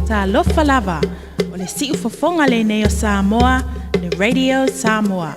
Talofa lava, o le siufofoga lenei o Samoa, le Radio Samoa.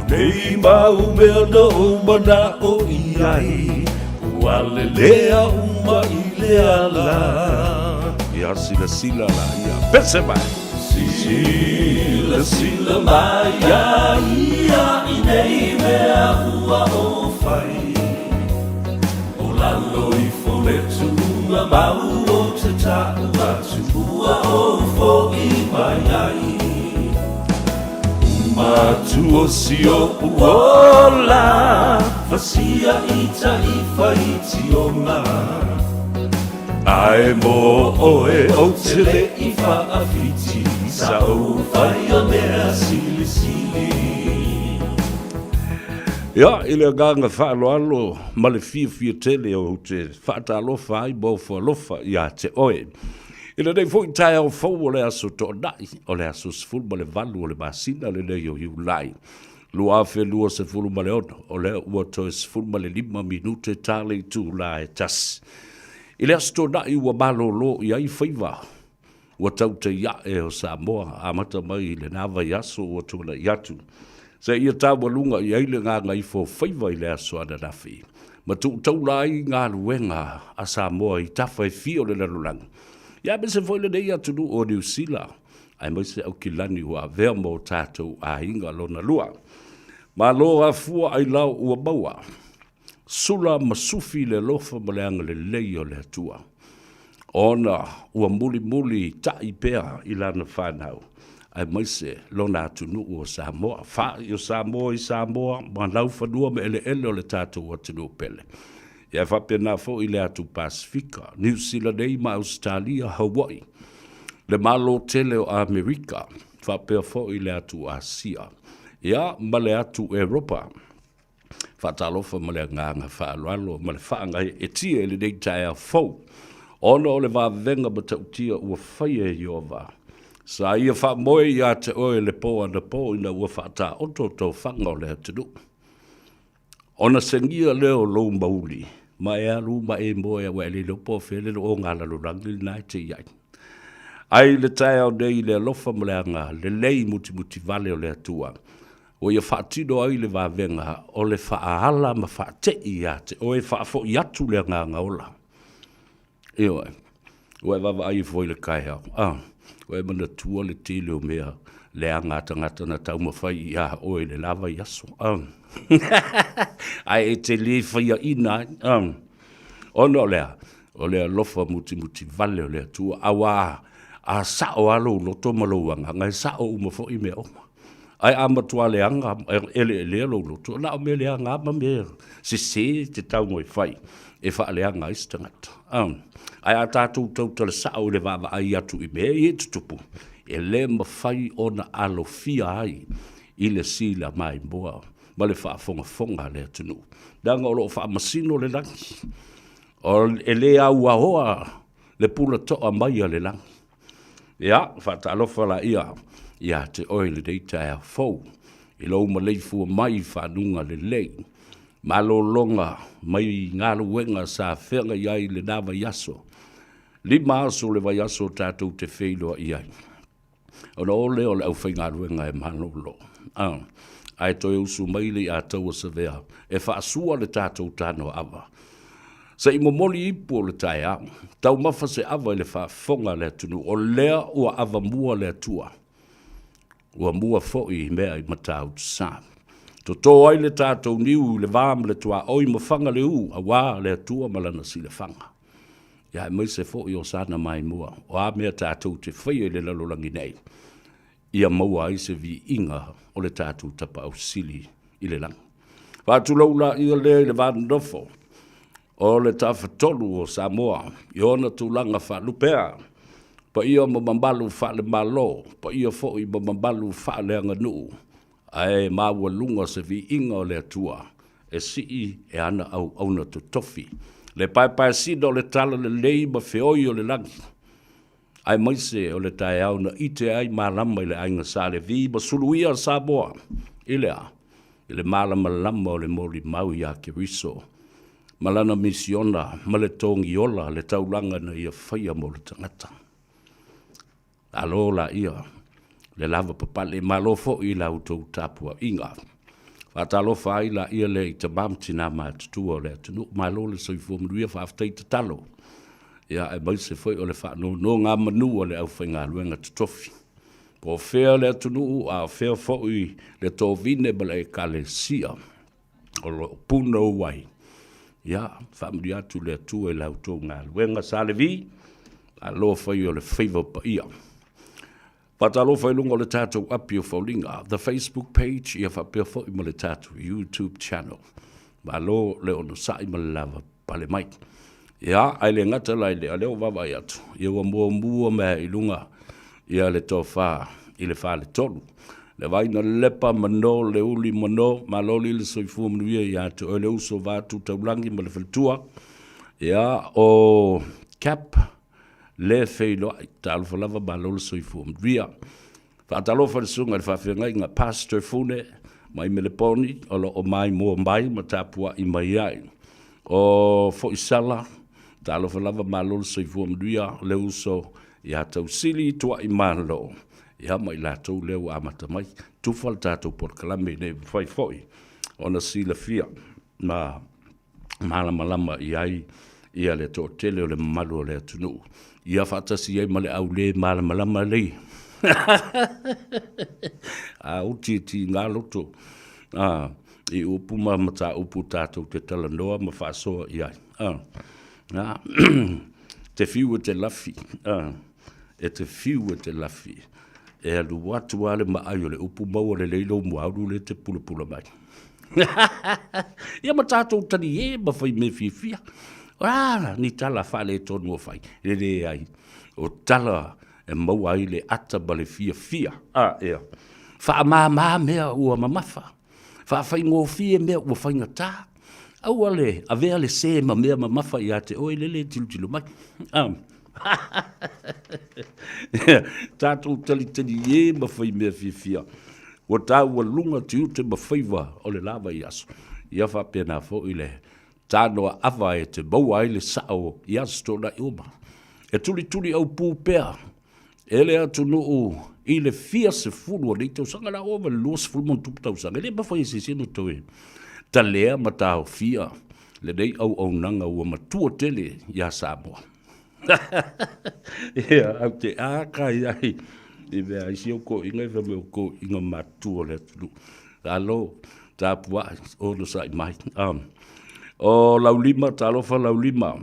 Nei mau mea na ou manaʻo i ai, Ua lelea uma i le ala. Ia silasila la ia pese mai. Silasila mai iā ia i nei mea ua ou fai, O lalo ifo le tuʻuga mau ou te taʻu atu ua ou foʻi mai ai. Uma atu o si oʻu ola, Fasia i taʻi faitioga. Ae mo ʻoe ou te le i faʻawhiti Sa ou faia mea silisili. Ia, i le agaga faaaloalo ma le fiafia tele ou te faatalofa ai ma ofo alofa ia te oe. I lenei foi taeao fou o le aso Toonai, o le aso 18 o le masina lenei o Iulai 2026, o lea ua toe 15 minute ta le itula e tasi. I le Aso Toonai ua malolo i ai faiva ua tautai ae o Samoa, amata mai i lena vaiaso ua tuanai atu, seia taualuga i ai le gagaifo o faiva i le aso ananafi, ma tuutaula ai galuega a Samoa i tafa e fia o le lalolagi, ia aemaise foi lenei atunuu o Niu Sila, aemaise Aukilani ua avea ma o tatou aiga lona lua. Malo afua ailao ua maua. Sula ma sufi le alofa ma le agalelei o le Atua, ona ua mulimuli taʻi pea i lana fanau, aemaise lona atunuu o Samoa. Faʻi o Samoa i Samoa ma laufanua ma eleele o le tatou atunuu pele. Ia e faapena foi le atu Pasefika, Niu Sila nei ma Ausetalia, Hawaii, le Malo tele o Amerika, faapea foi le atu Asia, ia ma le atu Eropa. Faatalofa ma le agaga faaaloalo ma le faagaeetia i lenei taeao fou, ona o le vavega matautia ua faia e Ieova. Sa ia faamoe ia te oe le po anapo ina ua faataoto tofaga o le atunuu. Ona segia lea o lou mauli, ma e alu ma e moe aua e le iloa po o fea le looga lalolagi lena e te i ai. Ae i le taeao nei i le alofa ma le aga lelei mutimutivale o le Atua, ua ia faatino ai le vavega o le faaala ma faate'i ia te oe, faafoi atu le agaga ola. Ioe, ua e vaavaai ifo i le kaeao, a, ua e manatua le tele o mea leaga a tagata na taumafai ia oe i le la vaiaso, a, ae e te le faiaina ai, a, ona o le a? O le alofa mutimutivale o le Atua, auā a sao lava lou loto ma lou agaga, e sao uma foi mea uma. Ae a matua leaga eleelea lou loto, na o mea leaga lava ma mea sese te tau e fai e faaleaga ai se tagata. Ae a tatou tautala sao i le vaavaai atu i mea ia e tutupu, e le mafai ona alofia ai i le sila maimoa ma le faafogafoga a le atunuu, leaga o lo o faamasino le lagi. E le auaoa le pulatoa mai a le lagi. Ia, faatalofa laia ia te oe i lenei taeao fou, i lou maleifua mai i fanuga lelei, malologa mai galuega sa feagai ai i lena vaiaso, 5 aso o le vaiaso tatou te feiloai ai. Ona o lea o le aufaigaluega e malolo, ae toe usu mai le iataua savea e faasua le tatou tanoaava. Se i momoli ipu o le taeao, taumafa se ava i le faafofoga a le atunuu, o lea ua avamua le Atua, ua mua foi i mea i Matautusa. Toto ai le tatou niu i le va ma le tuaoi ma Fagaleu aua le Atua ma lana silafaga. Ia aemaise foi o sana maimoa, o a mea tatou te faia i le lalolagi nei, ia maua ai se viiga o le tatou Tapaau Sili i le lagi. Faatulou laia lea i le va nonofo o le Tafatolu o Samoa i ona tulaga faalupea, paia ma mamalu faale-Malo, paia foi ma mamalu faaleaganuu, ae maualuga se viiga o le Atua e sii e ana auauna totofi, le paepaesina o le talalelei ma feoi o le lagi, aemaise o le taeao na ite ai malama i le aiga Sa Levi ma suluia Samoa i le a? I le malamalama o le molimau iā Keriso ma lana misiona ma le togiola le taulaga na ia faia mo le tagata. Alo laia le lavapapale, malo foi i la outou tapuaiga. Faatalofa ai laia lea i tama ma tina matutua o le atunuu. Malo le soifua manuia, faafetai tatalo. Ia, aemaise foi o le faanonogamanu a le aufaigaluega totofi. Po o fea le atunuu, a o fea foi le tovine ma le ekalesia o lo o punou ai. Ia, faamanuia atu le Atua i la outou galuega. Sa Levi, malo fai o le faiva paia. Faatalofa i luga o le tatou api o Foliga, the Facebook page, ia faapea foi ma le tatou YouTube channel. Malo le onosai ma le lava pale mai. Ia, ae le gata la i lea, o lea ua vaavaai atu, ia ua muamua mai i luga ia le tofa i le faletolu. Le vaina lepa mano le uli mano, malo li le soifua manuia ia te oe le uso vaatu taulagi ma le faletua. Ia, o Cap le feiloai, talofa lava malo le soifua manuia. Faatalofa i le susuga i le faafeagaiga Pastor Fune mai Meleponi o lo o maimoa mai ma tapuai mai ai. O Foisala, talofa lava malo le soifua manuia le uso ia Tausili Tuaimalo, ia ma i latou lea ua amata mai. Tufa le tatou polokalame ina ia mafai foi ona silafia ma malamalama i ai ia le toatele o le mamalu o le atunuu, ia faatasi ai ma le au le malamalama lei. A uti e tiga loto a, i upu ma mataupu tatou te talanoa ma faasoa i ai. A, a, te fiu e te lafi, a, e te fiu e te lafi, e alu atu lava le maai o le upu maua lelei lou muaulu lea e te pulapula mai. Ia ma tatou talie ma fai mea fiafia. Ah, ni tala faaletonu o fai, e leai. O tala e maua ai le ata ma le fiafia. Ah, ea. Faamama mea ua mamafa. Faafaigofie mea ua faigata. Aua le avea le se ma mea mamafa ia te oe lele e tilotilo mai. Ah. Tatou talitalie ma fai mea fiafia. Ua taualuga tiute ma faiva o le la vaiaso. Ia faapena foi le tanoa ava e te maua ai le sao i aso toonai uma. E tulituli aupu pea e le atunuu i le fia sefulu o nei tausaga, la ova le 20 ma tupu tausaga, e le mafai e se isi ona toe talea ma taofia lenei auaunaga ua matua tele iā Samoa. Ia, au te aka i ai i mea ai si au koʻiga i fai mai o koʻiga matua o le atunuu. Alo, tapuai, onosai mai. O Laulima, talofa Laulima,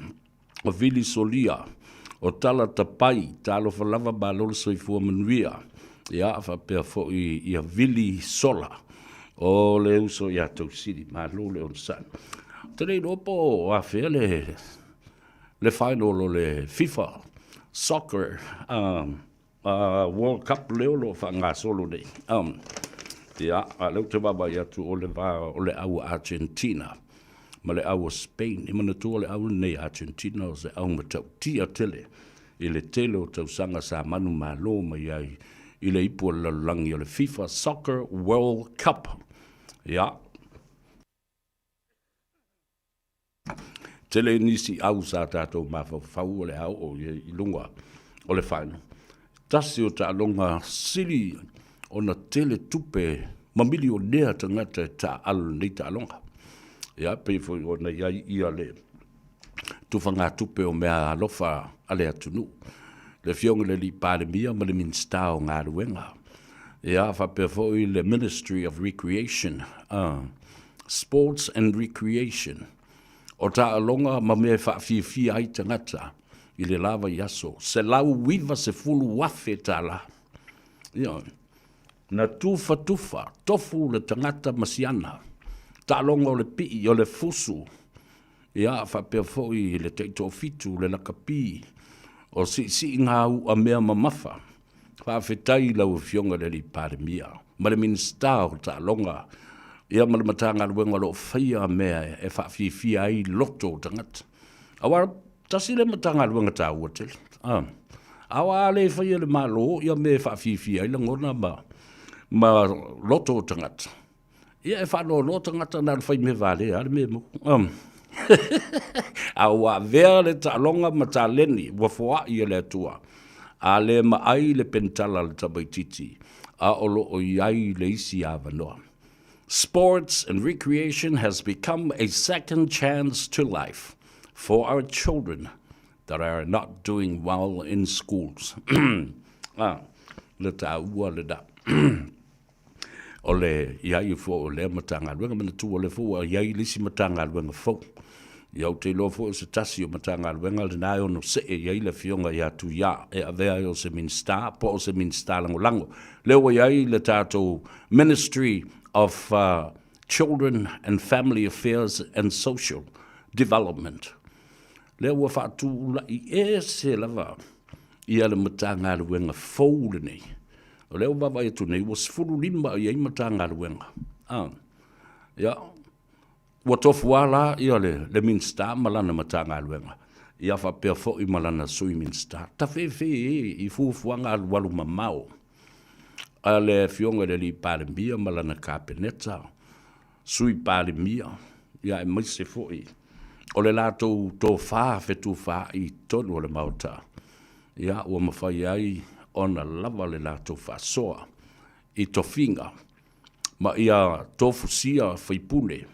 o Vili Solia, o Tala Tapai, talofa lava malo le soifua manuia. Ia, faapea foi ia Vili Sola, o le uso ia Tausili, malo le onosai. Ou te le iloa po o afea le le final o le FIFA Soccer um, uh, World Cup lea o lo o faagasolo nei. Um, ia, a lea ou te vaavaai atu o le va o le au Argentina ma le au o Spain. E manatua le au lenei Argentina o se au matautia tele i le tele o tausaga sa manumalo mai ai i le ipu o le lalolagi o le FIFA Soccer World Cup. Ia, Tele nisi au sa tatou mafaufau o le a oo i ai i luga o le final. Tasi o taaloga sili ona tele tupe ma milionea tagata e taaalo i lenei taaloga. Ia, pei foi ona i ai ia le tufagatupe o meaalofa a le atunuu, le Afioga i le Alii Palemia ma le Minisita o Galuega, ia, faapea foi le Ministry of Recreation, Sports and Recreation, o taaloga ma mea e faafiafia ai tagata i le la vaiaso, $190,000. Ioe. Na tufatufa, tofu le tagata ma siana, taaloga o le pii, o le fusu, ia, faapea foi le taitoafitu, le lakapi, o siisiiga u'a mea mamafa. Faafetai i lau Afioga i le Alii Palemia ma le Minisita o Taaloga ia ma le Matagaluega o lo o faia mea e faafiafia ai loto o tagata. Aua tasi lea Matagaluega taua tele. Ah. Aua a le faia e le Malo ia mea e faafiafia ai lagona ma, ma loto o tagata, Ia e faanoanoa tagata na o le fai mea valea lava le mea e maua. A ua avea le taaloga ma taleni ua foai e le Atua, a le maai le penitala a le tamaitiiti, a o lo o i ai le isi avanoa. Sports and recreation has become a second chance to life for our children that are not doing well in schools. Ah, le taua lena. O le i ai foi o lea Matagaluega, manatua o lea foi ua i ai le isi Matagaluega fou. Ia ou te iloa foi o se tasi o Matagaluega lena e ono see i ai le Afioga ia Tuia e avea ai o se Minisita po o se Minisita Lagolago. Lea ua i ai le tatou Ministry of Children and Family Affairs and Social Development. Lea ua faatulai ese lava ia le Matagaluega fou lenei. O lea ua vaavaai atu nei, ua 15 i ai Matagaluega. Ah, ia, ua tofu lava la ia le, le Minisita ma lana Matagaluega, ia faapea foi ma lana Sui Minisita. Tafefe e i fuafuaga alualu mamao a le Afioga i le Alii Palemia ma lana Kapeneta, Sui Palemia, ia aemaise foi o le latou tofa fetufaai i totonu o le Maota, ia ua mafai ai ona lava le latou faasoa i tofiga ma ia tofusia faipule,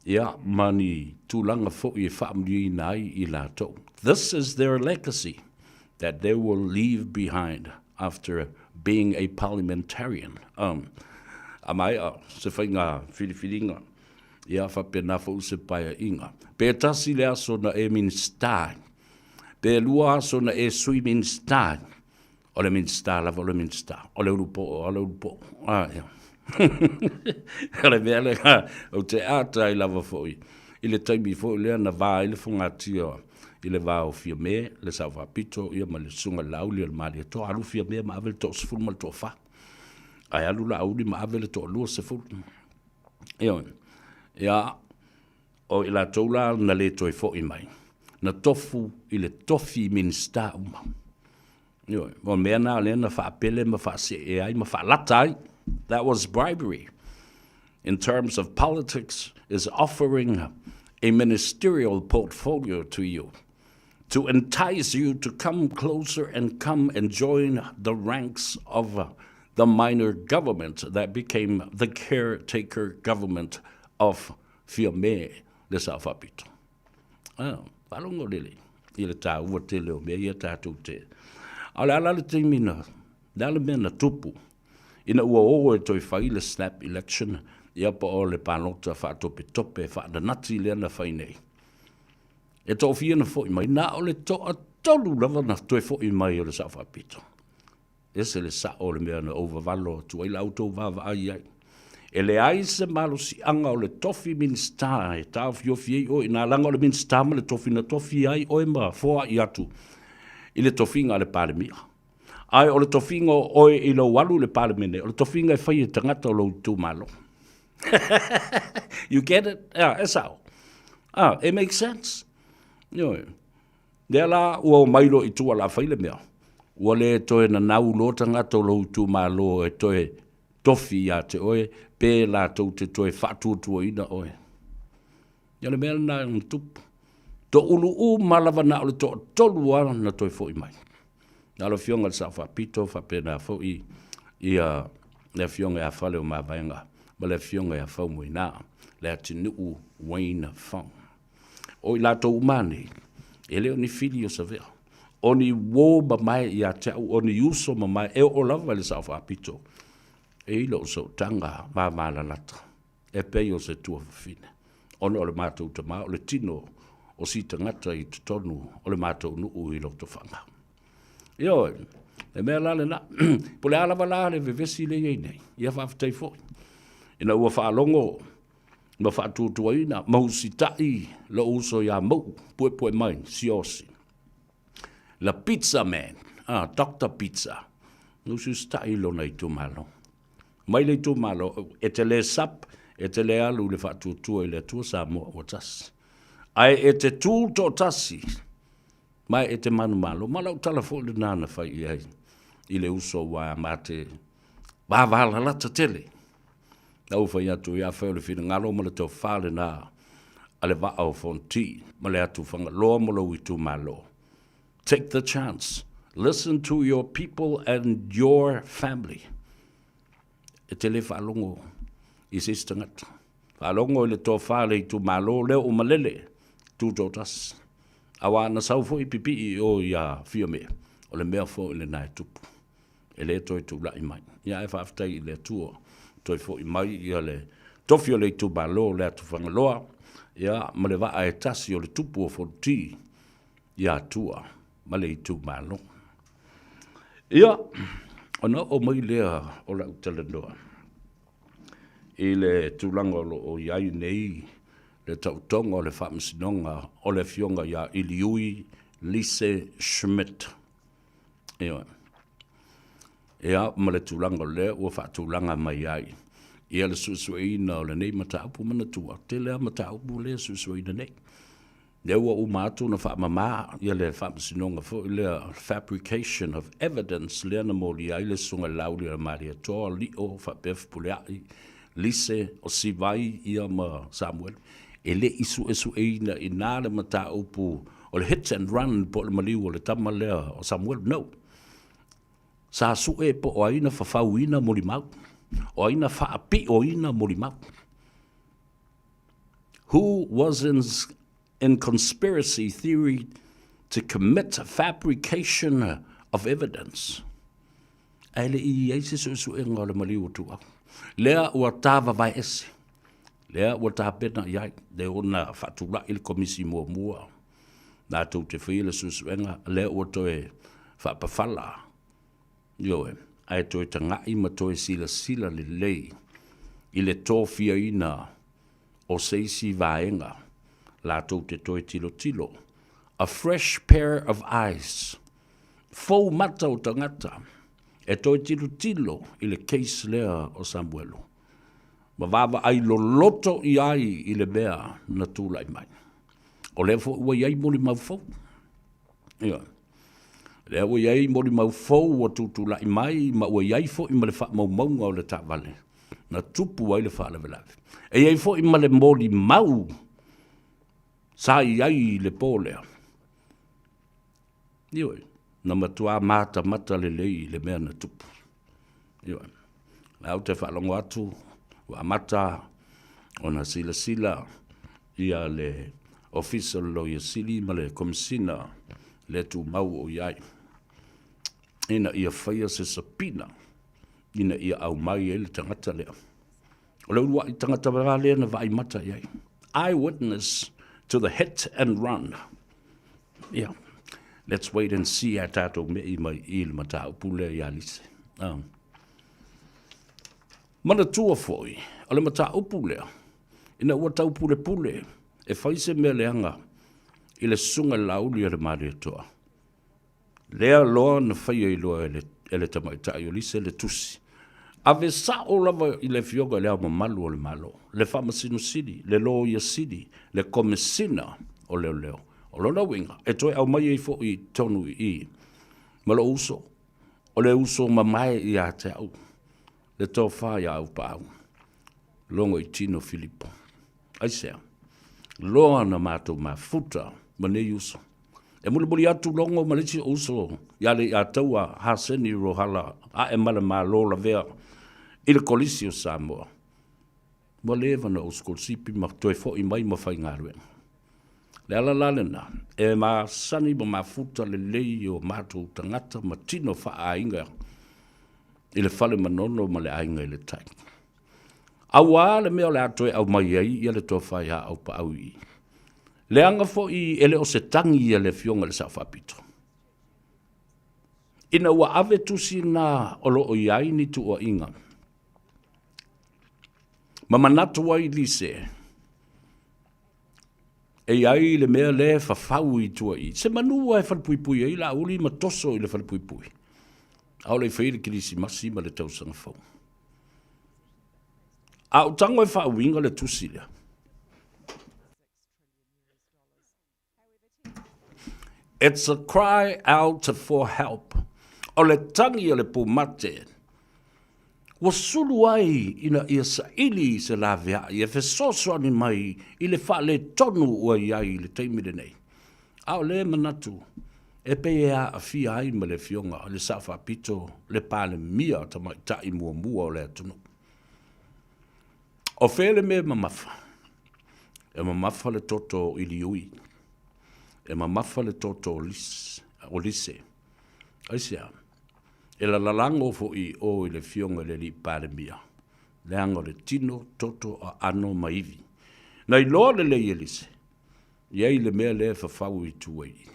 ia ma ni tulaga foi e faamanuiaina ai i latou. This is their legacy that they will leave behind after being a parliamentarian. Um, a maea se faiga filifiliga, ia faapena foi se paeaiga. Pe tasi le aso na e Minisita ai, pe lua aso na e Sui Minisita ai, o le Minisita lava o le Minisita, o le ulupo'o o le ulupo'o. Ah, ia. O le mea lea ou te ata ai lava foi i le taimi foi lea na va ai le fogatia i le va o Fiame, le Sao Faapito, ia ma le Susuga i le Laauli o le Malietoa. Alu Fiame ma ave le toasefulu ma le toafa, ae alu Laauli ma ave le toaluasefulu. Ioe. Ia, o i latou la na le toe foi mai, na tofu i le tofi Minisita uma. Ioe, o mea na lea na faapele ma faasee ai ma faalata ai. That was bribery. In terms of politics, is offering a ministerial portfolio to you to entice you to come closer and come and join the ranks of the minor government that became the caretaker government of Fiame le Sao Faapito. Ah, faalogo lele i le taua tele o mea ia tatou te. A o le a la le taimi na, le a le mea na tupu ina ua o e toe fai le snap election, ia po o le palota faatopetope faananati lea na fai nei. E toafia na foi mai, na o le toatolu lava na toe foi mai o le Sao Faapito. Ese le sao o le mea na ou vavalo atu ai la outou vaavaai i ai. E leai se malosiaga o le tofi Minisita e taofiofi ai oe ina leaga o le Minisita ma le tofi na tofi ai oe ma foai atu i le tofiga a le Palemia. Ae o le tofiga o oe i lou alu i le Palemene, o le tofiga e fai e tagata o lou itumalo. You get it? Yeah, e sao. Ah, it makes sense. Ioe. Lea la ua omai loa i tua la fai le mea, ua le toe nanau loa tagata o lou itumalo e toe tofi ia te oe pe latou te toe faatuatuaina oe. Ia o le mea lena na tupu. Toulu uma lava na o le toatolu lava na toe foi mai. Na o le Afioga i le Sao Faapito faapena foi ia le Afioga ia Faleomavaega ma le Afioga ia Faumuina, Leatinuu Wayne Fong. O i latou uma nei, e le o ni fili o Savea, o ni uō mamae ia te au, o ni uso mamae, e oo lava i le Sao Faapito, e i lou sootaga vavalalata, e pei o se tuafafine, ona o le matou tama, o le tino o si tagata i totonu o le matou nuu i Lotofaga. Ioe, le mea la lena. Po o le a lava la le vevesi lea e i ai nei, ia faafetai foi. Ina ua faalogo ma faatuatuaina ma usitai lou uso ia Mau'u, puepue mai, Siaosi. La Pizza Man, ah, Doctor Pizza, na usiusitai i lona itumalo. Mai le itumalo, e te le sap, e te le alu i le faatuatua i le Atua Samoa ua tasi. Ae e te tū toatasi, ma e te manumalo. Ma lau tala foi lena na fai i ai i le uso ua ma te vavalalata tele. Na ou fai atu, ia fai o le finagalo ma le tofa lena a le Vaa o Fonoti ma le atu Fagaloa ma lou itumalo. Take the chance. Listen to your people and your family. E te le faalogo. i se isi tagata. Faalogo i le tofa a le itumalo lea ua malele, tutoatasi. Aua na sau foi pipii i o ia Fiame, o le mea foi lena e tupu. E le toe tulai mai. Ia ae faafetai i le Atua, toe foi mai ia le tofi o le itumalo o le atu Fagaloa, ia ma le vaa e tasi o le tupu o Fonoti ia Tua ma le itumalo. Ia, ona oo mai lea o lau talanoa i le tulaga o lo o i ai nei le taotoga o le faamasinoga o le Afioga ia Iliui Lise Schmidt. Ioe. Ia, ma le tulaga o lea ua faatulaga mai ai ia le suesueina o lenei mataupu. Manatua, tele lava mataupu lea e suesueina nei. Lea ua uma atu ona faamama ia le faamasinoga foi lea fabrication of evidence lea na molia ai le Susuga i le Laauli o le Malietoa, Lio faapea Fepuleai, Lise o Sivai ia ma Samuelu. E le i suesueina i ina le mataupu o le hit and run po o le maliu o le tama lea o Samuelu. No. Sa sue po o ai na fafauina molimau, o ai na faapioina molimau. Who was in, in conspiracy theory to commit fabrication of evidence. Ae le i i ai se suesuega o le maliu o Tuau. Lea ua tāvavae ese. Lea ua tapena i ai. Lea ua na faatulai le komisi muamua. Latou te faia le suesuega. Lea ua toe faapafala. Ioe, ae toe taga'i ma toe silasila lelei i le tofiaina o se isi vaega latou te toe tilotilo, a fresh pair of eyes, fou mata o tagata e toe tilotilo i le case lea o Samuelu ma vaavaai loloto i ai i le mea na tulai mai. O lea foi ua i ai molimau fou. Ioe. Lea ua i ai molimau fou ua tutulai mai ma ua i ai foi ma le faamaumauga o le taavale na tupu ai le faalavelave. E i ai foi ma le molimau sa i ai i le po lea. Ioe, na matua matamata lelei i le mea na tupu. Ioe. La ou te faalogo atu ua amata ona silasila ia le Ofisa o le Loia Sili ma le Komesina le tumau o i ai ina ia faia se sapina ina ia aumai ai le tagata lea. O le uluai tagata la lea na vaai mata i ai. Eye witness to the hit and run. Yeah. Let's wait and see a tātou mei mai i le mataupu lea ia Lise. Manatua foi, o le mataupu lea, ina ua taupulepule e fai se mea leaga i le susuga i le Laauli a le Malietoa, lea loa na faia ai loa e le tamaitai o Lise le tusi. Ave sao lava i le Afioga i Le Ao Mamalu o le Malo, le Faamasino Sili, le Loia Sili, le Komesina o Leoleo. O lona uiga, e toe aumai ai foi i totonu i i ma lou uso, o le uso mamae ia te au, le tofa ia Aupaau. Logoitino Filipo. Aisea? Loa na matou mafuta ma nei uso. E mulimuli atu Logo ma le isi uso ia Leiataua Haseni Rohala ae ma le Malo lavea i le Kolisi o Samoa. Ua leva na ou sikolasipi ma toe foi mai ma faigaluega. Le ala la lena, e masani ma mafuta lelei o matou tagata ma tino faaaiga i le fale Manono ma le aiga i le tai. Auā le mea o le a toe aumai ai ia le tofa ia Aupaau i i. Leaga foi e le o se tagi ia le Afioga i le Sao Faapito. Ina ua ave tusi na o lo o i ai ni tuuaiga, ma manatu ai Lise, e i ai le mea lea e fafau i tua i se manu e falepuipui ai Laauli ma toso i le falepuipui, a o le i faia le Kerisimasi ma le tausaga fou. A ou tago e faauiga le tusi lea, It's a cry out for help. O le tagi a le pumate ua sulu ai ina ia saili se laveai e fesoasoani mai i le faaletonu ua i ai i le taimi lenei. A o lea manatu e pei e aafia ai ma le Afioga i le Sao Faapito le Palemia Tamaitai muamua o le atunuu. O fea le mea e mamafa? E mamafa le toto o Iliui. E mamafa le toto o o Lise. Aisea? E lalalago foi i o i le Afioga i le Alii Palemia, leaga o le tino, toto, aano ma ivi. Na iloa lelei e Lise, i ai le mea lea e fafau i tua i i,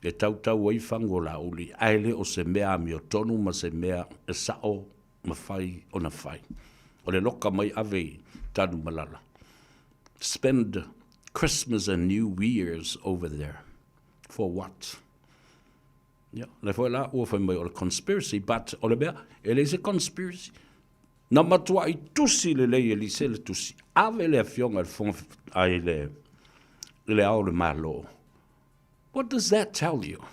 e tautau ai fagu o Laauli, ae le o se mea amiotonu ma se mea e sao ma fai ona fai. O le loka mai ave i Tanumalala. Spend Christmas and New Year's over there. For what? Ia, lea foi la ua fai mai o le conspiracy, but o le mea, e leai se conspiracy. Na matuai tusi lelei e Lise le tusi. Ave le afioga i le Fofoga ai le i le Ao o le Malo. What does that tell you?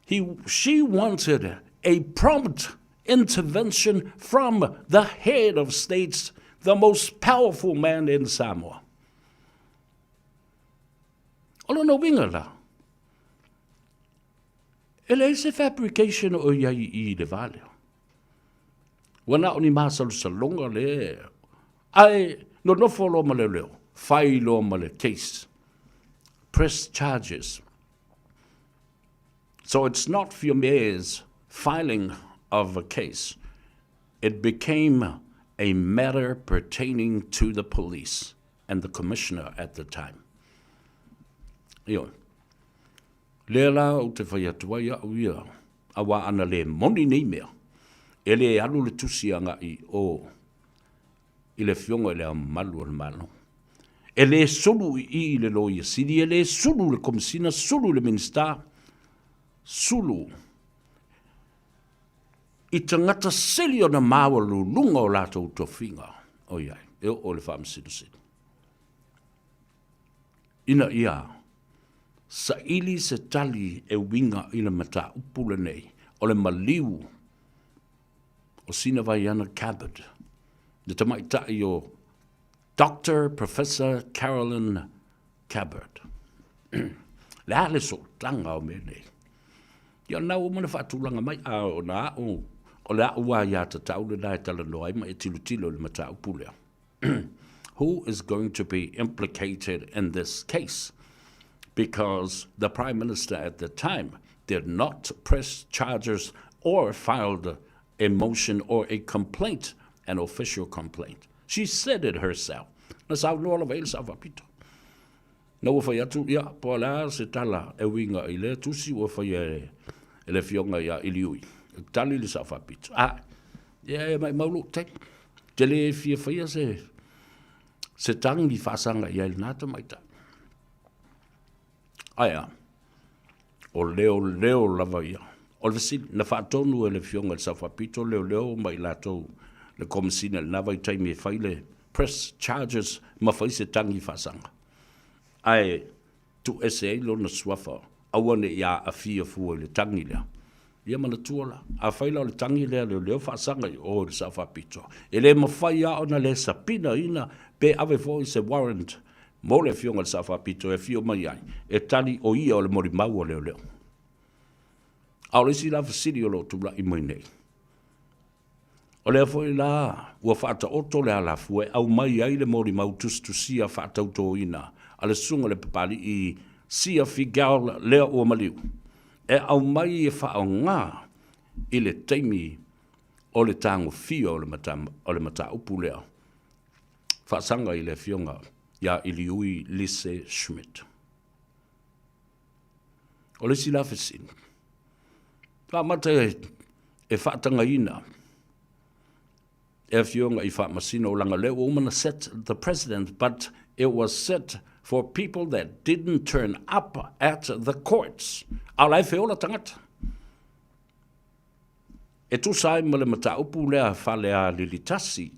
He, she wanted a prompt intervention from the head of states, the most powerful man in Samoa. O lona uiga la, e leai se fabrication o i ai i le va lea. Ua na o ni masalosaloga le, ae nonofo loa ma leoleo, fai loa ma le case, press charges. So it's not Fiume's filing of a case. It became a matter pertaining to the police and the commissioner at the time. Ioe. Lea la ou te fai atu ai au ia, auā ana le moni nei mea, e le alu le tusi agai i o i le Afioga i le Ao Mamalu o le Malo. E le sulu i i i le Loia Sili, e le sulu i le Komesina, sulu i le Minisita, sulu i tagata sili ona maualuluga o latou tofiga o i ai, e oo i le Faamasino Sili. Ina ia saili se tali e uiga i le mataupu lenei o le maliu o Sina Vaiana Cabot, le tamaitai o Doctor Professor Carolyn Cabot. Le a le sootaga o mea nei? Ia na ua uma ona faatulaga mai, a o na au, o le a'u aiatatau lena e talanoa ai ma e tilotilo i le mataupu lea. Who is going to be implicated in this case? Because the Prime Minister at the time did not press charges or filed a motion or a complaint, an official complaint. She said it herself. Na saunoa lava i ai le Sao Faapito. Na ua fai atu, ia, po o le a se tala e uiga i lea tusi ua faia e le Afioga ia Iliui, e tali le Sao Faapito, a, ia e maimau lou taimi. Te le fia faia se, se tagi faasaga i ai lena tamaitai. Ae a, o leoleo lava ia. O le fesili, na faatonu e le Afioga i le Sao Faapito leoleo ma i latou le Komesina i lena vaitaimi e fai le press charges ma fai se tagi faasaga. Ae tuuese ai lona suafa, aua ne i aafia fua i le tagi lea. Ia manatua la, afai la o le tagi lea leoleo faasaga i o i le Sao Faapito, e le mafai lava ona le sapinaina pe ave foi se warrant mo le Afioga i le Sao Faapito e afio mai ai, e tali o ia o le molimau a leoleo. A o le isi la fesili o lo o tulai mai nei, o lea foi la ua faataoto le alafua e aumai ai le molimau tusitusia faatautoina a le Susuga i le Papali'i Sia Figiel lea ua maliu, e aumai e faaaoga i le taimi o le tagofia o le mataupu lea faasaga i le Afioga ia Iliui Lise Schmidt. O le isi la fesili, faamata e faatagaina e afioga i faamasino leaga o lea ua uma ona set the president but it was set for people that didn't turn up at the courts. A o la e feola tagata. E tusa ai ma le mataupu lea Falealilitasi,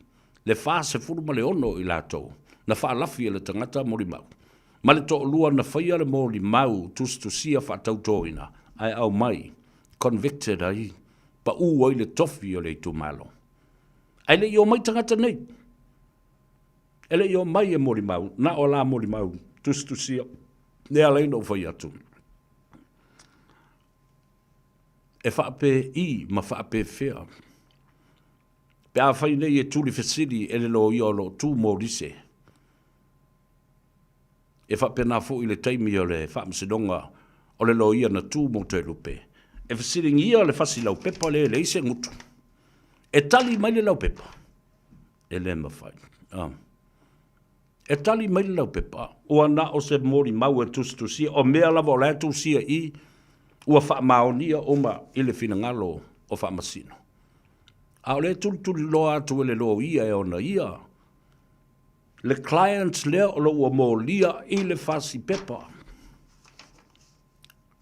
le 46 o i latou na faalafi e le tagata molimau, ma le toalua na faia le molimau tusitusia faatautoina ae aumai, convicted ai, pau ai le tofi o le itumalo. Ae le i omai tagata nei. E le i omai e molimau, na o la molimau tusitusia, lea ala ai ona ou fai atu. E faapei ma faapefea. Pe afai nei e tuli fesili e le loia o lo o tu mo Lise, e faapena foi le taimi o le faamasinoga o le loia na tu mo Toelupe, e fesiligia le fasi laupepa lea e leai se gutu. E tali mai le laupepa? E le mafai. Ah. E tali mai le laupepa, ua na o se molimau e tusitusia, o mea lava o la e tusia i i, ua faamaonia uma i le finagalo o Faamasino. A o lea e tulituliloa atu e le loia e ona ia le client lea o lo ua molia i le fasi pepa,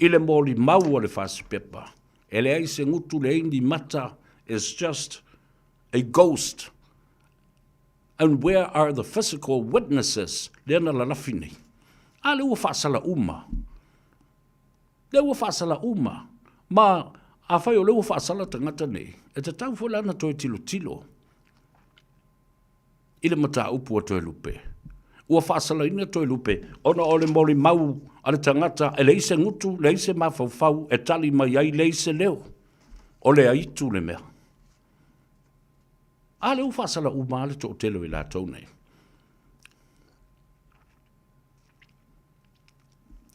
i le molimau a le fasi pepa. E leai se gutu, leai ni mata, it's just a ghost. And where are the physical witnesses? Lea na lalafi nei. A lea ua faasala uma. Lea ua faasala uma. Ma afai o lea ua faasala tagata nei, e tatau foi la ona toe tilotilo i le mataupu a Toelupe. Ua faasalaina Toelupe ona o le molimau a le tagata e leai se gutu, leai se mafaufau e tali mai ai, leai se leo. O le aitu le mea. A lea ua faasala uma lava le toatele o i latou nei.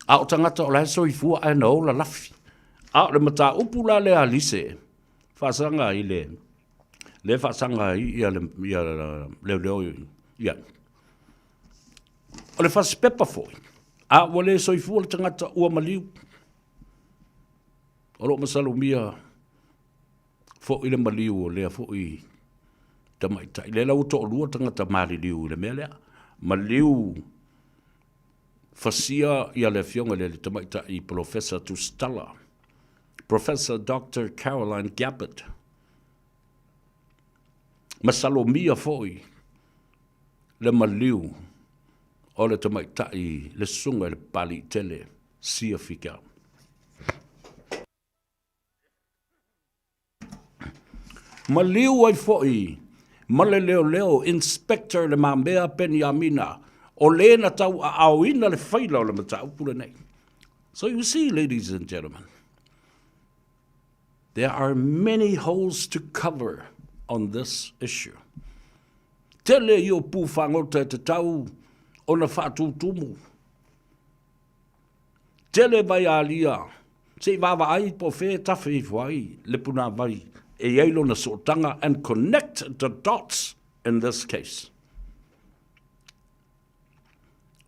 A o tagata o la e soifua ae na o lalafi. A o le mataupu la lea a Lise, faasaga i le, lea faasaga ai ia le, ia leoleo ia. O le fasipepa foi, a ua le soifua le tagata ua maliu. O lo o masalomia foi le maliu o lea foi tamaitai. Lea la ua toalua tagata maliliu i le mea lea. Maliu fasia ia le afioga i le tamaitai Polofesa Tusitala, Professor Doctor Caroline Gabbard, masalomia foi le maliu o le tamaitai le susuga i le Papaliitele Sia Fika. Maliu ai foi ma le leoleo Inspector Le Mamea Peniamina, o le na tauaaoina le faila o le mataupu lenei. So you see, ladies and gentlemen, there are many holes to cover on this issue. Tele ia o pū fagota e tatau ona faatutumu. Tele vaialia, se i vaavaai po o fea e tafe ifo ai le punāwai e i ai lona sootaga and connect the dots in this case.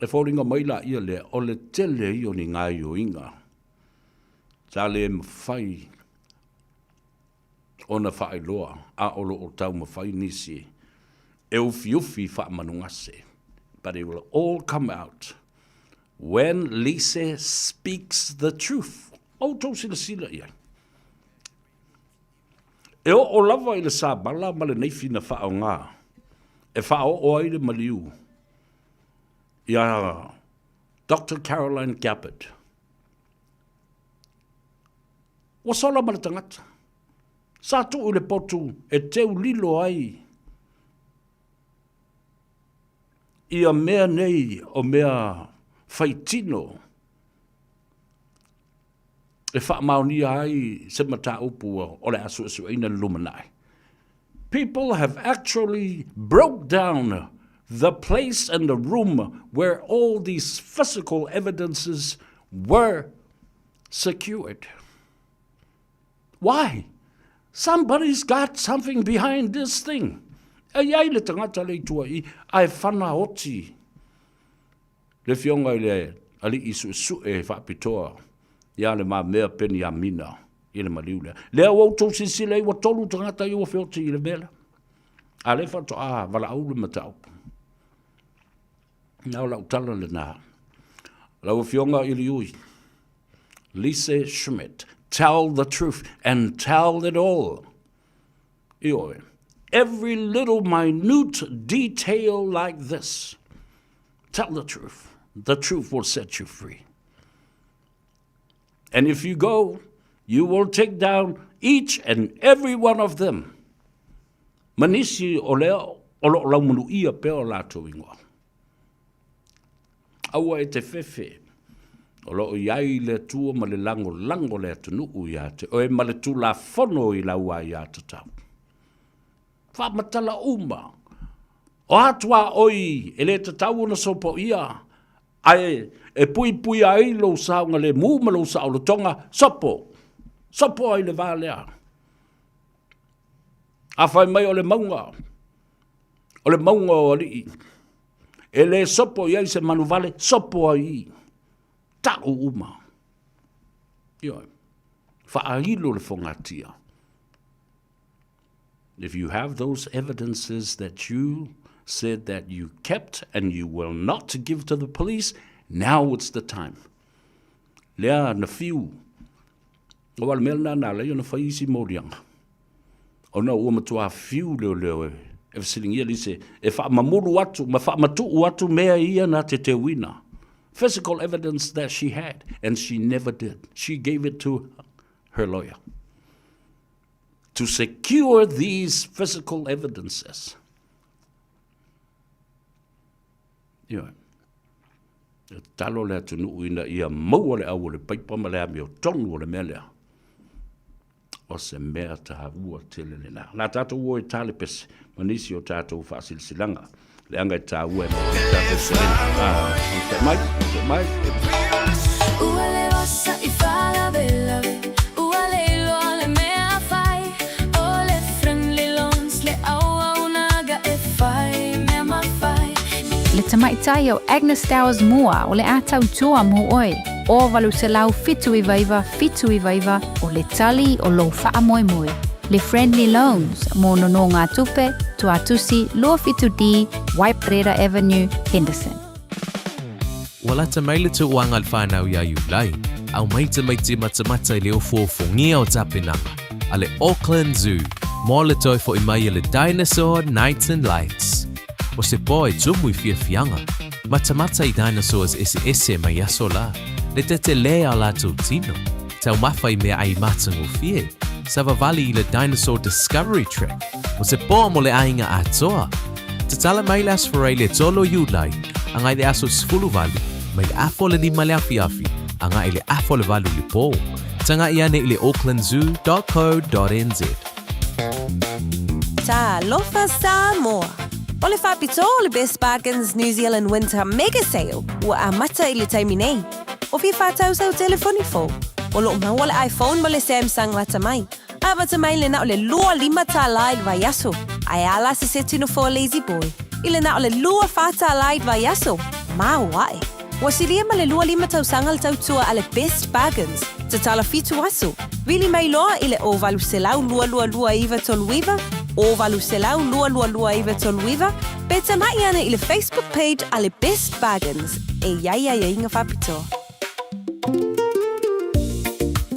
E foliga mai laia lea, o le tele ia o ni gaoioiga sa le mafai ona faailoa a o lo o taumafai nisi e ufiufi faamanugase. But it will all come out when Lise speaks the truth. Outou silasila i ai. E oo lava i le sabala ma le naifi na faaaoga e faaoo ai le maliu iā Doctor Caroline Gabbard. Ua sola ma le tagata. Sa tuu i le potu e teu lilo ai ia mea nei o mea faitino e faamaonia ai se mataupu o le a suesueina le lumanai. People have actually broke down the place and the room where all these physical evidences were secured. Why? Somebody's got something behind this thing. E i ai le tagata le i tua i, ae whana oti le fionga i le ali'i su'esu'e faapitoa ia Le Mamea Peniamina i le maliu lea. Lea ua outou silasila ai ua tolu tagata ia ua feoti i le mea lea. A lea faatoa valaau le mataupu. Na o lau tala lena. Lau Afioga i le Ui, Lise Schmidt, tell the truth and tell it all. Ioe, every little minute detail like this, tell the truth. The truth will set you free. And if you go, you will take down each and every one of them. Ma nisi o lea o lo o laumanuia pea o latou ingoa. Aua e te fefe, o lo o i ai le Atua ma le lagolago le atunuu ia te oe ma le Tulafono i lau aiatatau. Faamatala uma. O a tuaoi e lē tatau ona sopoia, ae e puipuia ai lou saogalemu ma lou saolotoga, sopo, sopo ai le va lea. A fai mai o le mauga, o le mauga o alii, e lē sopo i ai se manuvale, sopo ai i, ta'u uma. Ioe. Faailo le fogatia. If you have those evidences that you said that you kept and you will not give to the police, now it's the time. Lea na fiu. Aua o le mea lena na ala ai ona fai isi moliaga. Ona ua matua fiu leoleo e fesiligia lise e faamamulu atu ma faamatuu atu mea ia na te teuina. Physical evidence that she had and she never did. She gave it to her lawyer to secure these physical evidences. Ioe. E tatalo le atunuu ina ia maua le au o le paipa ma le amiotonu o le mea lea. O se mea taua tele lena. O le a tatou o e ta le pese ma nisi o tatou faasilasilaga. Leaga e taua e maua ai tatou seleni. Ah, onosai mai, onosai mai. Ua leva sa'i faalavelave, ua le iloa le mea fai, o le Friendly Loans le auaunaga e fai mea mafai. Le tamaitai o Agnes Stowers Moore o le a tautua mo oe, o 879 799 o le tali o lou faamoemoe. Le Friendly Loans mo nonogatupe, Tuatusi, 27D, Waiparera Avenue, Henderson. Ua lata mai le tauaga a le whanau i a Iulai, aumai tamaiti matamata i le ofoofongia o tapenaga a le Auckland Zoo mo le toe fo'i mai a le Dinosaur Nights and Lights. O se po e tumu i fiafiaga, matamata i dinosaurs eseese mai aso la, le tetelē a latou tino, taumafa i meaai matagofie, savavali i le Dinosaur Discovery Track, o se po mo le aiga atoa. Tatala mai le Aso Faraile e tolu o Iulai, agai i le aso 18, mai le afa o le lima i le afiafi, agai i le afa o le valu i le po. Taga'i ane i le aucklandzoo.co.nz. Talofa Samoa! O le faapitoa o le Best Bargains New Zealand Winter Mega Sale ua amata i le taimi nei. O fia whātau sau telefoni fou. O loo maua le iPhone ma le Samsung lata mai. Amata mai le na o le 25 tālā i le vaiaso. Ae a la se seti no for lazy boy. I le na o le 24 tālā i le vaiaso. Māo ae. Ua silia ma le 25 tausaga le tautua a le Best Bargains. Tatala 7 aso. Vili mai loa i le 0800 222 939, 0800 222 939, pe tana'i ane i le Facebook page a le Best Bargains e i ai aiaiga faapitoa.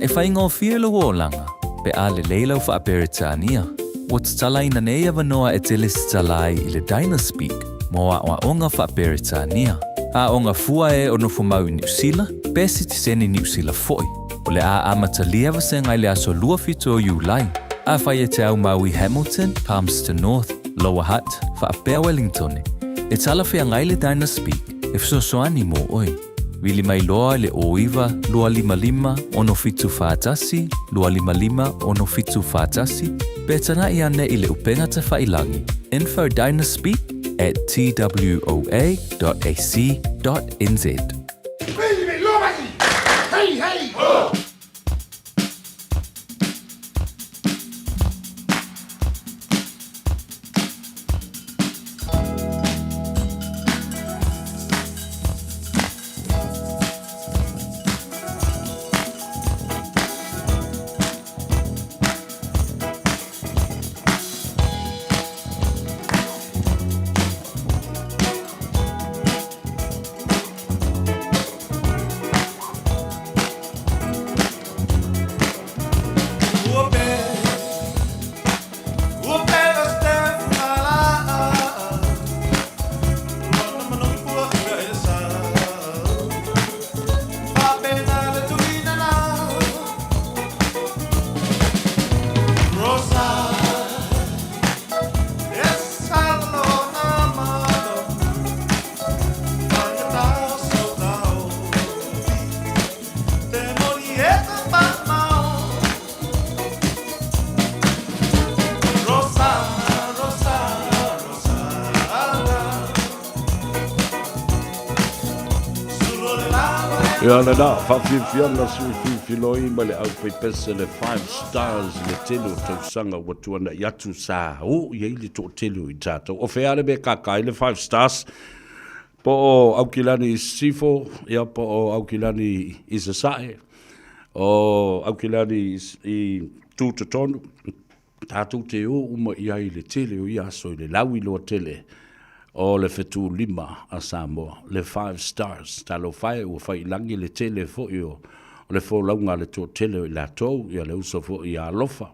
E faigofie lou olaga pe a lelei lau faa-Peretania. Ua tatalaina nei avanoa e te lesitala ai i le Dynaspeak mo aoaoga faa-Peretania. Aoga fua e o nofomau i Niu Sila pe sitiseni Niu Sila foi. O le a amatalia vasega i le aso 27 o Iulai. Afai e te aumau i Hamilton, Palmerston North, Lower Hutt, faapea Wellingtone, e talafeagai le Dynaspeak e fesoasoani mo oe. Vili mai loa i le 09 255 6741 255 6741 pe tana'i ane i le upega tafailangi info dynaspeak at twoa.ac.nz. Ia lena, faafiafiaga sui filifiloi ma le aufaipese le Five Stars i le tele o tausaga ua tuanai atu sa oo i ai le toatele o i tatou. O fea le mea kaka ai le Five Stars? Po o Aukilani i Sisifo, ia po o Aukilani i Sasae, o Aukilani i Tutotonu, tatou te o uma i ai i le tele o ia aso i le lauiloa tele o le fetulima a Samoa, le Five Stars. Talofa e, ua fai i lagi le tele foi o le folauga a le toatele o i latou, ia le uso foi ia Alofa,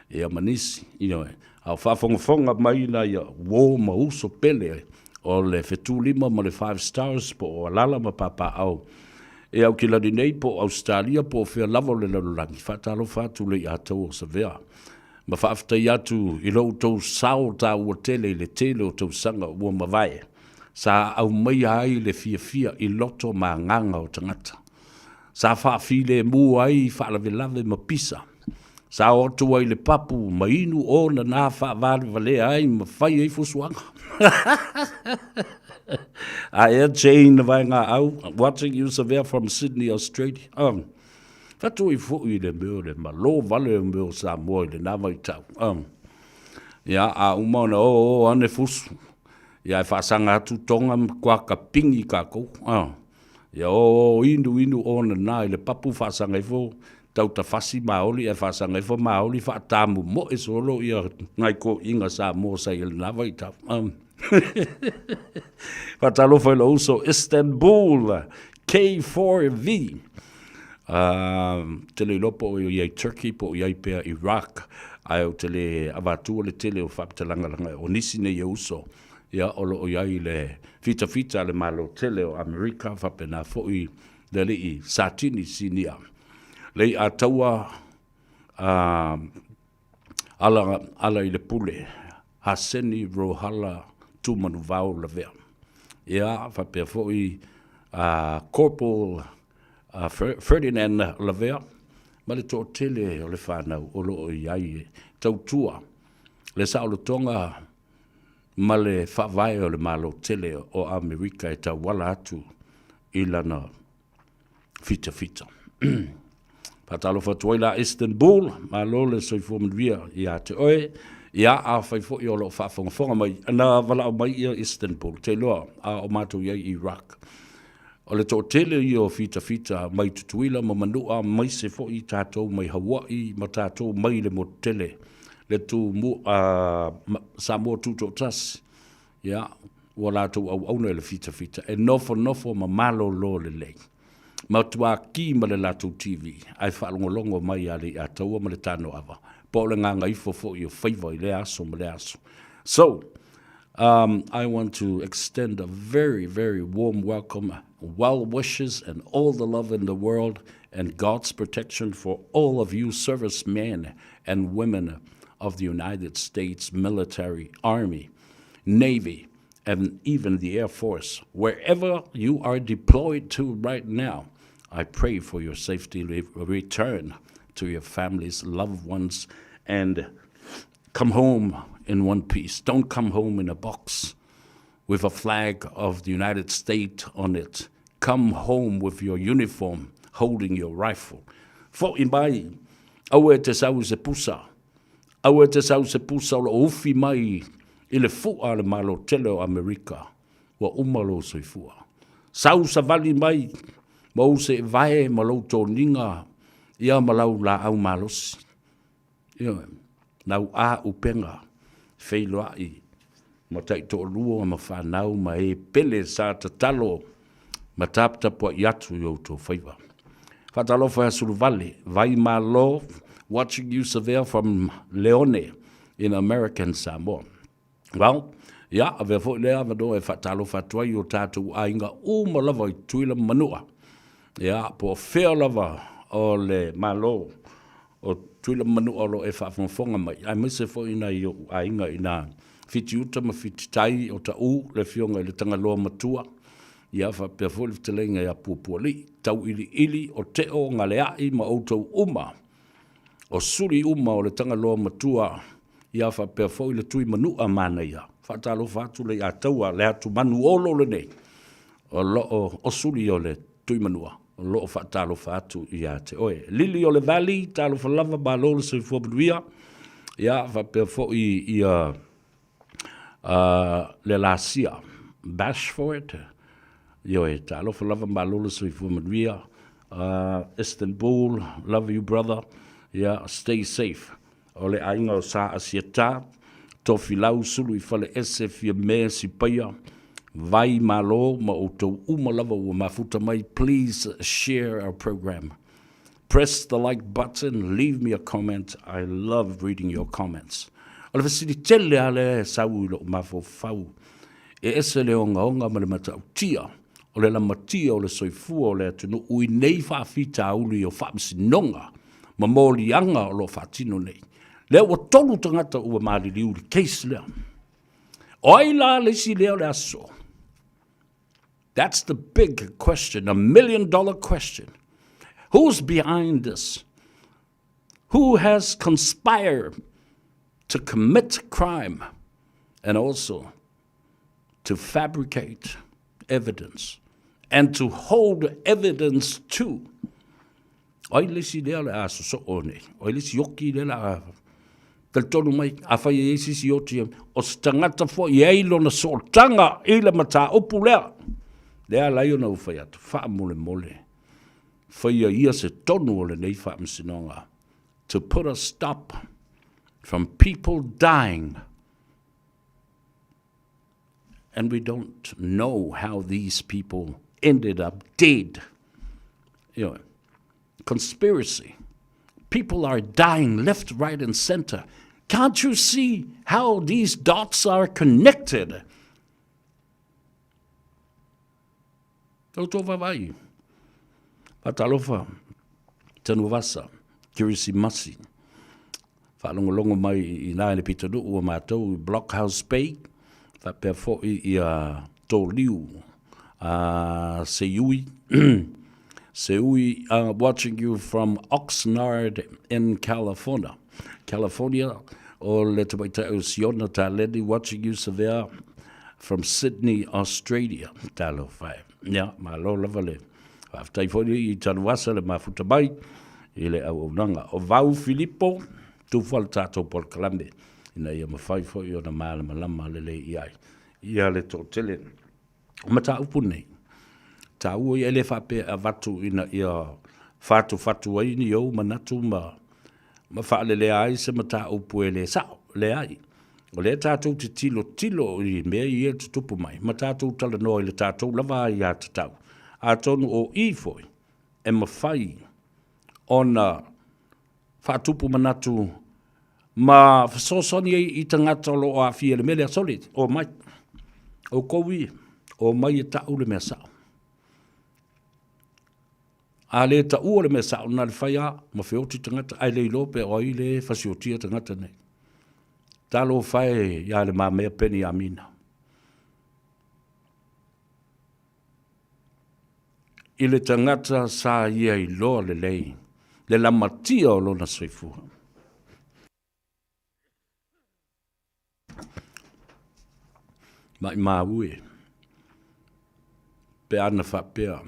ia ma nisi, ioe. A o faafogafoga mai nai uo ma uso pele o le fetulima ma le Five Stars po o Alala ma Papaaao e Aukilani nei po o Ausetalia po o fea lava o le lalolagi, faatalofa atu le Iataua o Savea ma faafetai atu i lo outou sao taua tele i le tele o tausaga ua mavae sa aumaia ai le fiafia i loto ma agaga o tagata. Sa faafilemu ai faalavelave ma pisa. Sa o atu ai le papu ma inu ona na faavalevalea ai ma fai ai fusuaga. Aea Jane Vaegaau, watching you Savea from Sydney, Australia. Um, Fatui foi le mea o le malo vale o mea o Samoa i lena vaitau. Um, ia, a uma ona o o ane fusu. Ia, e faasaga atu toga ma kuaka pingi kākou. Ia o o inu inu ona na i le papu faasaga ifo tautafasi maoli ae faasaga ifo maoli faatamomoe solo ia nai toeaiina Samoa sa i ai i lena vaitau. Faatalofa i lou uso Istanbul K4V. Ou te le iloa po o i ai Turkey po o i ai pea Iraq, ae ou te le avatua le tele o faamatalaga leaga o nisi nei e uso ia o lo o i ai le fitafita a le Malo tele o Amerika faapena foi le alii Satini Sinia le i'a taua a ala, ala i le pule Haseni Rohala Tumanuvao Lavea. Ia faapea foi a Corporal a Ferdinand Lavea ma le toatele o le fanau o lo o i ai e tautua le saolotoga ma le faavae o le Malo tele o Amerika e tauala atu i lana fitafita. Faatalofa atu ai la Istanbul, malo le soifua manuia ia te oe. Ia, afai foi o lo o faafogafoga mai, na valaau mai ia Istanbul, te iloa a o matou i ai i Iraq. O le toatele ia o fitafita mai Tutuila ma Manua, maise foi tatou mai Hawaii ma tatou mai le motu tele, le tu, Samoa Tutoatasi, ia, ua latou auauna i le fitafita e nofonofo ma malolo lelei. Matua ki ma le latou TV ae faalogologo mai ia Leiataua ma le Tanoava, po o le gagaifo foi o faiva i lea aso ma lea aso. So, I want to extend a very, very warm welcome, well wishes and all the love in the world and God's protection for all of you servicemen and women of the United States military, army, navy, and even the Air Force. Wherever you are deployed to right now, I pray for your safety return to your families, loved ones, and come home in one piece. Don't come home in a box with a flag of the United States on it. Come home with your uniform, holding your rifle. Fo'i mai, aua e te sau i se pusa. Aua e te sau i se pusa o lo o ufi mai i le fu'a a le Malo tele o Amerika, ua uma lou soifua. Sau savali mai ma ou seevae ma lou toniga ia ma lau laau malosi. Ioe, lau a upega feiloai ma taitoalua ma fanau ma e pele sa tatalo ma taputapuai atu i outou faiva. Faatalofa ia Suluvale, Vai Malo, watching you Savea from Leone in American Samoa. Well, ia, avea foi lea avanoa e faatalofa atu ai i o tatou aiga uma lava i Tutuila ma Manua. Ia, po o fea lava o le Malo o Tutuila ma Manua o lo o e faafogafoga mai, aemaise foi nai ou aiga i nā Fitiuta ma Fititai o Taʻu, le Afioga i le Tagaloa Matua, ia, faapea foi le fetalaiga ia Puapualii, Tauiliili, o Teo, Galeaʻi ma outou uma, o suli uma o le Tagaloa Matua, ia faapea foi le Tui Manua manaia. Faatalofa atu le Ataua, le atumanu olo lenei o lo o suli o le Tui Manua. O lo o faatalofa atu ia te oe. Lili o le Valley, talofa lava, malo le soifua manuia. Ia, faapea foi ia le Lasia Bashford, ioe, talofa lava, malo le soifua manuia. Istanbul, love you brother, ia, stay safe. O le aiga o Sa Asiata, Tofilau, Sulu i Faleese, Fiame, Sipaia, Vai, Malo ma outou uma lava ua mafuta mai, please share our program. Press the like button, leave me a comment, I love reading your comments. O le fesili tele lava lea e sau i lou mafaufau, e ese le ogaoga ma le matautia o le lamatia o le soifua o le atunuu i nei faafitauli o faamasinoga ma moliaga o lo o faatino nei. Lea ua tolu tagata ua maliliu i le case lea. O ai la le isi lea o le aso? That's the big question, a million dollar question. Who's behind this? Who has conspired to commit crime and also to fabricate evidence and to hold evidence to? O ai le isi lea o le a sosoo nei? O ai le isi oki lea o le a talitonu mai? Afai e i ai se isi oti, o se tagata foi e ai lona sootaga i le mataupu lea, lea ala ai ona ou fai atu, faamolemole, faia ia se tonu o lenei faamasinoga to put a stop from people dying and we don't know how these people ended up dead. You know, conspiracy. People are dying left, right, and center. Can't you see how these dots are connected? O tō wawai. Whatalofa, Tanuvasa, Kirisimasi. Whaalongolongo mai i nā le pitanuu o mātou i Blockhouse Bay, whapea fo'i i a tō liu, a Seiui, Seui, watching you from Oxnard in California. California, o le tamaitai o Siona Taleni, watching you Savea from Sydney, Australia. Talofa e. Ia, malo lava le faafetai foi i Tanuvasa le mafuta mai i le auaunaga. O Vau Filipo, tufa le tatou polokalame ina ia mafai foi ona malamalama lelei i ai ia le toatele. O mataupu nei, taua ia e le faapea e avatu ina ia fatufatu ai ni ou manatu ma ma faalelea ai se mataupu e le sao. Leai. O lea tatou te tilotilo i mea ia e tutupu mai, ma tatou talanoa i le tatou lava aiatatau. Atonu o i foi e mafai ona faatupu manatu ma fesoasoani ai i tagata o lo o aafia i le mea lea. Sole, omai. Outou ia, omai e tau le mea sao. A le taua le mea sao, na le fai a ma feoti tagata, ae le iloa pe o ai le fasiotia tagata nei. Talofa e ia Le Mamea Peniamina. I le tagata sa ia iloa lelei le lamatia o lona soifua. Maimau e, pe ana faapea,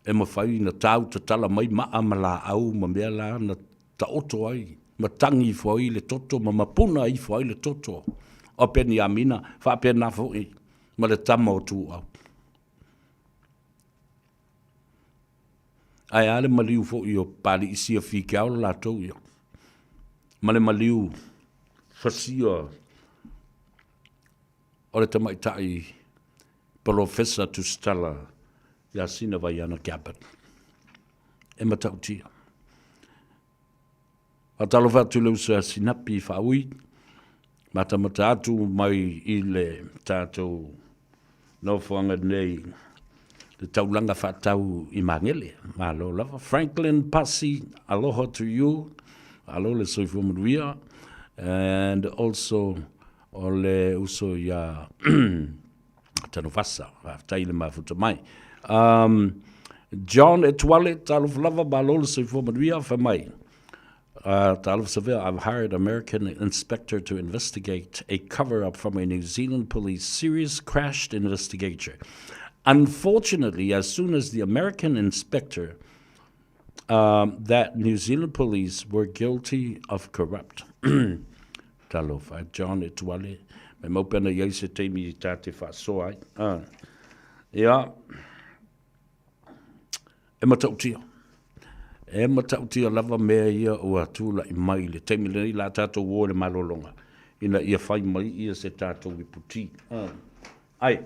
e mafai ona tau tatala mai maa ma laau ma mea la na taoto ai, ma tagi ifo ai le toto ma mapuna ifo ai le toto o Peniamina, faapena foi ma le tama o Tuuau. Ae a le maliu foi o Papali'i sia Fikeaola latou ia, ma le maliu fasia o le tamaitai Polofesa Tusitala ia Sina Vaiana Gabbard. E matautia. Faatalofa atu i le uso ia Sinapi Faaui, matamata atu mai i le tatou nofoaga nei le taulaga faatau i Magele. Malo lava. Franklin Pasi, aloha to you. Alo le soifua manuia. And also o le uso ia Tanuvasa. Faafetai le mafuta mai. Um, John Etuale, talofa lava, malo le soifua manuia, fai mai. Talofa Savea, I've hired American inspector to investigate a cover-up from a New Zealand police serious crash investigator. Unfortunately, as soon as the American inspector um, that New Zealand police were guilty of corrupt. Talofa, John Etuale, me mau pena i ai se taimi i tā te whaasoa ai. Ah. Ia, e matautia. E matautia lava mea ia ua tūlaʻi mai i le taimi lenei la tātou o i le malologa ina ia fai mai ia se tātou ipu tī. Ah. Ai,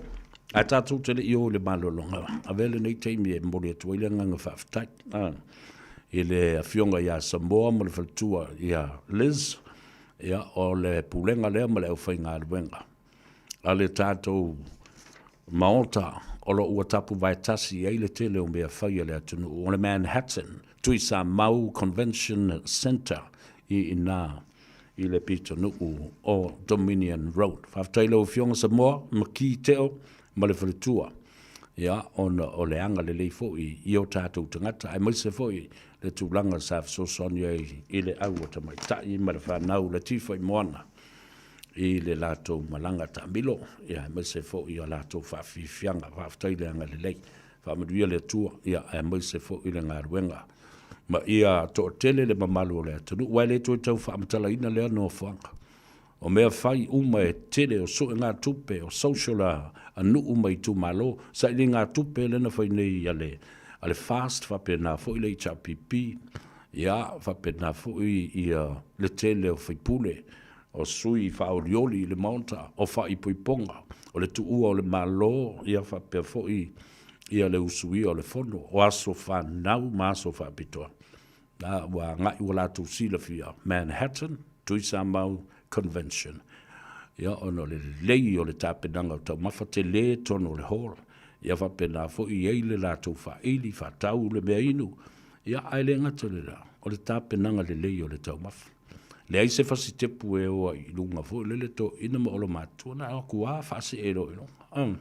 ae tātou te le i o i le malologa, avea lenei taimi e momoli atu ai le agaga faafetai ah, i le afioga iā Samoa ma le faletua iā Liz, ia, o le pulega lea ma le aufaigaluega a le tātou Maota o lo o ua tapuvae tasi i ai le tele o mea fai a le atunuu o le Manhattan Tuisamau Convention Centre i inā i le pitonuu o Dominion Road. Faafetai i lau Afioga Samoa, Maki Teo ma le faletua, ia, ona o le agalelei foi i o tatou tagata, aemaise foi le tulaga sa fesoasoani ai i le au o tamaitai ma le fanau le Tifaimoana i le latou malaga taamilo, ia, aemaise foi o latou faafiafiaga. Faafetai le agalelei. Faamanuia le Atua, ia, aemaise foi le galuega ma ia toatele le mamalu o le atunuu, aua e le toe tau faamatalaina lea nofoaga. O mea fai uma e tele o suegatupe, o social a, a nuu ma itumalo, sailigatupe lea na fai nei a le, a le FAST, faapena foi le HRPP, ia, faapena foi ia le tele o faipule, o sui faaolioli i le Maota, o faaipoipoga, o le tuua o le Malo, ia faapea foi ia le usuia o le Fono, o aso fanau ma aso faapitoa. Na, ua agai ua latou silafia, Manhattan, Tuisamau Convention. Ia, ona o le lelei o le tapenaga o taumafa, tele tonu o le hall. Ia faapena foi i ai le latou faaili, faatau le mea inu. Ia, ae le gata i le la, o le tapenaga lelei o le taumafa. Leai se fasitepu e o ai i luga foi lele toeaina ma olomatua, na o atu lava faasee loa i luga.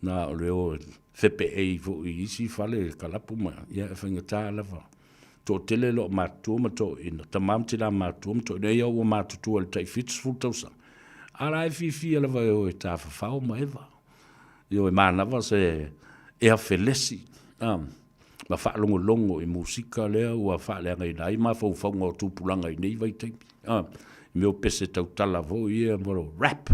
Na o le o fepeei foi i isi fale kalapu ma, ia e faigata lava. Toatele loomatutua ma toeaina, tama ma tina matutua ma toeaina, ia ua matutua i le tai 70 tausaga, a o la e fiafia lava e o e tafafao ma eva. Ioe, manava se ea felesi ma faalogologo i musika lea ua faaleagaina ai mafaufauga o tupulaga i nei vaitaimi. I mea o pese tautala foi ia mo lo rap.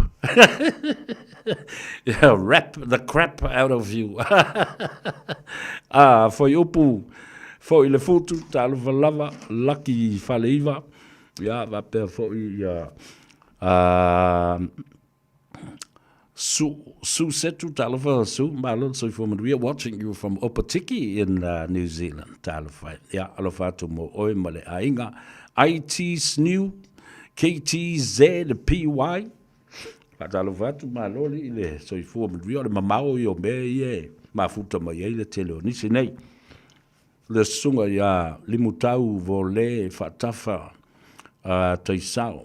Yeah, rap the crap out of you. Ah, foi upu foi le futu, talofa lava, Lucky Faleiva, ia, faapea foi ia, Su, Su Setu, talofa Su, malo le soifua manuia, watching you from Opotiki in uh, New Zealand, talofa e. Ia, alofa atu mo oe ma le aiga. IT SNEW, KTZPY, faatalofa atu, malo li i le soifua manuia, o le mamao ia o mea ia e mafuta mai ai le tele o nisi nei. Le susuga ia Limutau Vole Faatafa uh, Taisao.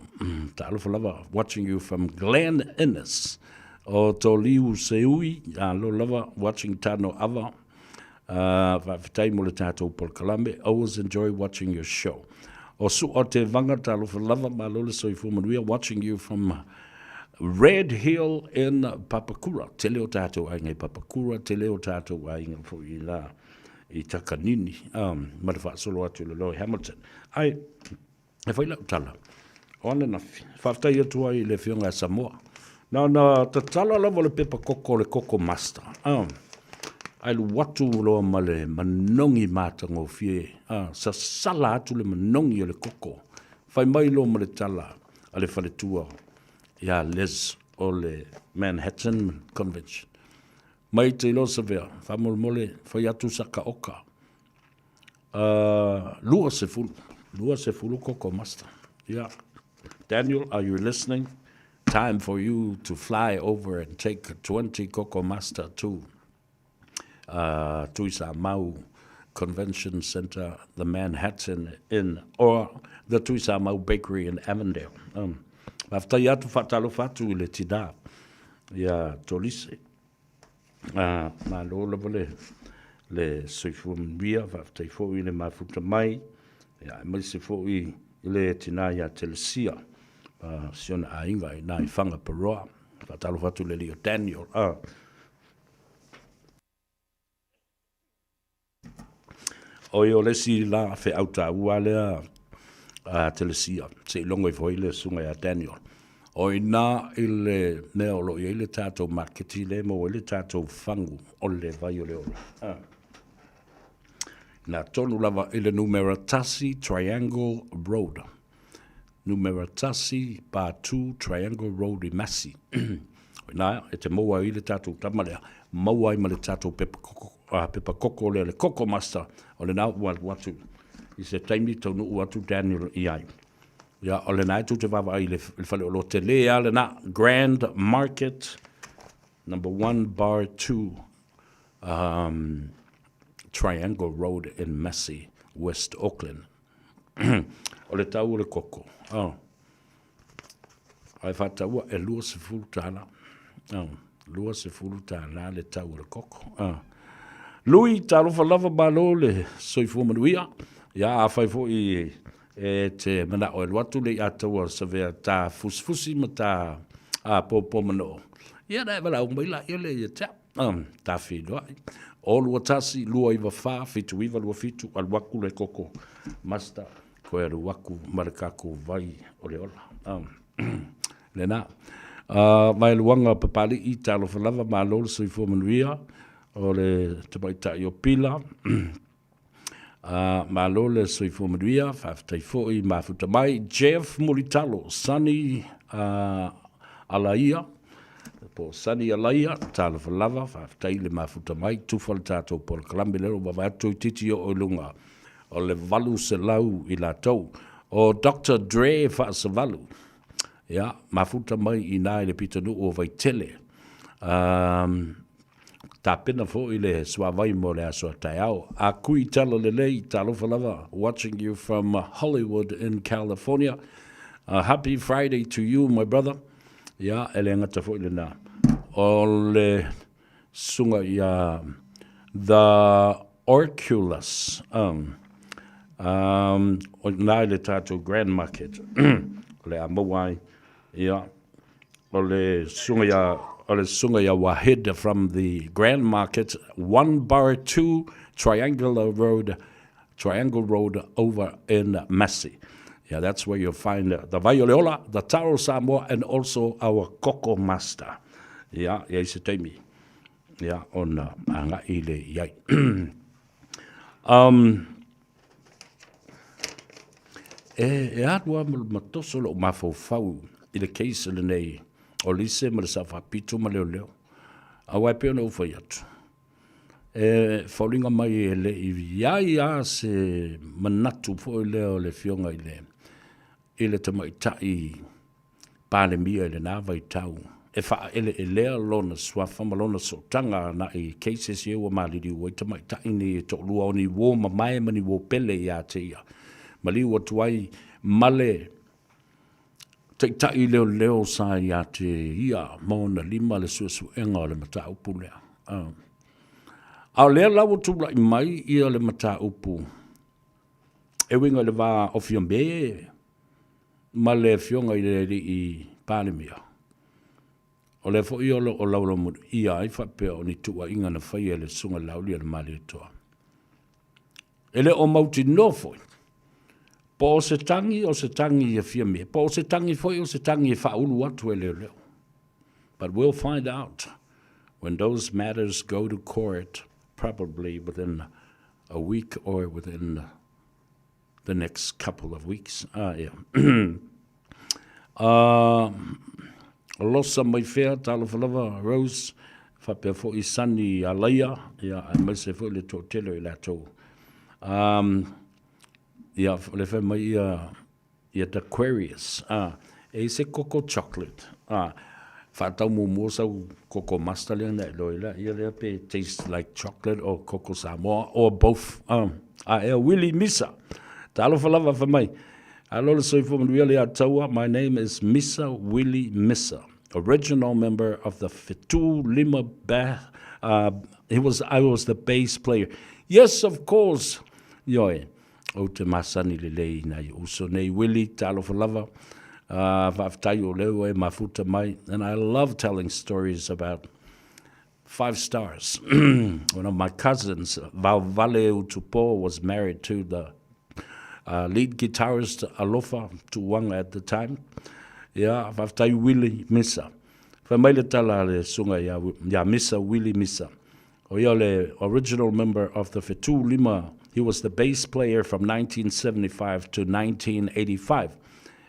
Talofa lava, watching you from Glen Innes. O Toliu Seui, alo lava, watching Tano Ava. Uh, faafetai mo le tātou polokalame. Always enjoy watching your show. O Sua Te Vanga, talofa lava, malo le soifua manuia, watching you from Red Hill in Papakura. Tele o tātou aiga i Papakura, tele o tātou aiga foi i la i Takanini, um, ma le faasolo atu i le Loy Hamilton. Ai, e fai lau tala, o ananafi, faafetai atu ai i le Afioga ia Samoa. Na ona tatala lava o le pepa koko o le Koko Master. Um, ae alu atu loa ma le manogi matagofie, uh, sasala atu le manogi o le koko. Fai mai loa ma le tala a le faletua ia Liz o le Manhattan Convention. Mai te iloa Savea, faamolemole fai atu saka oka. Uh, 20, 20 koko master. Yeah. Daniel, are you listening? Time for you to fly over and take 20 koko master to uh, Tuisamau Convention Center, the Manhattan Inn, or the Tuisamau Bakery in Avondale. Um, Faafetai atu, faatalofa atu i le tinā ia Tolise. Ā, malo lava le, le soifua manuia, faafetai foi i le mafuta mai, ia, aemaise foi i le tinā ia Telesia, a si ona aiga i nā i Whangaparoa. Faatalofa atu i le alii o Daniel. Ā, Oi o le isi la feau taua lea a Telesia, se i logo ifo ai le susuga ia Daniel. O i ina i le mea o lo o i ai le tatou maketi lea e maua ai le tatou fagu o le vai o le ola. Ah. Na tonu lava i le numera 1 Triangle Road. Numera 1 Patu Triangle Road i Massey. O ina e te maua ai le tatou tama lea, maua ai ma le tatou pepa koko, pepa koko lea, le Koko Master, o lena ua alu atu i se taimi taunuu atu Daniel i ai. Ia, o lena e tou te vaavaai i le, le faleoloa tele lava lena, Grand Market, number 1 bar 2, Triangle Road in Massey, West Auckland. O le tau o le koko, oh. Ae faataua e $20. Oh, $20 le tau o le koko. Oh. Lui, talofa lava malo le soifua manuia. Ia, afai foi e te manao e alu atu le iataua savea ta fusifusi ma ta a pōpō manoo. Ia, na e valaau mai laia lea ia te au. Um, ta feiloai. O 21, 294, 79, 27, alu aku le koko master. Koe alu aku ma le kakou vai o le ola. Um, lena. Vaeluaga Papali'i, talofa lava, malo le soifua manuia o le tamaitai o Pila. Malo le soifua manuia, faafetai foi mafuta mai. Jeff Mulitalo, Sunny Alaia, po o Sunny Alaia, talofa lava, faafetai le mafuta mai, tufa le tatou polokalame lea o vaavaai atu toeitiiti oo i luga o le 800 i latou. O Doctor Dre Faasavalu, ia, mafuta mai i ina i le pitonuu o Vaitele. Um, tapena foi le suavai mo le aso a taeao. A kui tala lelei, talofa lava, watching you from Hollywood in California. Happy Friday to you, my brother. Ia, e le gata foi lena. O le susuga ia The Orculus, um, um, o ina i le tatou Grand Market, o le a maua ai, ia, o le susuga ia, o le susuga ia Wahid from the Grand Market, 1 bar 2 Triangular Road, Triangle Road over in Massey. Yeah, that's where you'll find the Vai o le Ola, the Taro Samoa, and also our Koko Master. Yeah, i ai se taimi. Yeah, ona agai le i ai. E alu lava ma toso lou mafaufau i le case lenei o Lise ma le Sao Faapito ma Leoleo. Aua e pei ona ou fai atu, E foliga mai e le i i ai lava se manatu foi lea o le Afioga i le, i le Tamaitai Palemia i lena vaitau e faaeleelea lona suafa ma lona sootaga agai i cases ia ua maliliu ai tamaitai nei e toalua o ni uo mamae ma ni uo pele ia te ia. Maliu atu ai ma le Taitai leoleo sa ia te ia ma ona lima le suesuega o le mataupu lea. A o lea la ua tulai mai ia le mataupu e uiga i le va o Fiame ma le Afioga i le Alii Palemia. O lea foi o lo o laulaumanuia ai faapea o ni tuuaiga na faia e le Susuga i le Laaulialemalietoa. E le o mautinoa foi, po o se tagi o se tagi e fia mea, po o se tagi foi o se tagi e faaulu atu e leoleo. But we'll find out when those matters go to court, probably within a week or within the next couple of weeks. Ah, yeah. Losa mai fea, talofa lava, Rose, faapea foi Sunny Alaia, ia, aemaise foi le toatele o i latou. Ia, le fai mai ia, ia Daquarius, ah, e i se koko chocolate, ah, faatau muamua sau koko master lea na e iloa ai la, ia lea pe taste like chocolate or koko Samoa or both. A ea Willie Misa, talofa lava fai mai, Alo le soifua manuia le Ataua, my name is Misa Willie Misa, original member of the Fetu Lima ba he was, I was the bass player. Yes, of course! Ioe, ou te masani lelei i nai uso nei Willie, talofa lava, faafetai o lea ua e mafuta mai, and I love telling stories about. Five stars. One of my cousins, Vaovale Utupo, was married to the uh, lead guitarist Alofa Tuanga at the time. Yeah, faafetai Willie Misa. Fai mai le tala a le susuga ia, ia Misa Willie Misa. O ia le original member of the Fetu Lima. He was the bass player from 1975 to 1985.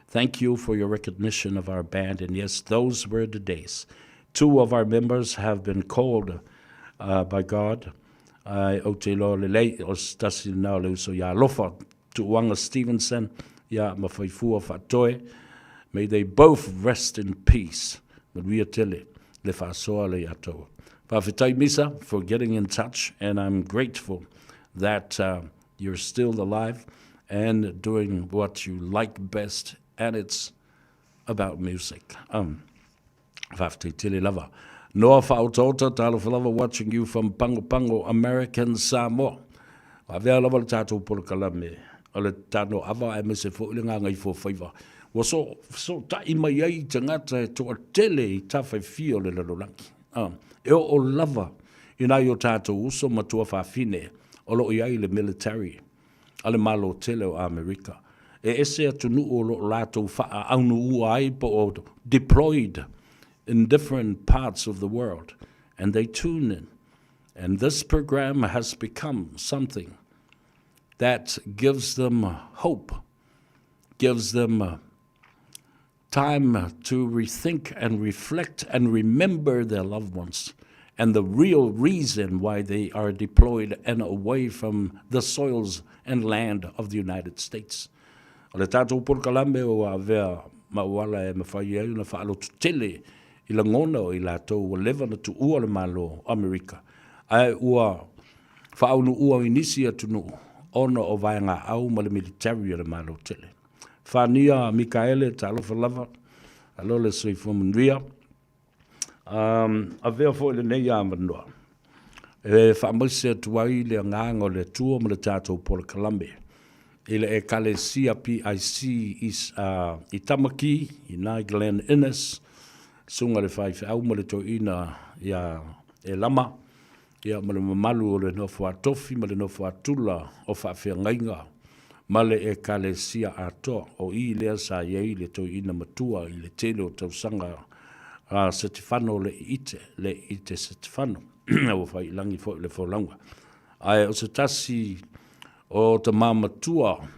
Thank you for your recognition of our band, and yes, those were the days. Two of our members have been called uh, by God. Ai, ou te iloa lelei, o se tasi lena o le uso ia Alofa Tuuanga Stevenson, ia ma Faifua Faatoe. May they both rest in peace. Manuia tele le faasoa le iatou. Faafetai Misa for getting in touch and I'm grateful that uh, you're still alive and doing what you like best and it's about music. Um, Faafetai tele lava. Noa Faaotaota, talofa lava watching you from Pago Pago, American Samoa. Avea lava le tatou polokalame o le tano ava aemaise foi le gagaifofaiva. Ua so, fesootai mai ai tagata e toatele i tafa e fia o le lalolagi. Ah, e oo lava i nai o tatou uso ma tuafafine o lo o i ai le military a le Malo tele o Amerika. E ese atunuu o lo o latou faaaunuua ai po o deployed in different parts of the world and they tune in. And this program has become something that gives them hope, gives them time to rethink and reflect and remember their loved ones and the real reason why they are deployed and away from the soils and land of the United States. O le tatou polokalame ua avea ma auala e mafai ai ona faalototele i lagona o i latou ua leva ona tuua le Malo o Amerika, ae ua faaunuua i nisi atunuu ona o vaegaau ma le military a le Malo tele. Fania Mikaele, talofa lava, alo le soifua manuia. Um, avea foi lenei avanoa e faamaise atu ai le agaga o le Atua ma le tatou polokalame i le Ekalesia PIC i, uh, i Tamaki, i nai Glen Innes, susuga le faifeau ma le toeaina ia Elama, ia ma le mamalu o le nofo a tofi ma le nofo a tula o faafeagaiga ma le Ekalesia atoa. O i lea sa i ai le toeaina matua i le tele o tausaga a Setefano le Iite, le Iite Setefano, ua fai i lagi foi le folauga. Ae o se tasi o tama matua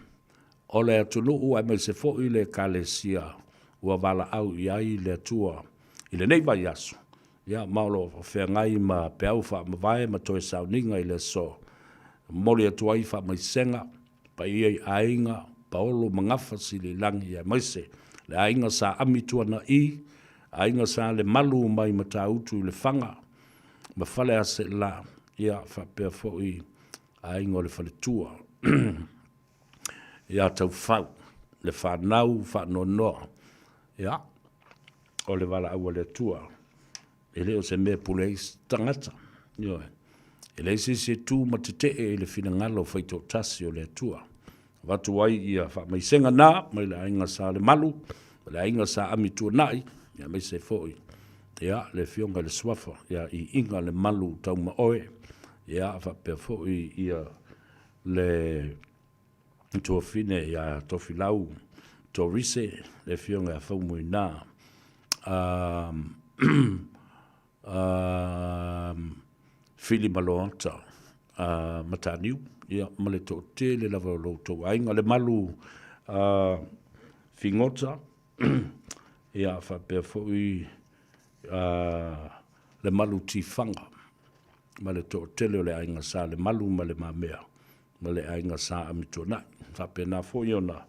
o le atunuu aemaise foi le Ekalesia ua valaau i ai le Atua i lenei vaiaso, Ia, ma o lo o feagai ma peau faamavae ma toe sauniga i le aso. Momoli atu ai faamaisega paia i aiga Paolo ma Gafa Siliilagi aemaise le aiga Sa Ami Tuana'i, aiga Sa Lemalu mai Matautu i Lefaga ma Faleaseela, ia faapea foi aiga o le faletua ia Taufau, le fanau faanoanoa. Ia, o le valaau a le Atua, e le o se mea e pule ai se tagata. Ioe. E leai se isi e tu ma tetee i le finagalo faitoatasi o le Atua. Avatu ai ia faamaisega na mai le aiga Sa Lemalu, ma le aiga Sa Ami Tuanai, aemaise foi ia le afioga i le Suafa ia Iiga Lemalu Taumaoe, ia faapea foi ia le tuafine ia Tofilau Torise, le afioga ia Faumuina Fili Maloata Mataniu, ia ma le toatele lava o lo outou aiga, Lemalu Figota, ia faapea foi Lemalu Tifaga ma le toatele o le aiga Sa Lemalu ma Le Mamea ma le aiga Sa Amituanai. Faapena foi ona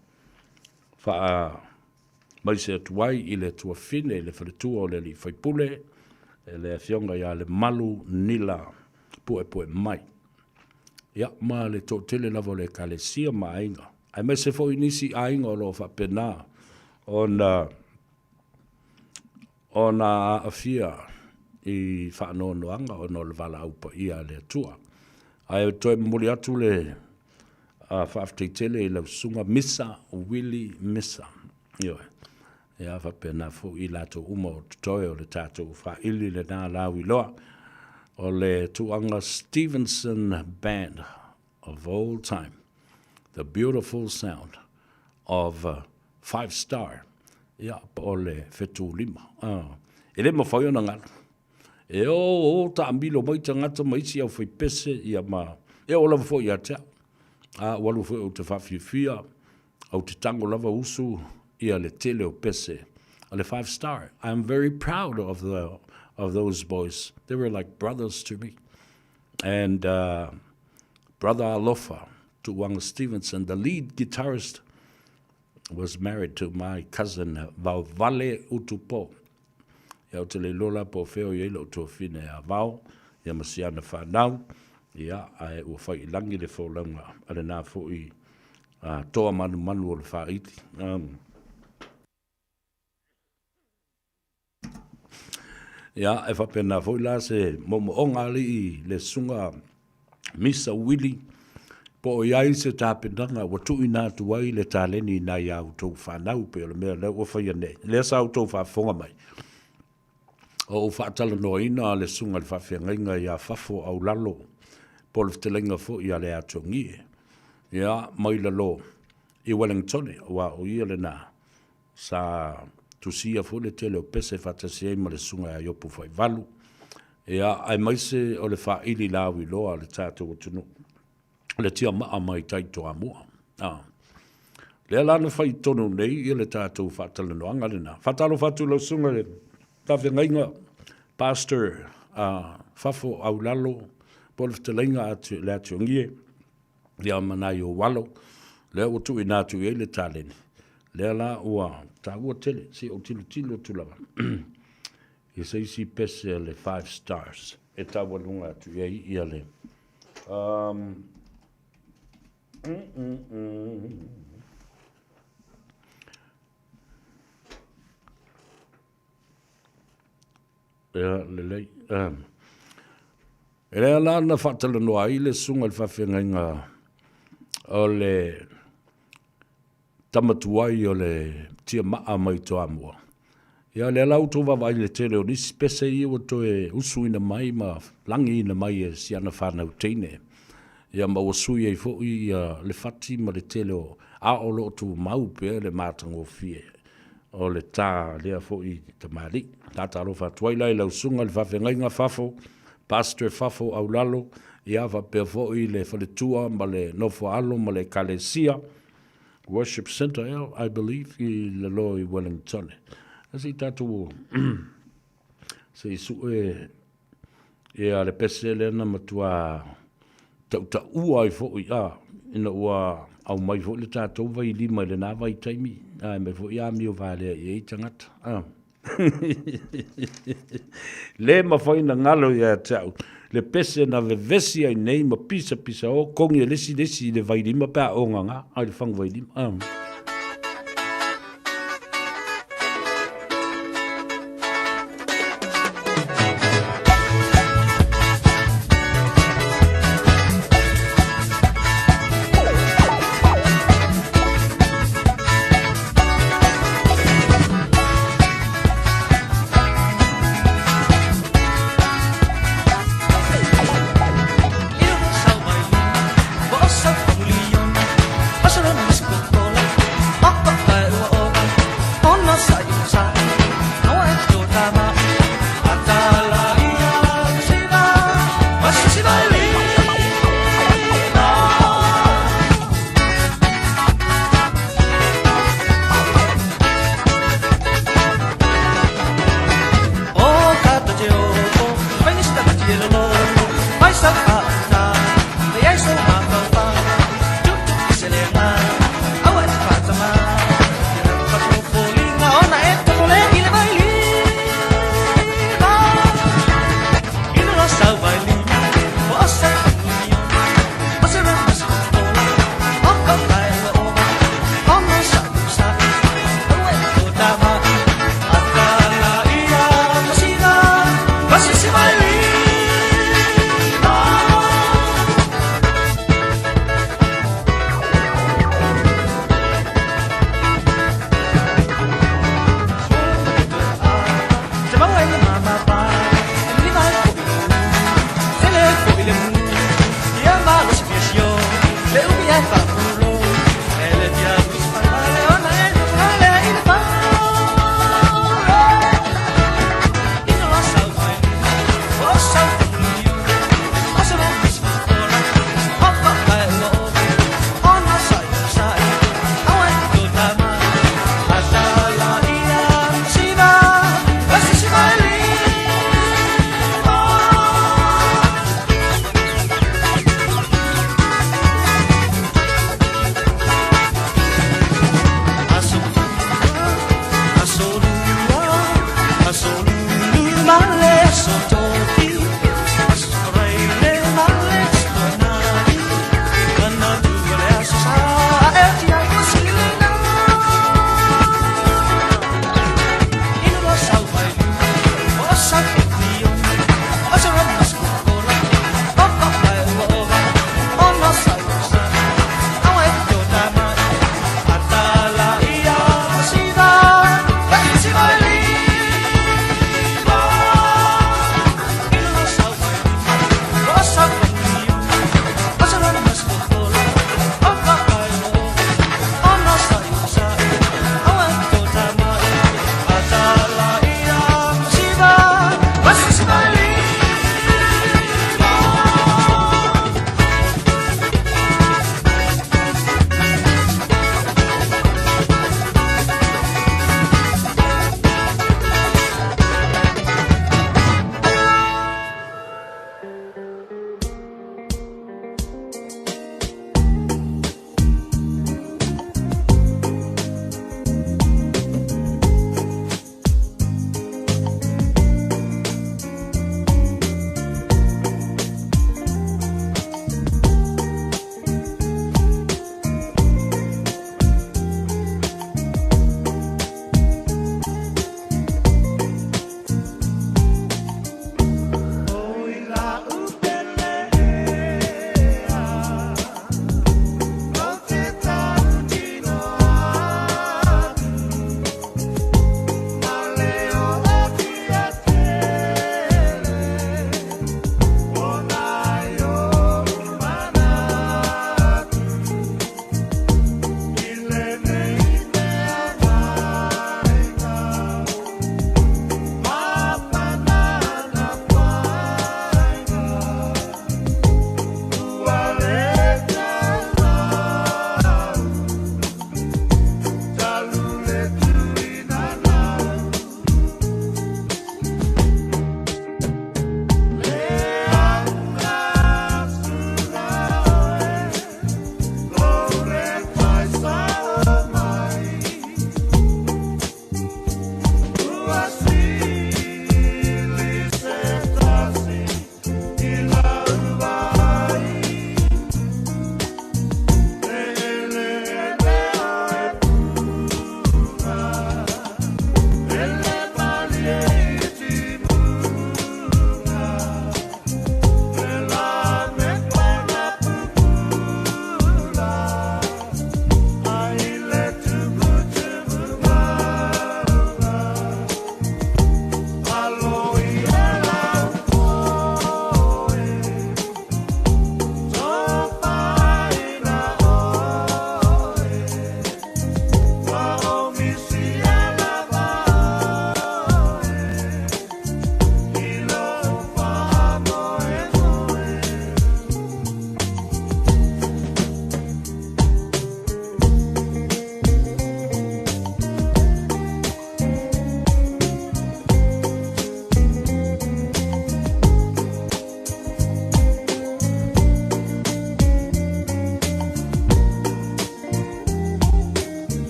faamaise atu ai i le tuafine i le faletua o le alii faipule, le afioga ia Lemalu Nila Puepuemai. Ia, ma le toatele lava o le Ekalesia ma aiga, aemaise foi nisi aiga o lo o faapena ona ona aafia i faanoanoaga ona o le valaau paia a le Atua. Ae toe momoli atu le faafetai tele i lau susuga Misa Willie Misa. Ioe. Ia faapena foi i latou uma o totoe o le tatou faili lena lauiloa. O le tuaga Stevenson Band of old time. The beautiful sound of Five Star. Ia, po o le Fetulima. E le mafai ona galo. E o, o taamilo mai tagata ma isi aufaipese, ia ma, e oo lava foi ia te au. A ua alu foi ou te faafiafia, ou te tago lava usu ia le tele o pese a le Five Star. I am very proud of the of those boys. They were like brothers to me. And Brother Alofa Tuuaga Stevenson, the lead guitarist, was married to my cousin Vaovale Utupo. Ia, ou te le iloa la po o fea o i ai lou tuafine a Vao, ia ma si ana fanau, ia, ae ua fai i lagi le folauga a lena foi toa manumanu o le faaili. Ia, e faapena foi la se moomooga alii le susuga Misa Wili, po o i ai se tapenaga ua tuuina atu ai le taleni i nai a outou fanau pei o le mea lea ua faia nei. Lea sa outou faafofoga mai, o ou faatalanoaina le susuga i le faafeagaiga ia Fafo Aulalo po o le fetalaiga foi a Leatogie, ia, mai lalo i Wellingtone, aua o ia lena Sa tusia foi le tele o pese faatasi ai ma le Susuga ia Iopu Faivalu, ia, aemaise o le faaili lauiloa a le tatou atunuu, le tiamaa mai tai Toamua. A. Lea la na fai tonu nei ia le tatou faatalanoaga lena. Faatalofa atu i lau Susuga i le Faafeagaiga, Pastor a Fafo Aulalo, po o le fetalaiga a Leatiogie. Ia ma nai ou alo, lea ua tuuina atu i ai le taleni, lea la ua taua tele, se i ou tilotilo atu lava i se isi pese a le Five Stars e taualuga atu i ai ia le um, Ia, lelei. Um, e lea la na faatalanoa ai le susuga i le faafeagaiga o le tama tuai o le tiamaa mai Toamua. Ia, lea la ua outou vaavaai i le tele o nisi pese ia ua toe usuina mai ma lagiina mai e si ana fanau teine. Ia ma ua sui ai foi ia le fati ma le tele o a o lo o tumau pea le matagofie o le ta lea foi tamalii. Faatalofa atu ai la i lau susuga i le faafeagaiga Fafo, Pastor Fafo Aulalo, ia faapea foi le faletua ma le nofoaalo ma le ekalesia, Worship Centre, I believe, i lalo i Wellingtone. Se i tatou se i sue Ia le pese lea na matua tautaua ai foi a ina ua aumai foi le tatou vailima i lena vaitaimi, ae aumai foi amio valea i ai tagata. A. Le mafai ona galo ia te au le pese na vevesi ai nei ma pisapisa o kogi e le isi le isi i le vailima pe a ogaga ai le fagu vailima. A.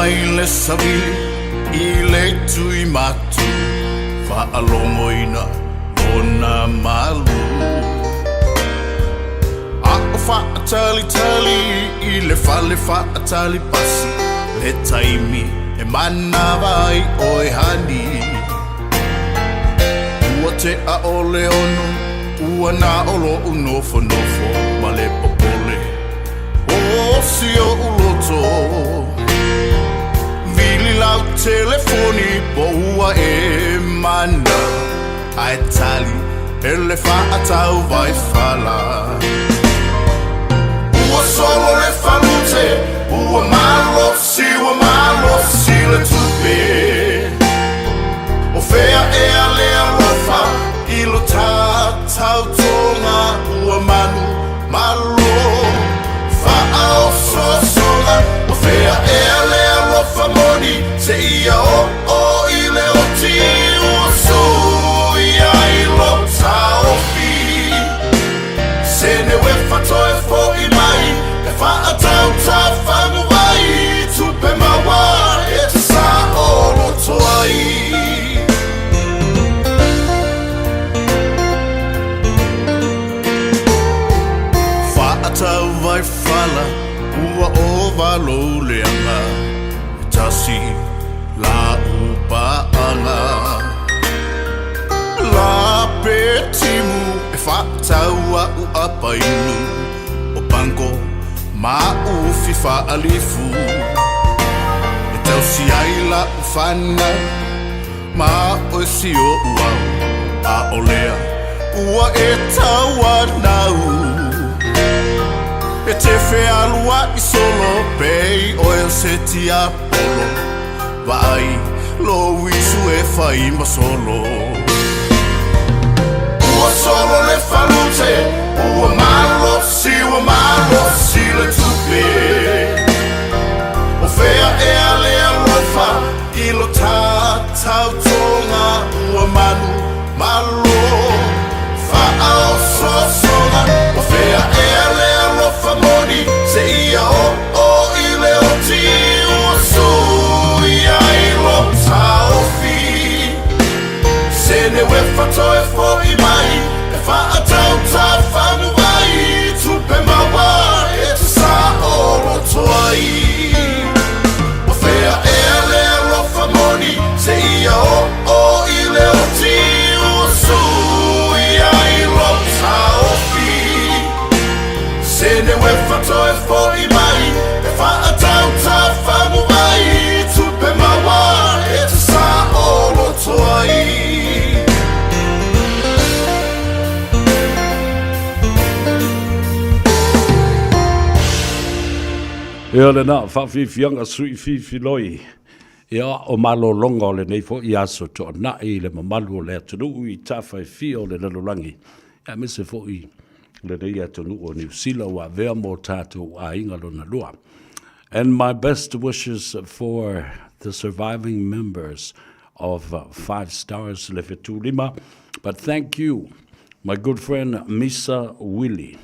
mai le savili i le tui matu faalogoina lona malu. A o faatalitali i le fale faatali pasi le taimi e manava ai oe hani. Ua tea o le ono, ua na o loʻu nofonofo ma le popole o si oʻu loto. Vili lau telefoni po ua e mana ae tali e le faatau vaifala. Ua solo le falute, ua malosi, ua malosi le tupe. O fea ea le alofa i lo tautoga ua manu malo faaosoosoga. O fea ea le alofa moni seia oo i le oti ua suia i lo taofi. Sene uefa toe foʻi mai e faatautafagu ai tupe maua e te saoloto ai. Faatau vaifala ua ova lou leaga e tasi lau paaga. La pe timu e faatau a'u apainu o pango ma ufi faalifu. E tausi ai lau fanau ma oe si oʻu au a o lea ua e tauanau. E te fealuaʻi solo pei oe o se tiapolo vaai lou isu e fai ma solo. Ua solo le falute, ua malosi, ua malosi le tupe. O fea ea le alofa i lo tautoga ua manu malo faaosoosoga. O fea ea le alofa moni seia oo i le oti ua suia i lo taofi. Sene uefa toe foʻi mai e faatautafagu ai tupe maua e te saoloto ai. O fea ea le alofa moni seia oo i le oti ua suia i lo taofi. Sene uefa toe foʻi mai e faatautafagu ai tupe maua e te saoloto ai. Ia lena faafiafiaga sui fifiloi ia o malologa o lenei foi aso toanai i le mamalu o le atunuu i tafa e fia o le lalolagi, aemaise foi lenei atunuu o Niu Sila ua avea mo tatou aiga lona lua. And my best wishes for the surviving members of Five Stars Le Fetulima. But thank you, my good friend Misa Willie.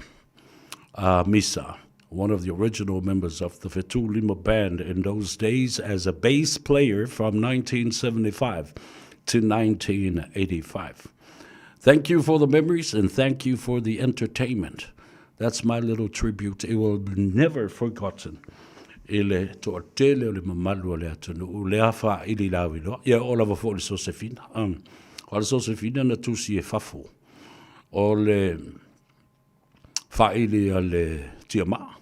Misa, one of the original members of the Fetulima band in those days as a bass player from 1975 to 1985. Thank you for the memories and thank you for the entertainment. That's my little tribute. It will be never forgotten. I le toatele o le mamalu o le atunuu, lea faaili lauiloa. Ia o lava foi le Sosefina. O le Sosefina na tusi e fafo. O le faaili a le Tiamaa.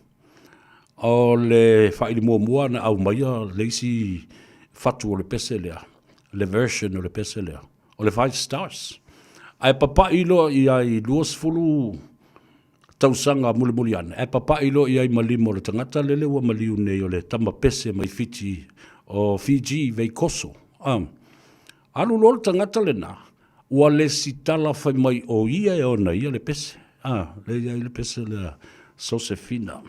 O le faaili muamua na aumaia le isi fatu o le pese lea, le version o le pese lea, o le Five Stars. Ae papai loa i ai 20 tausaga mulimuli ane, ae papai loa i ai ma lima o le tagata lele ua maliu nei o le tama pese mai Fiti o Fiji Veikoso. Alu loa le tagata lena, ua lesitala fai mai o ia e ona ia le pese. Le i ai le pese lea Sosefina.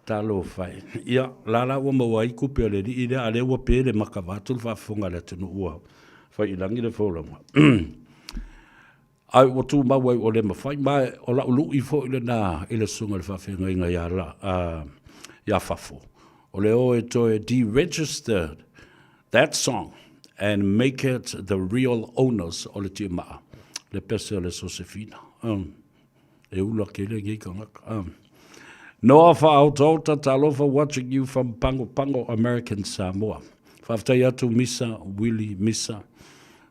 Talofa e. Ia, la la ua maua ai kupe a le alii lea, a lea ua pe le maka vaeatu le faafofoga a le atunuu ua fai i lagi le folauga. Ae ua tumau ai ua le mafai, ma o lau lui foi lena i le susuga i le faafeagaiga ia, la, ia Fafo. O le o e toe deregister that song and make it the real owners o le tiamaa, le pese o le Sosefina. Um, e ula kele ngei kangaka. Um, Noa Faaotaota, talofa watching you from Pago Pago, American Samoa. Faafetai atu Misa, Willie Misa.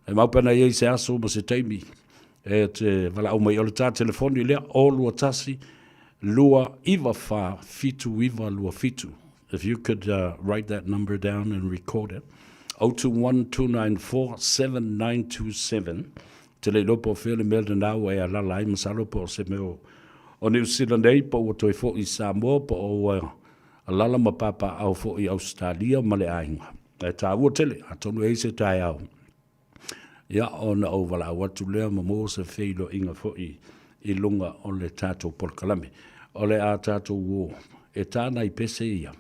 E mau pena i se aso ma se taimi e te valaau mai o le tā telefoni lea, o 21 294 7927. If you could write that number down and record it. 021 294 7927. Te le iloa po o fea le mea lena ua e alala ai, masalo po o se mea o, o Niu Sila nei, po ua toe foi i Samoa, po o ua alala ma papaaao foi i Ausetalia ma le aiga. Ae taua tele, atonu e i ai se taeao Ia, ona ou valaau atu lea ma maua se feiloaiga foi i luga o le tatou polokalame. O le a tatou o e tā nai pese ia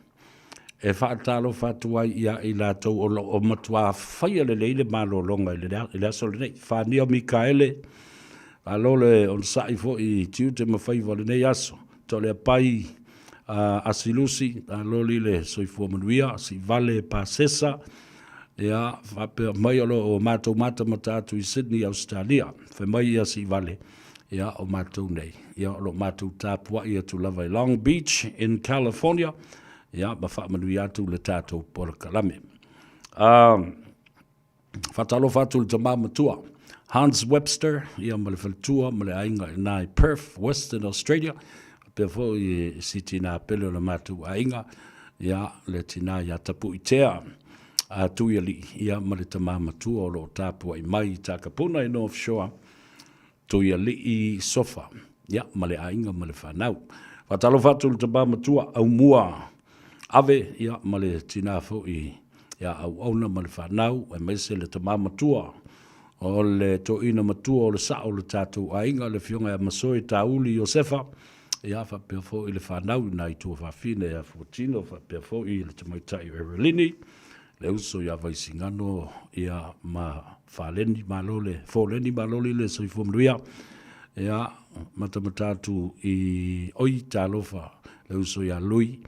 e faatalofa atu ai ia i latou o lo o matuā faia lelei le malologa i le aso lenei. Fania Mikaele, malo le onosai foi i tiute ma faiva o lenei aso. Toleapai Asilusi, malo le soifua manuia. Siivale Pasesa, Ia, faapea mai o lo o matou matamata atu i Sydney, Ausetalia. Fai mai ia Siivale, ia, o matou nei, ia, o lo o matou tapuai atu lava i Long Beach in California, ia, ma faamanuia atu le tatou polokalame. Um, faatalofa atu i le tama matua, Hans Webster, ia, ma le faletua ma le aiga i nā i Perth, Western Australia, faapea foi i si tinā pele o le matou aiga, ia, le tinā iā Tapuitea, a Tuialii, ia, ma le tama matua o lo o tapuai mai i Takapuna i North Shore, Tuialii Sofa, ia, ma le aiga ma le fanau. Faatalofa atu i le tama matua, Aumua Ave, ia, ma le tinā foi ia Auauna ma le fanau, aemaise le tama matua o le toeaina matua o le sao o le tatou aiga, le Afioga ia Masoe Tauli Iosefa, ia, faapea foi le fanau i nā i tuafafine ia Fuatino, faapea foi le tamaitai o Erelini, le uso ia Vaisigano, ia, ma Faleni, malo le, Foleni, malo le le soifua manuia, ia, matamata atu i oi, talofa, le uso ia Lui,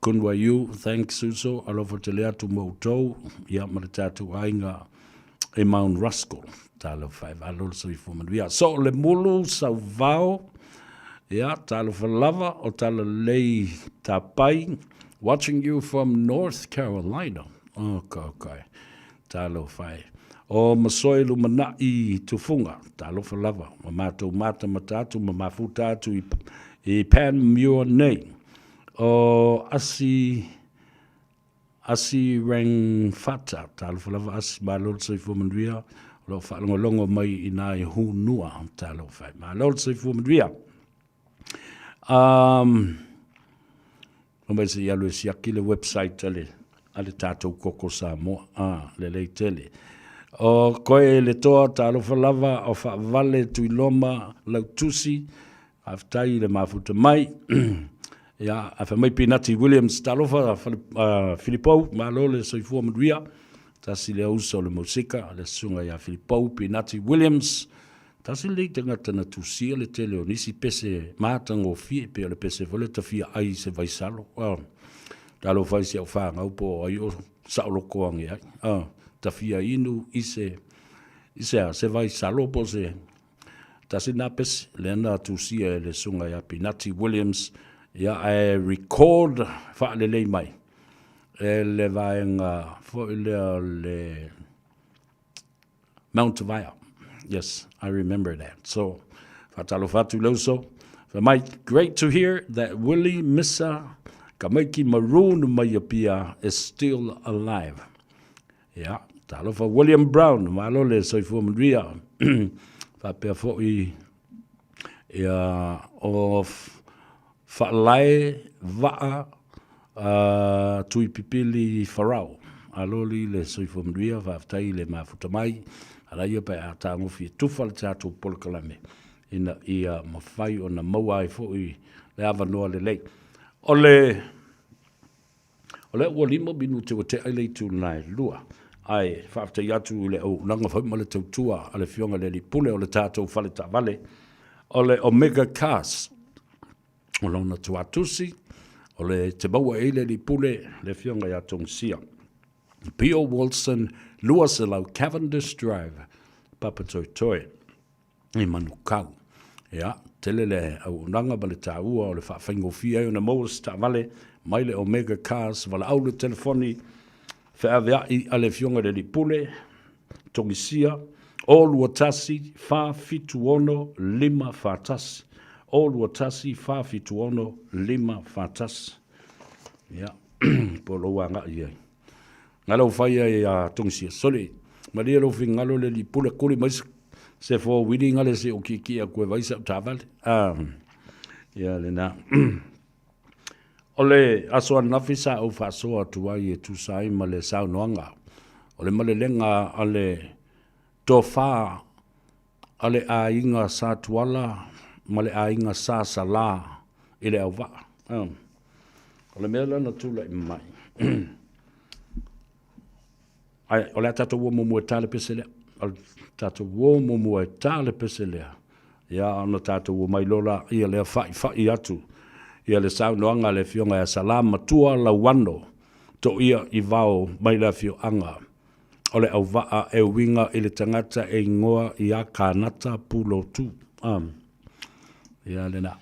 Kunwaiu, thanks uso, alofa tele atu mo outou, ia, ma le tatou aiga e Mount Ruskell. Talofa e, malo le soifua manuia. So, le mulu sauvao, ia, talofa lava, o talalelei tapai, watching you from North Carolina. Okay, okay. Talofa e. O Masoe Lumanai Tufunga, talofa lava, ma matou matamata atu ma mafuta atu i, i Panmure nei. O Asi Asi Rangwhata, talofa lava Asi, malo le soifua manuia, o lo o faalogologo mai i nā i Hunua, talofa e, malo le soifua manuia. Um, mai se i alu e siaki le website a le, a le tātou Koko Samoa, ah, lelei tele. O koe le toa, talofa lava, o faavale Tuiloma Lautusi, Faafetai i le mafuta mai. Ia, a fai mai Pinati Williams, talofa Filipou, malo le soifua manuia. Tasi lea uso o le musika, le susuga ia Filipou Pinati Williams. Tasi lenei tagata na tusia le tele o nisi pese matagofie, pei o le pese foi lea tafia ai i se vaisalo. Talofa i si au fanau po o ai o saoloko age ai. Tafia inu i se, i se a, se vaisalo po o se Tasi lena pese, lea na tusia e le susuga ia Pinati Williams, ia ae record faalelei mai e le vaega foi lea o le Mount Vaea. Yes, I remember that. So, faatalofa atu i le uso. Fai mai, great to hear that Willie Missa Kamaiki Maroon mai Apia is still alive. Ia, talofa William Brown, malo le soifua manuia. Faapea foi ia o Faalae Vaa uh, Tuipipili Farao. Aloli le soifua manuia, faafetai i le mafuta mai. Ala ia pe a tagofi e tufa le tatou polokalame ina ia mafai ona maua ai foi le avanoa lelei. O le O lea ua 5 minute ua tea i le itu lena e 2. Ae faafetai atu i le auaunaga foi ma le tautua a le Afioga i le Alii Pule o le tatou fale taavale o le Omega Cars. O lona tuatusi, O le te maua e le pule le afioga ia Togisia. P.O. Wilson, 200 Cavendish Drive, Papatoetoe i Manukau. Ia, tele le auaunaga ma le taua o le faafaigofie ai ona maua se taavale mai le Omega Cars, valaau le telefoni feaveai a le Afioga i le Alii Pule, Togisia, 0 21 476 541, 0 21 476 541. Ia, po o lou agai i ai. Na lau fai ai a Togisia, sole, malie lou finagalo le alii pule, kuli mai se four-wheelie gale se i ou kiekie atu e vai sau taavale. Ah, ia lena. O le aso ananafi sa ou faasoa atu ai e tusa ai ma le saunoaga o le malelega a le tofa a le aiga Sa Tuala ma le aiga Sa Salā i le auvaa. O le mea lea na tulai mai, ae o le a tatou o muamua e ta le pese lea. O le tatou o muamua e ta le pese lea, ia ona tatou omai loa lea lea fa'ifa'i atu ia le saunoaga a le Afioga ia Salā Matua Lauano Toia i Vao mai le afioaga o le Auvaa e uiga i le tagata e igoa ia Kanata Pulotu. Ia lena.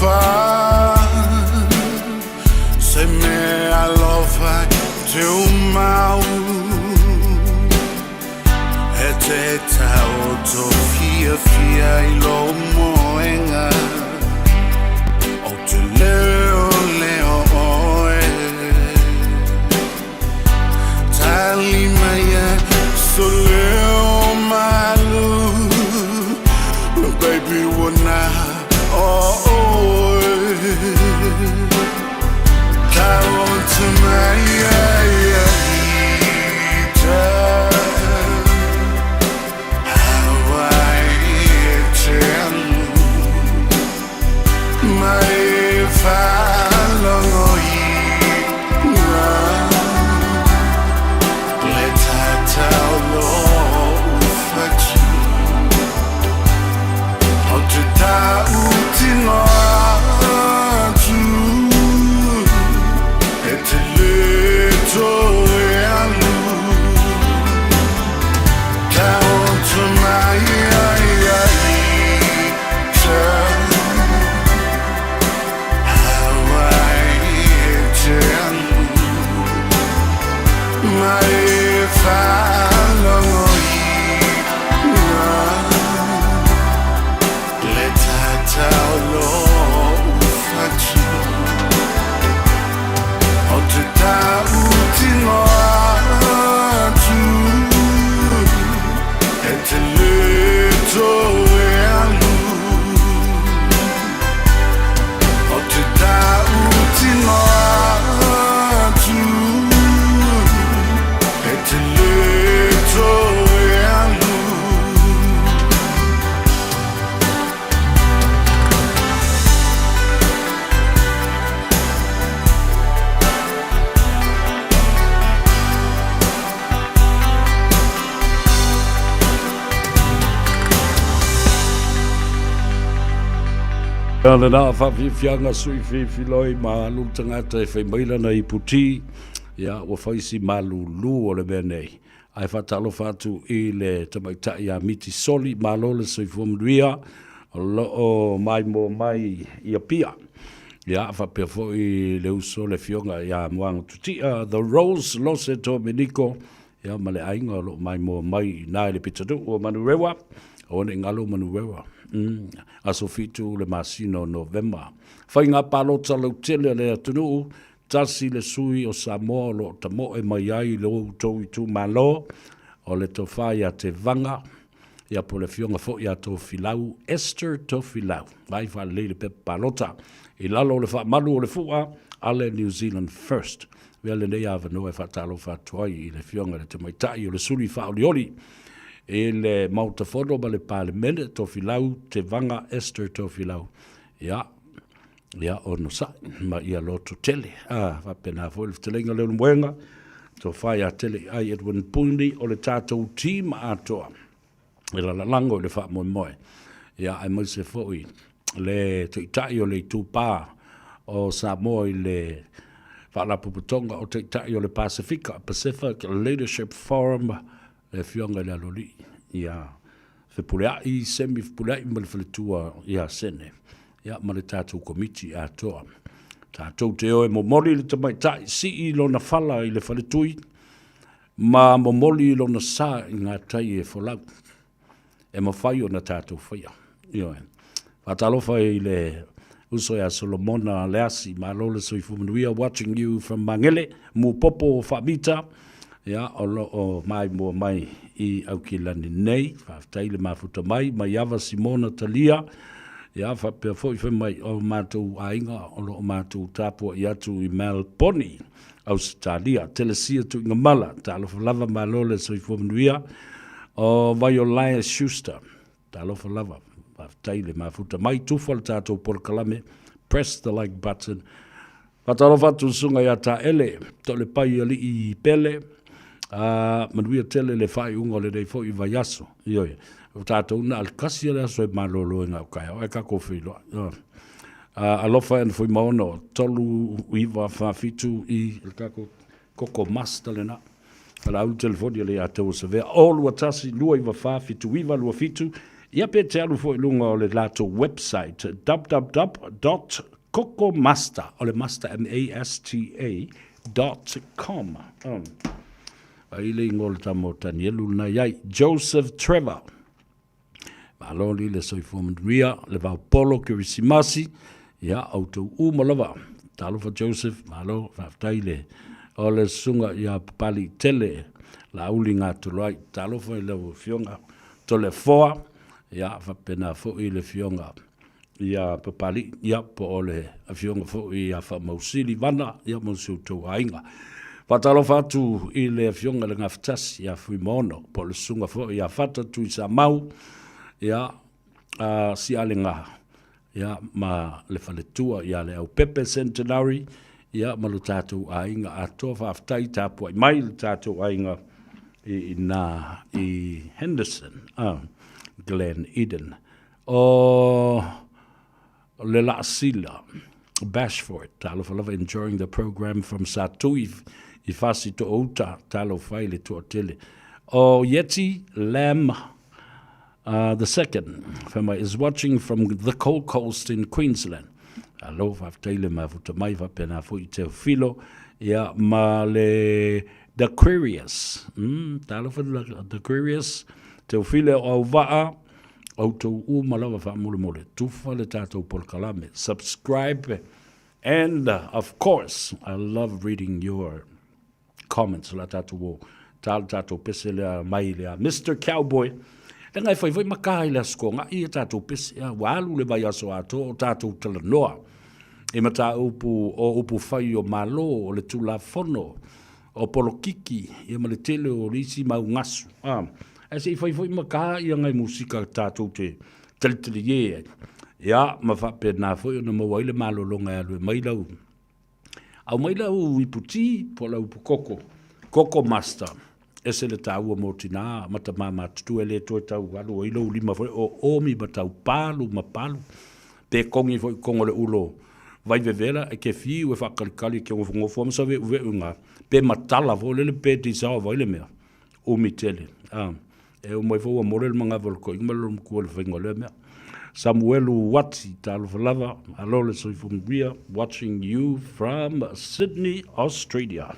alofa Se mea alofa te umau E te taoto fiafia i lou moenga Ou te leoleo oe Tali maia so leo malu Baby ua na o oe Taoto mai ai a ita Hawaii e te alu Mai faalogo ina Le tata o lou fatu O te tautino atu E te le toe alu Taoto mai ai a ita Hawaii e te alu Mai faalogo ina Le tata o lou fatu O te tautino atu E te le toe alu O te tautino atu E te le toe alu. Ia lena faafiafiaga sui filifiloi ma alu le tagata e fai mai lana iputi, ia ua fai si malulu o le mea nei. Ae faatalofa atu i le tamaitai ia Miti Soli, malo le soifua manuia, o lo o maimoa mai i Apia. Ia, faapea foi le uso le afioga ia Moana Tutia, The Rose Lose Domenico, ia ma le aiga o lo o maimoa mai i ina i le pitonuu o Manurewa, aua ne i galo Manurewa. Aso 7 le masina o Novema. Faiga palota lautele a le atunuu, Tasi le sui o Samoa o lo o tamoe mai ai i lo outou itumalo, o le Tofa ia Tevaga, ia po o le Afioga foi ia Tofilau, Esther Tofilau. Vaai faalelei le pepa palota i lalo o le faamalu o le fua a le New Zealand First. Avea lenei avanoa e faatalofa atu ai i le Afioga i le Tamaitai o le Suli Faaolioli i le Maota Fono ma le Palemene, Tofilau Tevaga Esther Tofilau. Ia, Ia onosai ma ia loto tele. A, faapena foi le fetalaiga Leulumoega, Tofa ia Teleiai Edwin Puni o le tatou team atoa e lalalago i le faamoemoe. Ia, aemaise foi le Taitai o le Itupa o Samoa i le Faalapotopotoga o Taitai o le Pasefika, Pacific Leadership Forum, le Afioga i le Aloalii ia Fepuleai, Semi Fepuleai ma le faletua ia Sene, ia ma le tatou komiti atoa. Tatou te o e momoli le tamaitai sii lona fala i le faletui ma momoli lona sa i ngā tai e folau. E mafai ona tatou faia. Ioe. Faatalofa i le uso ia Solomona Leasi, malo le soifua manuia, watching you from Magele, Mupopo Faamita, ia, o lo o maimoa mai i Aukilani nei, faafetai le mafuta mai, Maiava Simona Talia, ia, faapea foi fai mai o matou aiga o lo o matou tapuai atu i Melbourne, Ausetalia, Telesia Tuigamala, talofa lava, malo le soifua manuia, o Vaiolae Schuster, Talofa lava, faafetai le mafuta mai, tufa le tatou polokalame, press the like button. Faatalofa atu le susuga ia Taele, Toalepai Alii Pele, a manuia tele le faaiuga o lenei foi vaiaso. Ioe, o tatou na o le tasi le aso e malolo ai gauta, ae tatou feiloai. Ioe. Alofa e Fuimaono, 3 9 4 7 i le tatou koko master lena. Valaau le telefoni a le ia te oe Savea, 0 2 1 2 9 4 7 9 2 7. Ia pe te alu foi i luga o le latou website www.kokomasta, o le master M-A-S-T-A, dot com. Ai le ingoa o le tama o Tanielu lena i ai, Joseph Trevor. Malo li le soifua manuia, le vaopolo Kerisimasi, ia outou uma lava. Talofa Joseph, malo, faafetai le o le susuga ia Papali Tele, Laauli Gatoloai. Talofa i lau Afioga Toleafoa, ia faapena foi le Afioga ia Papali, ia po o le Afioga foi ia Faamausili Vana, ia ma si outou aiga. Faatalofa atu i le Afioga i le Gafatasi ia Fuimaono, po o le Susuga foi ia Fata Tuisamau, ia a Sialega, ia ma le faletua ia Leaupepe Centenary, ia ma lo tatou aiga atoa. Faafetai tapuai mai le tatou aiga i ina i Henderson, Glen Eden. O le Laasila Bashford, talofa lava enjoying the program from Satui i Fasitoouta, talofa i le toatele. O Yeti Lam the second, fai mai, is watching from the Gold Coast in Queensland. Alo, faafetai le mafuta mai, faapena foi i Teofilo, ia, ma le Daquarius. Talofa Daquarius, Teofilo o Auvaa, outou uma lava faamolemole, tufa le tatou polokalame, subscribe, and of course, I love reading your comments, la tatou o, tā le tatou pese lea mai lea, Mr. Cowboy, leaga e fai foi ma ka i le aso Toonai e tatou pese, a, ua alu le vaiaso atoa o tatou talanoa i mataupu o upu fai o Malo, o le Tulafono, o polokiki, ia ma le tele o isi mau gasu. A, ae se i fai foi ma ka ia ngai musika tatou te talitalie ai. Ia, ma faapena foi ona maua ai le malologa e alu e mai lau, aumai lau ipu ti po o lau ipu koko, koko master. Ese le taua mo tinā ma tamā matutua e le toe tau alu ai lou lima foi o omi ma tau palu ma palu. Pe kongi foi kongo le ulo vai vevela e ke fiu e whakalikali ke ngofo ma sa ve'uve'u ngā pe matala fo lele pe dissolve ai le mea umi tele. Ah, e o mai fo ua more le mangava o le koʻiga ma le lomakua le faiga o lea mea. Samuelu Wati, talofa lava, alo le soifua manuia, watching you from Sydney, Australia.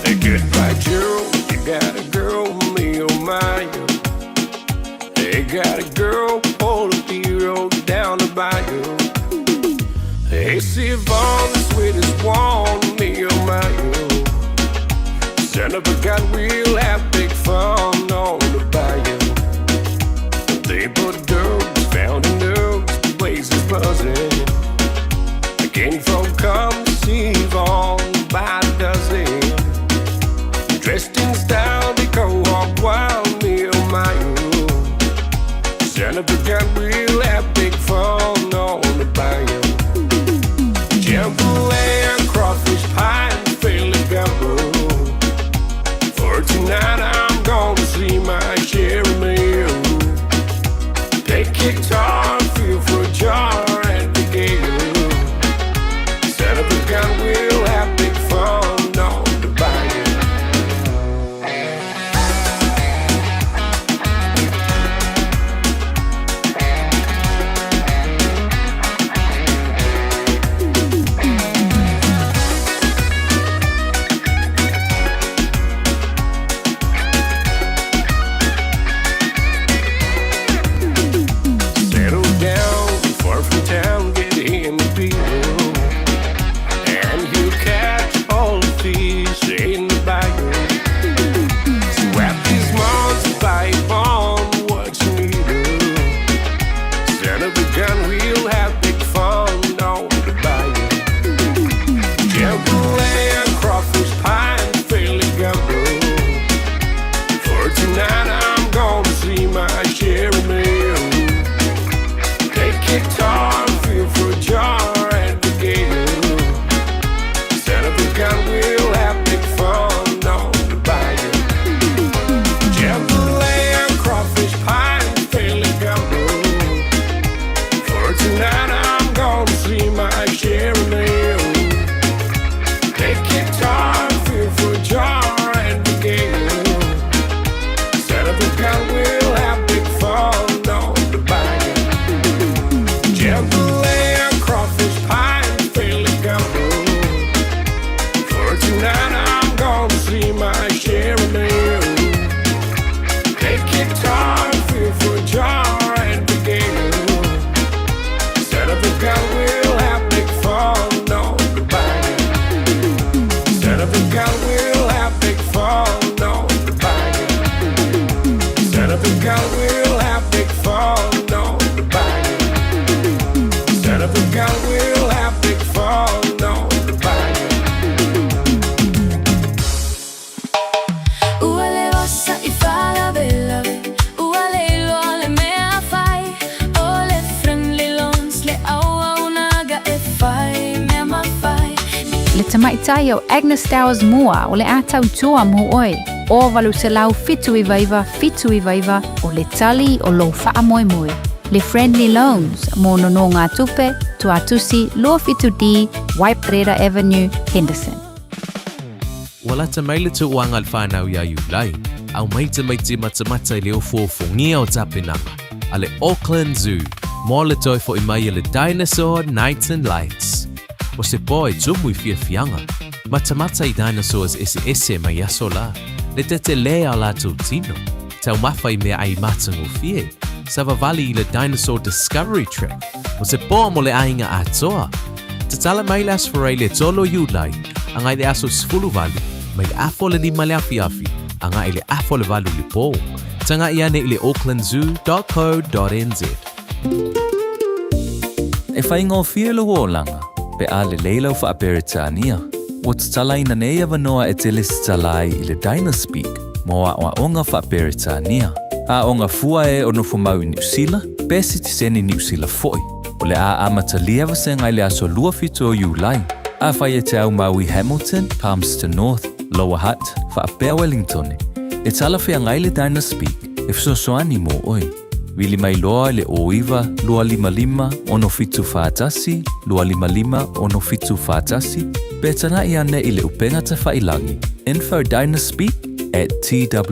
Hey, goodbye, Gerald. You got a girl, me oh my. Oh. Hey, got a girl, on a hero down the bayou. Hey, see Yvonne, the sweetest one, me oh my. Oh. Son of a gun, we'll have big fun on the bayou. They put dogs, found in dogs, the place is buzzing. The king folk come to see Yvonne by the dozen. Dressed in style, they go hog wild, me oh my oh. Son of a gun, we'll have big fun on the bayou. Jambalaya, crawfish pie, and Philly gumbo. For tonight, I'm gonna see my cherry meal. Take guitar, feel for a jar at the gale. Le tamaitai o Agnes Towers Mua o le a tautua mo oe. O 879 79 o le tali o lou faamoemoe. Le Friendly Loans mo nonogatupe, Tuatusi 27D, Waiparera Avenue, Henderson. Ua lata mai le tauaga a le whānau iā Iulai, aumai tamaiti matamata i le ofuofungia o tapenaga a le Auckland Zoo mo le toe fo'i mai a le Dinosaur Nights and Lights. O se pō e tumu i fiafiaga, matamata i dinosaurs eseese mai aso la, le tetelē a o latou tino, taumafa i meaai matagofie, savavali i le Dinosaur Discovery Track, o se pō mo le aiga atoa. Tatala mai le Aso Faraile le 3 o Iulai, agai le aso 18, mai le afa o le 5 le afiafi, agai le afa o le 8 i le pō. Taga'i ane i le aucklandzoo.co.nz. E faigofie lou olaga, pe a lelei lau faa-Peretania. Ua tatalaina nei avanoa e te lesitala ai i le Dynaspeak mo aoaoga faa-Peretania. Aoga fua e o nofomau i Niu Sila, pe sitiseni Niu Sila foi. O le a amatalia vasega i le aso 27 o Iulai. Afai e te aumau i Hamilton, Palmerston North, Lower Hutt, faapea Wellingtone, e talafeagai le Dynaspeak e fesoasoani mo oe. Vili mai loa i le 09 255 6741 255 6741 pe taga'i ane i le upega tafailangi infodynaspeak at twoa.ac.nz.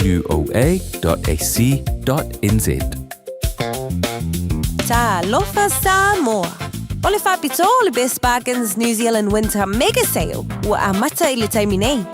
Talofa Samoa! O le faapitoa o le Best Bargains New Zealand Winter Mega Sale ua amata i le taimi nei.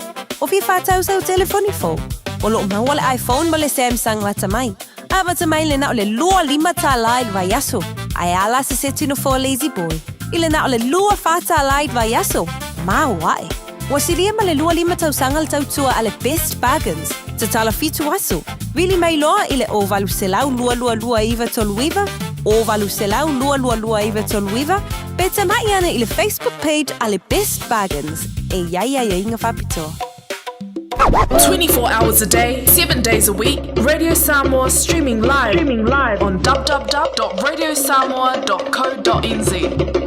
O fia whātau sau telefoni fou. O loo maua le iPhone ma le Samsung lata mai. Amata mai le na o le 25 tālā i le vaiaso. Ae a la se seti no for Lazy Boy. I le na o le 24 tālā i le vaiaso. Māo ae. Ua silia ma le 25 tausaga le tautua a le Best Bargains. Tatala 7 aso. Vili mai loa i le 0800 222 939, 0800 222 939, pe tana'i ane i le Facebook page a le Best Bargains e i ai aiaiga faapitoa. 24 hours a day, 7 days a week, Radio Samoa streaming live, streaming live on www.radiosamoa.co.nz.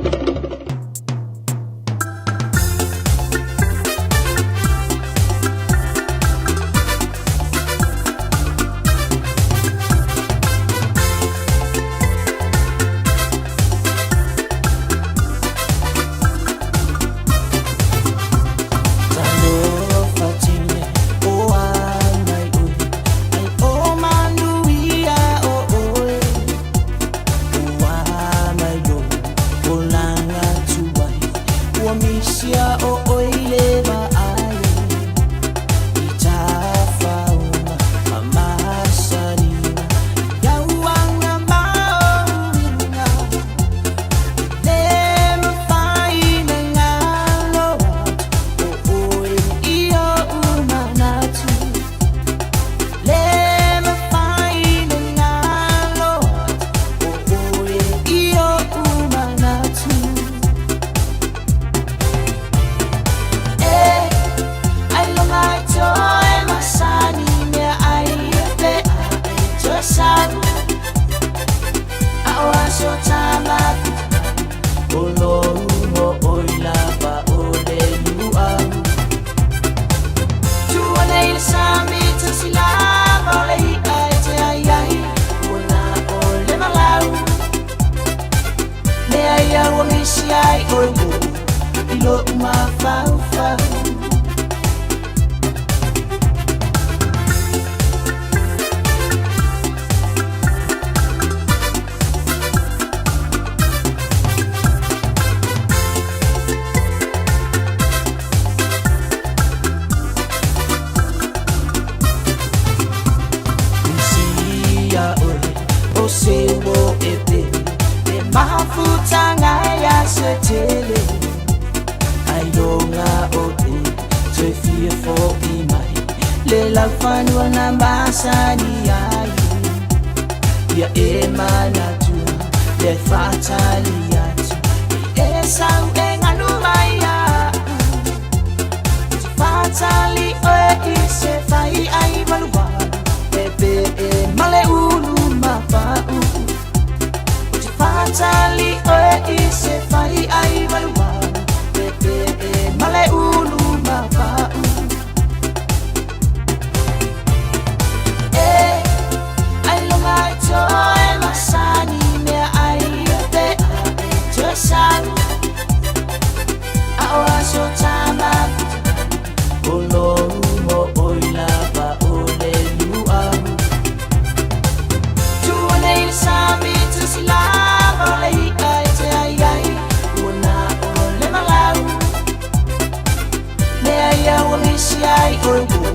oe ua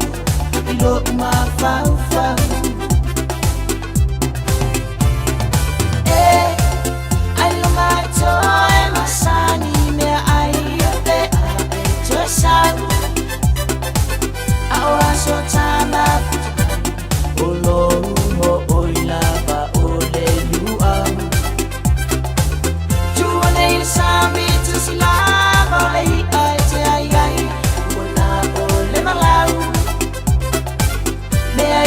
i lo'u mafaufau. E ailoga e toe masani meaai o fea e toe sau, a o aso tamafuta o lou mo'oi lava o le lu'au. Tua nei le sami tusi lava o le i'a e te ai ai ua na o le malau. Mea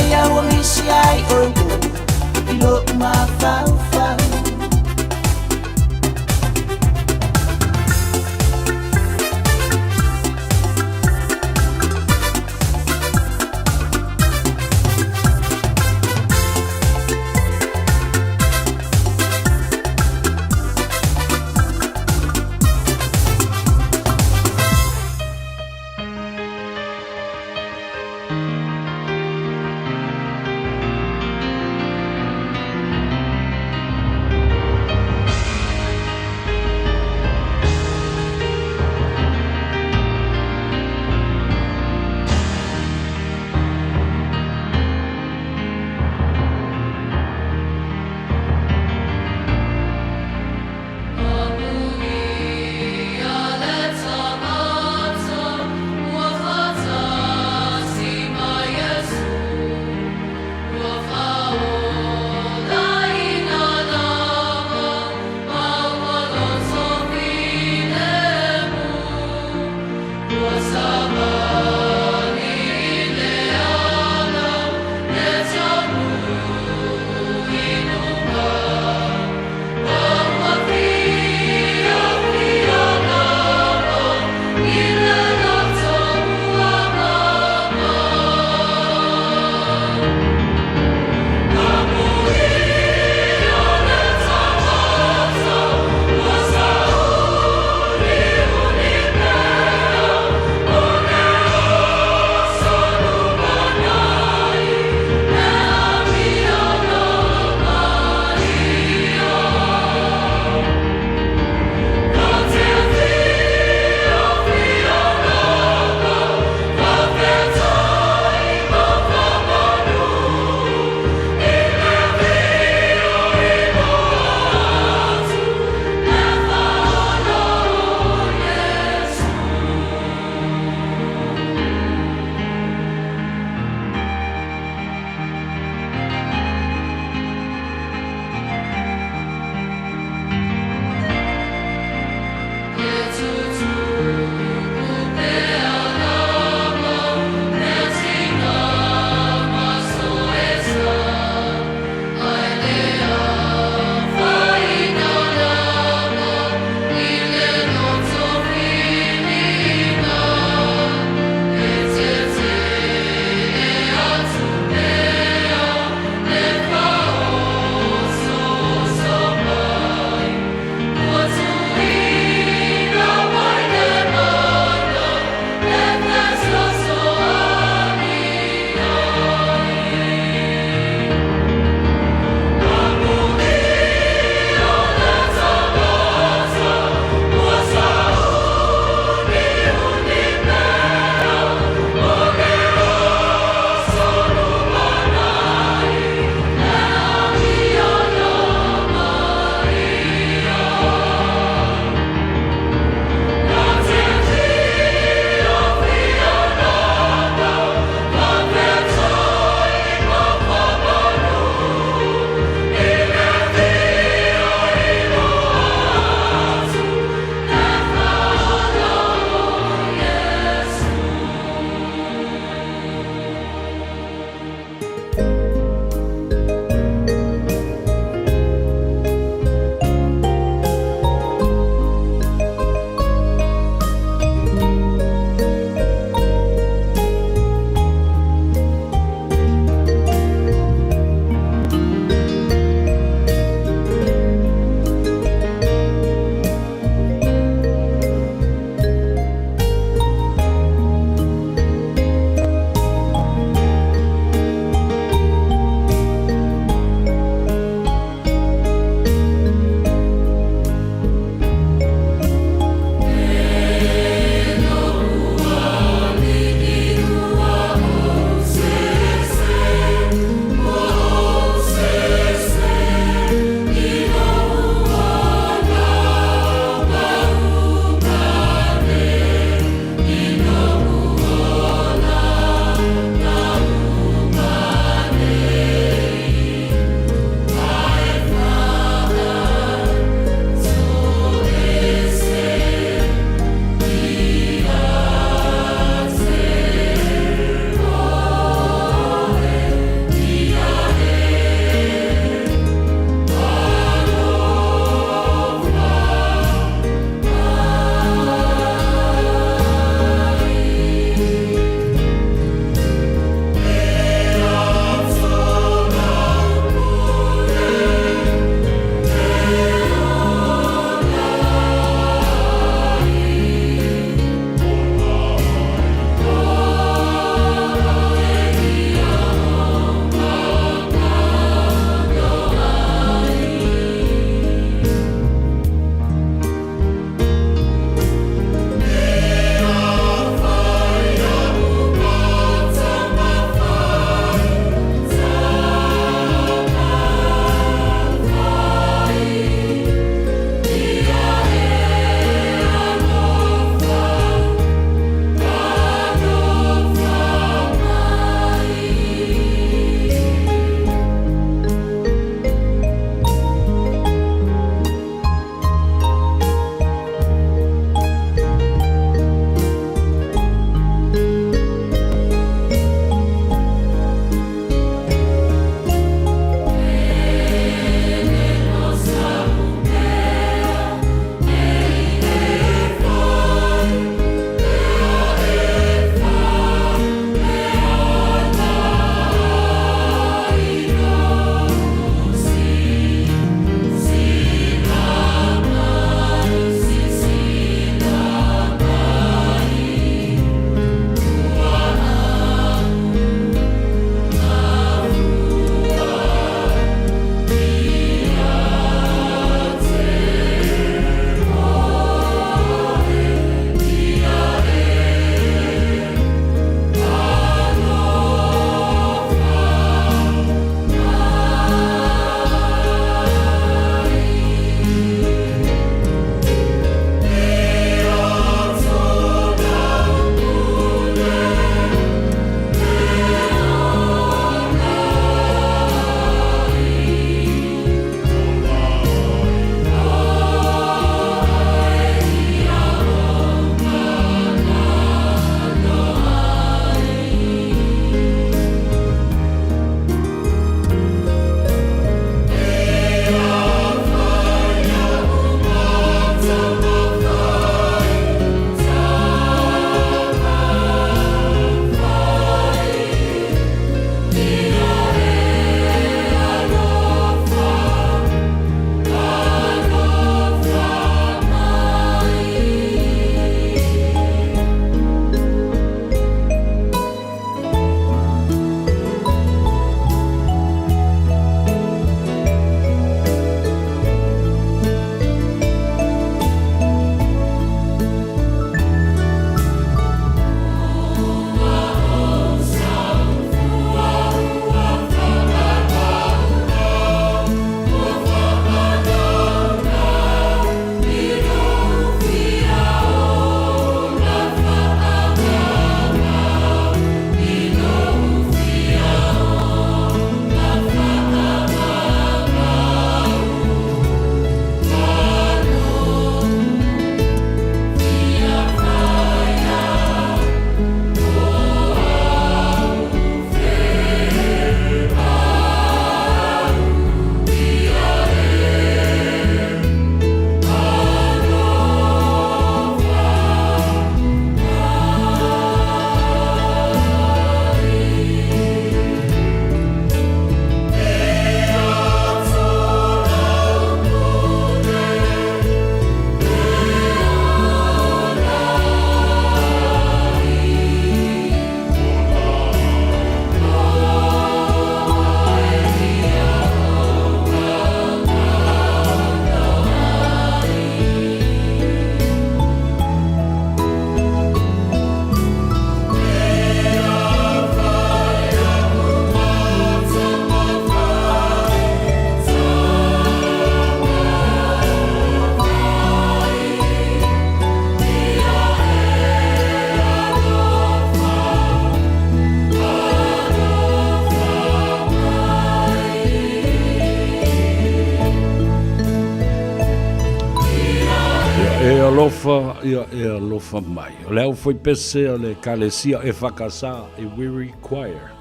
Ia e alofa mai. O le aufaipese o le Ekalesia EFKS e Weary Choir.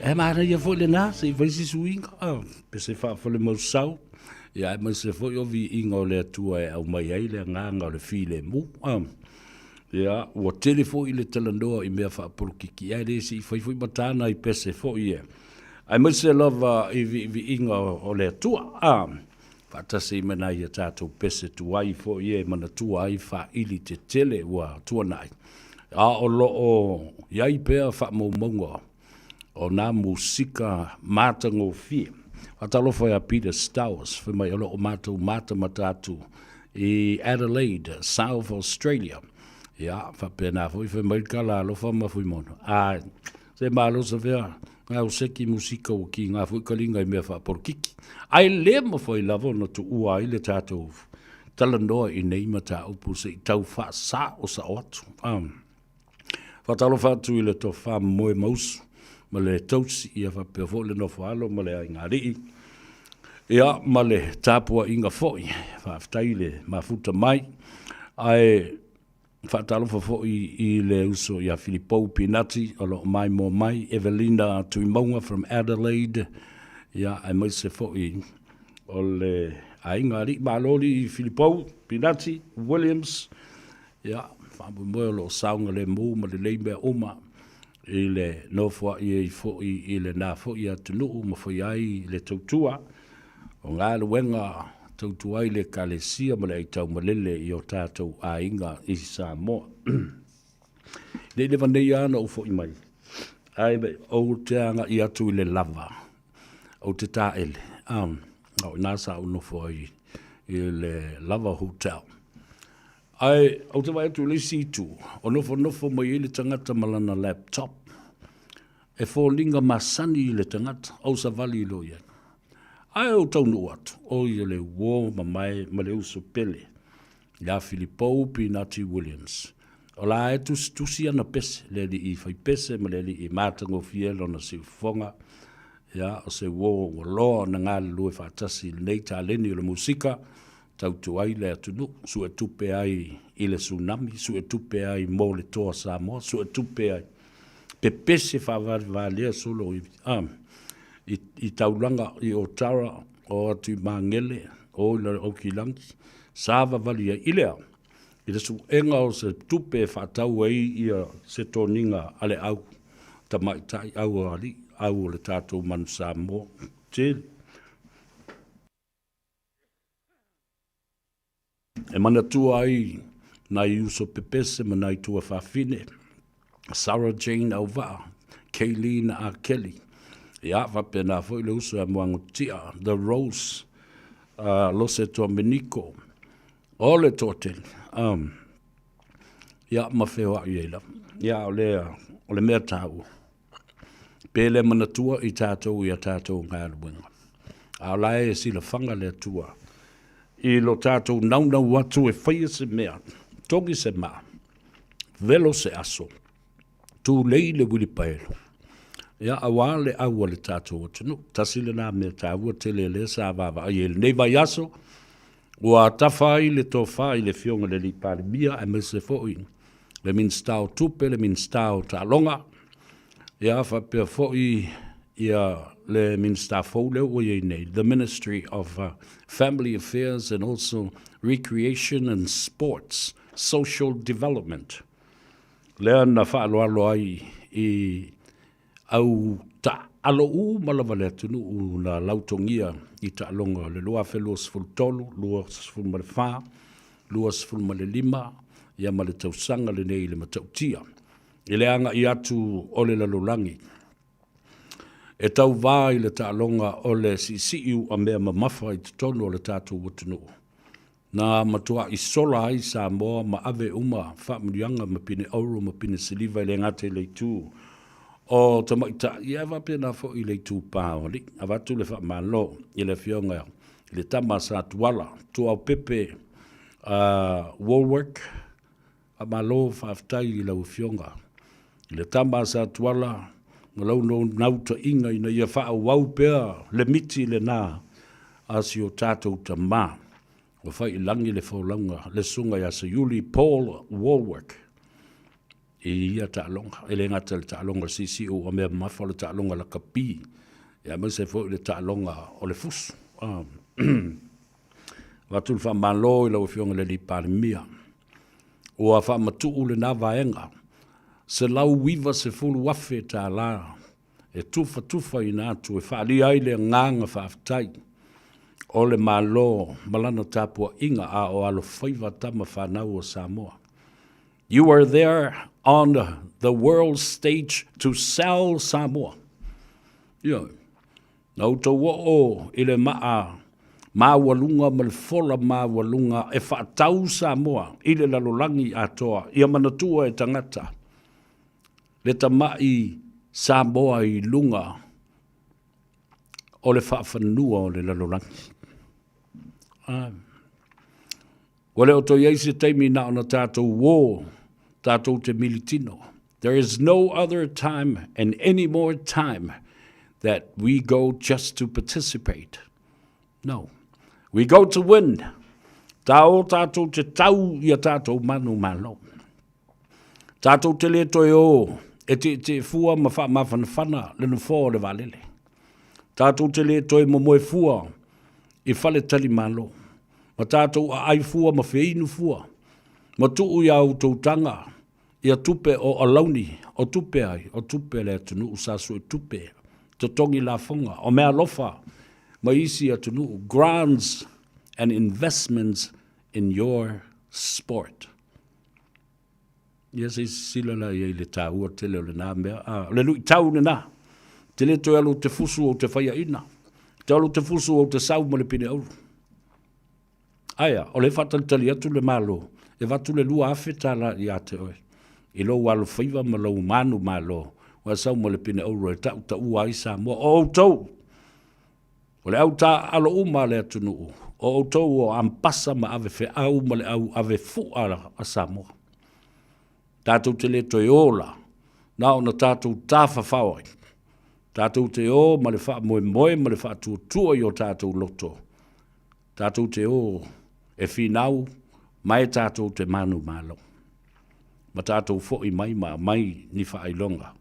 E manaia foi lena, se i fai se suiga, pese faafalemausau, ia aemaise foi o viiga o le Atua e aumai ai le agaga o le filemu. Ia, ua tele foi le talanoa i mea faapolokiki, ae le se i fai foi matana i pese foi e, aemaise lava i viiviiga o le Atua. Faatasi ai ma nai a tatou pese tuai foi e manatua ai faili tetele ua tuanai, a o lo o i ai pea faamaumauga o nā musika matagofie. Faatalofa ia Peter Stowers, fai mai o lo o matou matamata atu i Adelaide, South Australia. Ia, faapena foi fai mai le tala alofa ma Fuimaono. Ae, se malo Savea, Ngā o seki musika ua ki ngā foi kalinga i mea faapolokiki. Ae le mafai lava ona tuua ai le tatou talanoa i nei mataupu se i tau faasaosao atu. Faatalofa atu i le tofa moe mausu ma le tausi ia faapea foi le nofo alo ma le aiga alii. Ia ma le tapuaiga foi. Faafetai le mafuta mai. Ae Faatalofa foi i le uso ia Filipou Pinati o lo o maimoa mai, Evelina Tuimauga from Adelaide, ia aemaise foi o le aiga Alii Maloli Filipou Pinati Williams, ia faamoemoe o lo o saogalemu ma lelei mea uma i le nofoai ai foi i lena foi atunuu ma fai ai le tautua O galuega tautua ai le Ekalesia ma le aitaumalele i o tatou aiga i Samoa. Ne i leva nei lava ona ou foi mai, ae ou te agai atu i le lava, ou te taele, a o i ina sa ou nofo ai i le Lava Hotel. Ae ou te vaai atu i le isi itu, o nofonofo mai ai le tagata ma lana laptop, E foliga masani i le tagata, ou savali loa i ai. Ae ou taunuu atu, o ia le uo mamae ma le uso pele ia Filipou Pinati Williams. O la e tusitusi ana pese, le alii fai pese ma le alii matagofie lona siufofoga. Ia, o se uo ua loa ona galulue faatasi i lenei taleni o le musika, tautu ai le atunuu, suetupe ai i le tsunami, suetupe ai mo le Toa Samoa, suetupe ai pepese faavalevalea solo i, a, i, i taulaga i Otara, o atu i Magele, o i Aukilagi, savavali ai i lea, i le suega o se tupe e faatau ai ia se toniga a le au tamaitai, au alii, au o le tatou manu Samoa. Tele. E manatua ai nai uso pepese ma nai tuafafine, Sarah Jane Auvaa, Kayleen Akeli, ia faapena foi le uso ia Moagotia, The Rose, Lose Tuameniko, o le toatele, ia ma feoai ai lava. Ia o le, o le mea taua, pe le manatua i tatou i a tatou galuega. A o la e silafaga le Atua i lo tatou naunau atu e faia se mea, togi se maa, velo se aso, tulei le uilipaelo, ia aua le au a le tatou atunuu. Tasi lena mea taua tele lea sa vaavaai ai i lenei vaiaso, ua tafa ai le tofa i le Afioga i le Alii Palemia aemaise foi le Minisita o Tupe, le Minisita o Taaloga, ia faapea foi ia le Minisita fou lea ua i ai nei, the Ministry of Family Affairs and also Recreation and Sports, Social Development, lea na faaaloalo ai i au taaalo uma lava le atunuu na lautogia i taaloga o le 2023, 24, 25, ia ma le tausaga lenei i le matautia i le agai atu o le lalolagi e tauva i le taaloga o le siisii uamea mamafa i totonu o le tatou atunuu. Na matuai sola ai Samoa ma ave uma faamanuiaga ma pine auro ma pine siliva e le gata i le itu o tamaitai ae faapena foi i le itupa o alii. Avatu le faamalo i le Afioga i le tama a Satuala, Tuaopepe Warwick, faamalo faafetai i lau Afioga i le tama a Satuala ma lau naunautaiga ina ia faaauau pea le miti lena a si o tatou tama. Ua fai i lagi le folauga le Susuga ia Seiuli Paul Wallwork i ia taaloga. E le gata i le taaloga o le siisiu a mea mamafa o le taaloga lakapi, aemaise foi le taaloga o le fusu. Avatu le faamalo i lau Afioga i le Alii Palemia. Ua faamatuu lena vaega $190,000 e tufatufaina atu e faaalia ai le agaga faafetai o le Malo ma lana tapuaiga a o alofaiva tama fanau o Samoa. You are there on the world stage to sell Samoa. Ioe. Na outou oo i le maa maualuga ma le fola maualuga e faatau Samoa i le lalolagi atoa ia manatua e tagata le tamai Samoa i luga o le faafanua o le lalolagi. Ua le o toe i ai se taimi na ona tatou uō tatou te militino. There is no other time and any more time that we go just to participate. No. We go to win. Tā o tātou te tau i a tātou manu malo. Tātou te le toe ō e tiitii fua ma faamafanafana le nofoa o le vaalele. Tātou te le toe momoe fua i fale tali malo. Ma tātou aai fua ma feinu fua. Ma tuu i a outou taga ia tupe o alauni, o tupe ai, o tupe a le atunuu sa suetupe, totogi lafoga, o meaalofa mai isi atunuu, grants and investments in your sport. Ia se i sisila la i ai le taua tele o lena mea. A, o le luitau lena. Te le toe alu te fusu o te faiaina. Te alu te fusu o te sau ma le pine auru. Aia, o le faatalitali atu le Malo, e avatu le 2000 tala ia te oe, i lou alofaiva ma lou manu malo, ua sau ma le pine auro e tautaua ai Samoa. O outou, O le au taaalo uma a le atunuu, o outou o ampasa ma ave feau ma le au ave fu'a a Samoa. Tatou te le toe o la, na ona tatou tafafao ai. Tatou te o ma le faamoemoe ma le faatuatua i o tatou loto. Tatou te o e finau ma e tatou te manumalo. Ma tatou fo'i mai ma aumai ni faailoga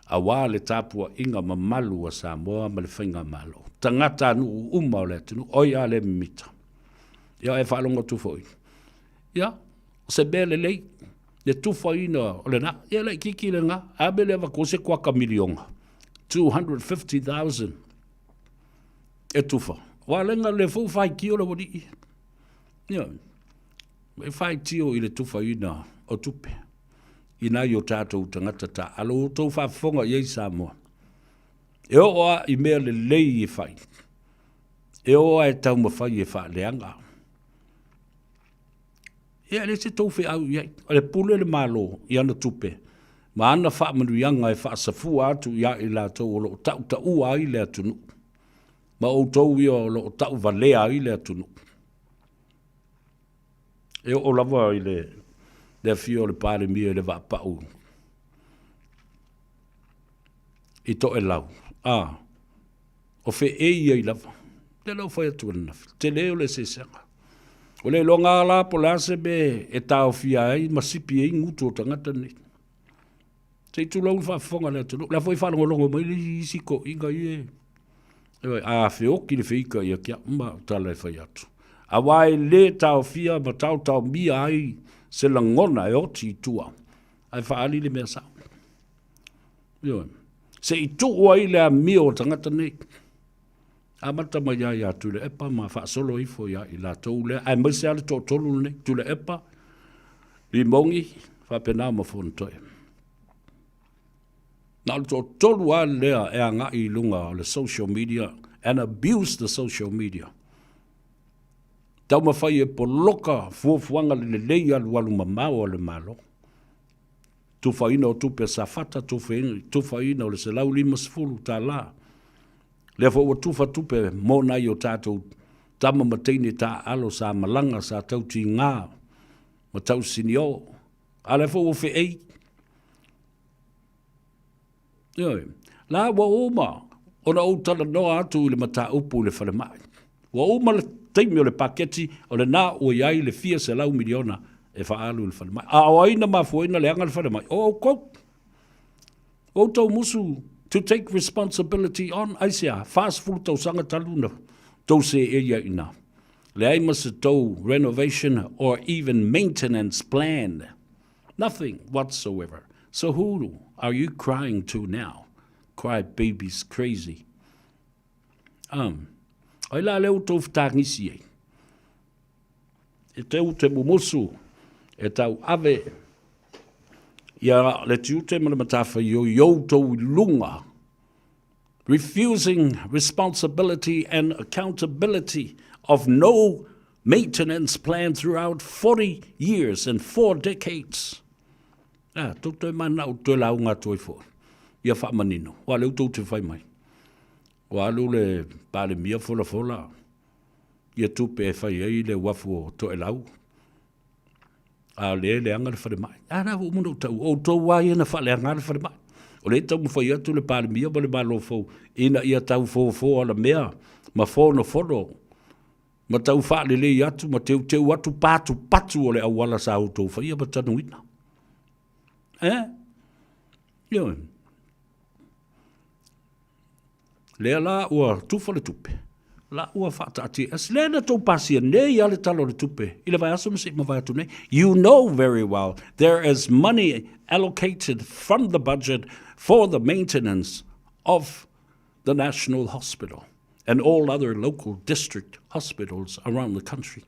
aua le tapuaiga mamalu a Samoa ma le Faigamalo. Tagatanuu uma o le atunuu, oi a le mimita. Ia e faalogo atu foi, ia, o se mea lelei le tufaina o lena, ia laitiiti lena, a mea le avatua se kuata miliona, 250,000 e tufa. Ua lega le foi faitio le ualii. Ia, e faitio i le tufaina o tupe i nai o tatou tagata taaalo. Ua outou faafofoga i ai Samoa. E oo lava i mea lelei e fai, e oo lava e taumafai e faaleaga. Ia, e le se tou feau i ai. O le pule le Malo i ana tupe ma ana faamanuiaga e faasafua atu ia i latou o lo o tautaua ai le atunuu, ma outou ia o lo o tauvalea ai le atunuu. E oo lava i le, le afio o le Palemia i le vaapau i Toelau, a, o feei ai lava. Lea la ua fai atu ananafi, tele o le eseesega. O le iloga lava la po o le a se mea e taofia ai ma sipi ai gutu o tagata nei. Se i tulou le faafofoga a le atunuu. O la foi e faalogologo mai le isi toeaiina ia e, a feoti le feita ia te au ma o tala e fai atu. Aua e le taofia ma taotaomia ai se lagona e oti i tua, ae faaali le mea sao. Ioe. Se i tuu ai le amio o tagata nei. Amata mai lava ia Tuilaepa ma faasolo ifo ia i latou lea, aemaise lava le toatolu lenei, Tuilaepa, Limogi, faapena ma Fonotoe. Na o le toatolu lava lea e agai i luga o le social media and abuse the social media. Taumafai e poloka fuafuaga lelei alualu mamao a le Malo. Tufaina o tupe a Safata, tufaina o le $150. Lea foi ua tufa tupe mo nai o tatou tama ma teine taaalo sa malaga, sa tautiga ma tausinio. A lea foi ua feei. Ioe. La ua uma ona ou talanoa atu i le mataupu i le falemai. Ua uma le taimi o le paketi, o lena ua i ai le fia 100 miliona e faaalu i le falemai. A o ai na mafua ai ona leaga le falemai? O outou. Ua outou musu to take responsibility on, aisea? 40 tausaga talu ona tou seei ai i ina. Leai ma se tou renovation or even maintenance plan. Nothing whatsoever. So who are you crying to now? Cry babies crazy. Um, ai la lea ua tou fetagisi ai. E teu te mumusu e tau ave ia le tiute ma le matawhaioi i outou i lunga, refusing responsibility and accountability of no maintenance plan throughout 40 years and 4 decades. Ah, tou toe mana'o toe lauga atu ai foi. Ia faamanino. Ua lea ua tou te fai mai. Ua alu le Palemia folafola ia tupe e fai ai le uafu o Toelau, a o lea e leaga le falemai. A la ua uma ona ou taua, o outou lava ia na faaleaga le falemai. O lea e taumafai atu le Palemia ma le Malo fou ina ia tau fofo alamea ma fonofono ma tau faalelei atu ma teuteu atu patupatu o le auala sa outou faia ma tanuina. Eh? Ioe. Lea la ua tufa le tupe, la ua faataatia ese. Lea na tou pasia nei lava le Tala o le Tupe i le vaiaso ma se i mavae atu nei. You know very well there is money allocated from the budget for the maintenance of the National Hospital and all other local district hospitals around the country.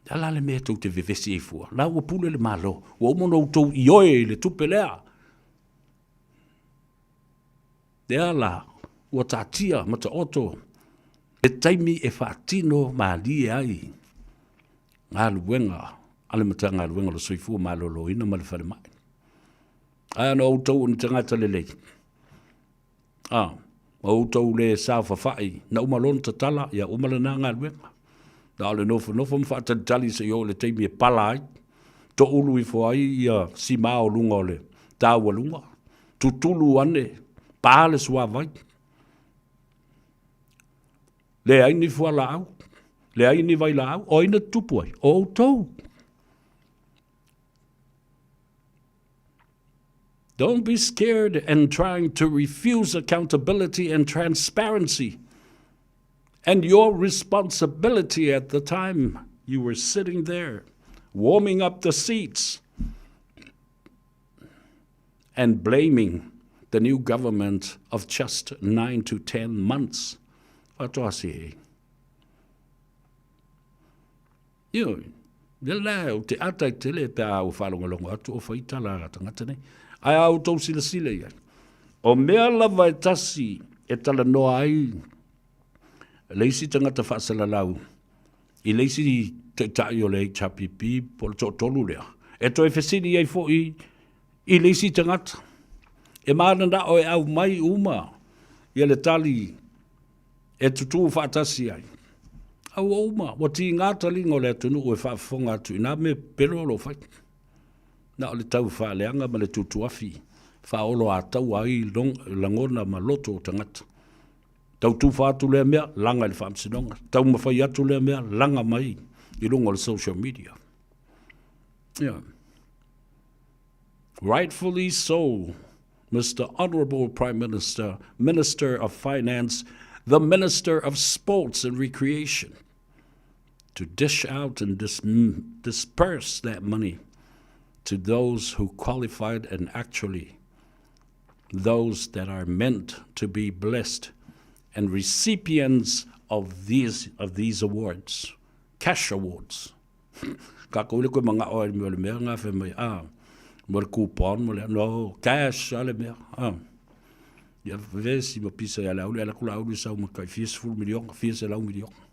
A la le mea tou te vevesi ai fua. La ua pule le Malo. Ua uma ona outou ioe i le tupe lea. Lea la ua taatia ma taoto le taimi e faatino malie ai galuega a le Matagaluega o le Soifua Maloloina ma le Falemai. Ae ona outou o ni tagata lelei, a, ma outou le saofafai, na uma loa ona tatala, ia uma lena galuega. Na o le nofonofo ma faatalitali seia oo i le taimi e pala ai, toulu ifo ai ia sima o luga o le taualuga, tutulu ane, pa le suavai. Leai ni fualaau, leai ni vailaau, o ai na tutupu ai? O outou. Don't be scared and trying to refuse accountability and transparency and your responsibility at the time you were sitting there warming up the seats and blaming the new government of just 9 to 10 months. Faatoa se e. Ioe, lea la ou te ata i tele pe a ua faalogologo atu o fai tala a tagata nei. Ae a outou silasila i ai, o mea lava e tasi e talanoa ai le isi tagata faasalalau i le isi taitai o le HRPP po o le toatolu lea, e toe fesili ai foi i le isi tagata. E mananao e aumai uma ia le tali e tutū faatasi ai. A ua uma, ua tiga taliga o le atunuu e faafofoga atu i nā mea pepelo o lo o fai. Na o le tau faaleaga ma le tutuafi faaoloataua ai lagona ma loto o tagata. Tau tufa atu lea mea, laga i le faamasinoga. Taumafai atu lea mea, laga mai i luga o le social media. Yeah. Rightfully so, Mr. Honorable Prime Minister, Minister of Finance, the Minister of Sports and Recreation, to dish out and dis disperse that money to those who qualified and actually those that are meant to be blessed and recipients of these, of these awards, cash awards. Ka kou le koe manga'o ai mo le mea nga fai mai, ah, mo le coupon, mo le, no, cash a le mea, ah. Ia vesi ma pisa ia le auli, ala kula auli sau ma kai fia sefulu miliona, fia selau miliona.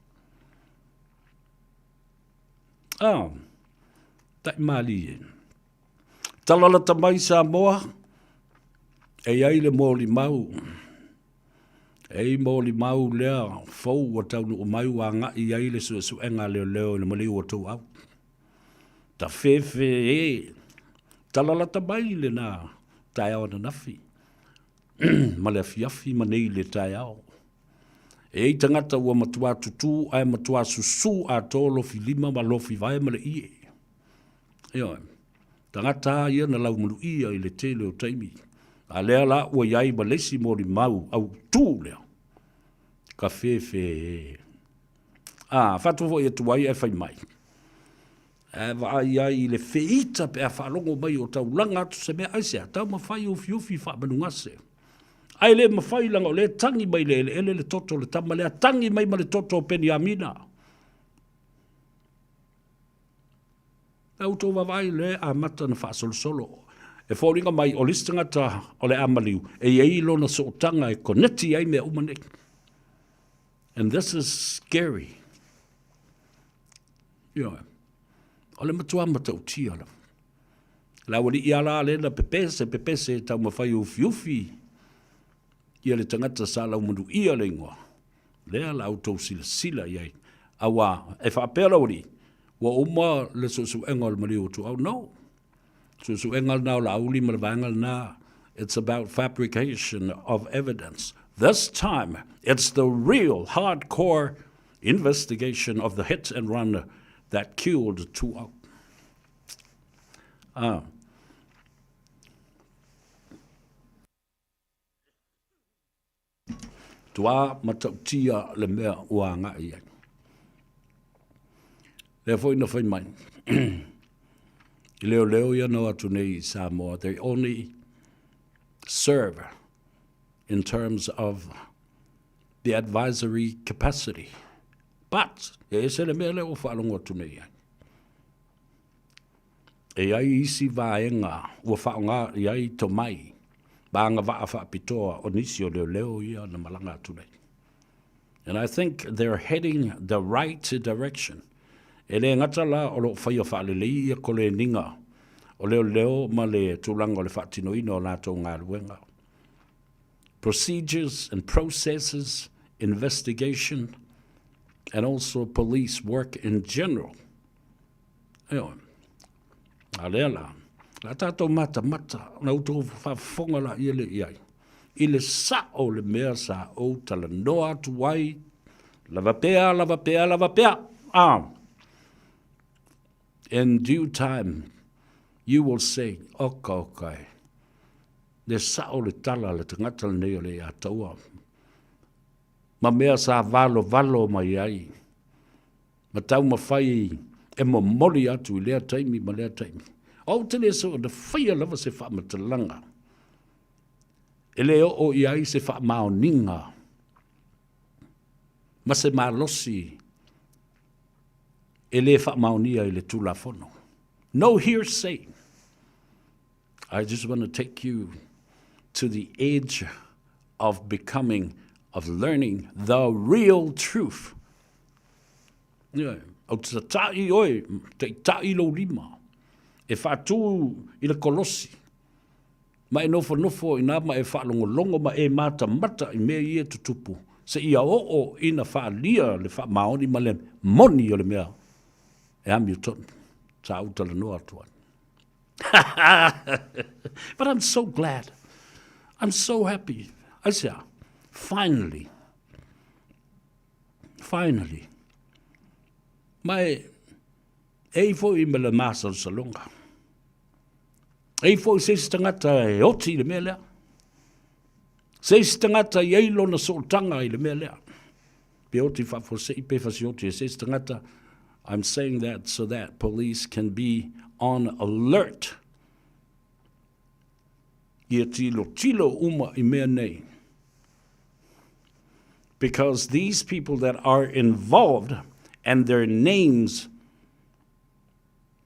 Ah, tai mali e. Talalata mai Samoa, e iai le molimau. E i molimau lea fou ua taunuu mai ua agai i ai le suesuega a leoleo i le maliu o tou au. Tafefe e, talalata mai lena taeao ananafi ma le afiafi ma nei le taeao. E i ai tagata ua matuā tutū ae matuā susū atoa lofi lima ma lofi vae ma le ie. Ioe. Tagata a ia na laumaluia i le tele o taimi. A lea la ua i ai ma le isi molimau autū lea. Ka fefe e. A, fatu foi atu ai ae fai mai. Ae vaai ai i le feita pe a faalogo mai o taulaga atu se mea, aisea, taumafai ufiufi faamanugase. Ae le mafai leaga o lea e tagi mai le eleele le toto o le tama lea, tagi mai ma le toto o Peniamina. La outou vaavaai lea e amata ona faasolosolo. E foliga mai o le isi tagata o le a maliu, e i ai lona sootaga e koneti ai mea uma nei. And this is scary. Ioe. O le matua matautia lava. Le aualii a la lea na pepese, pepese e taumafai e ufiufi ia le tagata sa laumanuia le igoa. Lea la outou silasila i ai. Auā, e faapea le aualii, ua uma le suesuega o le maliu o Tuau. No. Suesuega lena o Laauli ma le vaega lena. It's about fabrication of evidence. This time, it's the real hardcore investigation of the hit and run that killed Tuau. Ah. Tuā matautia le mea ua agai ai. Lea foi na fai mai. I leoleo ia na o atu nei i Samoa, they only serve in terms of the advisory capacity. But, e ese le mea lea ua faalogo atu nei ai. E i ai isi vaega ua faaaoga i ai tomai ma agavaa faapitoa o nisi o leoleo ia na malaga atu nei. And I think they're heading the right direction. E le gata la o lo o faia faalelei ia koleniga o leoleo ma le tulaga o le faatinoina o latou galuega. Procedures and processes, investigation and also police work in general. Ioe. A lea la, la tātou matamata, na outou faafofoga la ia le i ai, i le sao o le mea sa ou talanoa atu ai, lava pea, lava pea, lava pea, ah. In due time, you will say, oka oka e, le sao le tala le tagata lenei o le ia taua, ma mea sa valovalo mai ai, ma taumafai e momoli atu i lea taimi ma lea taimi. Ou te le soona faia lava se faamatalaga e le oo i ai se faamaoniga ma se malosi e le faamaonia i le Tulafono. No hearsay. I just want to take you to the edge of becoming, of learning the real truth. Yeah. Au te tatai oe, taita'i lou lima, e faatū i le kolosi, ma e nofonofo i nā ma e faalogologo ma e matamata i mea ia e tutupu, seia oo ina faalia le faamaoni ma le moni o le mea e amiotonu. Sa ou talanoa atu ai. But I'm so glad. I'm so happy. Aisea, finally, finally, ma e, e i foi ma le masalosaloga. E i foi se isi tagata e oti i le mea lea. Se isi tagata i ai lona sootaga i le mea lea. Pe oti faafuasei pe fasioti e se isi tagata, I'm saying that so that police can be on alert. Ia tilotilo uma i mea nei. Because these people that are involved and their names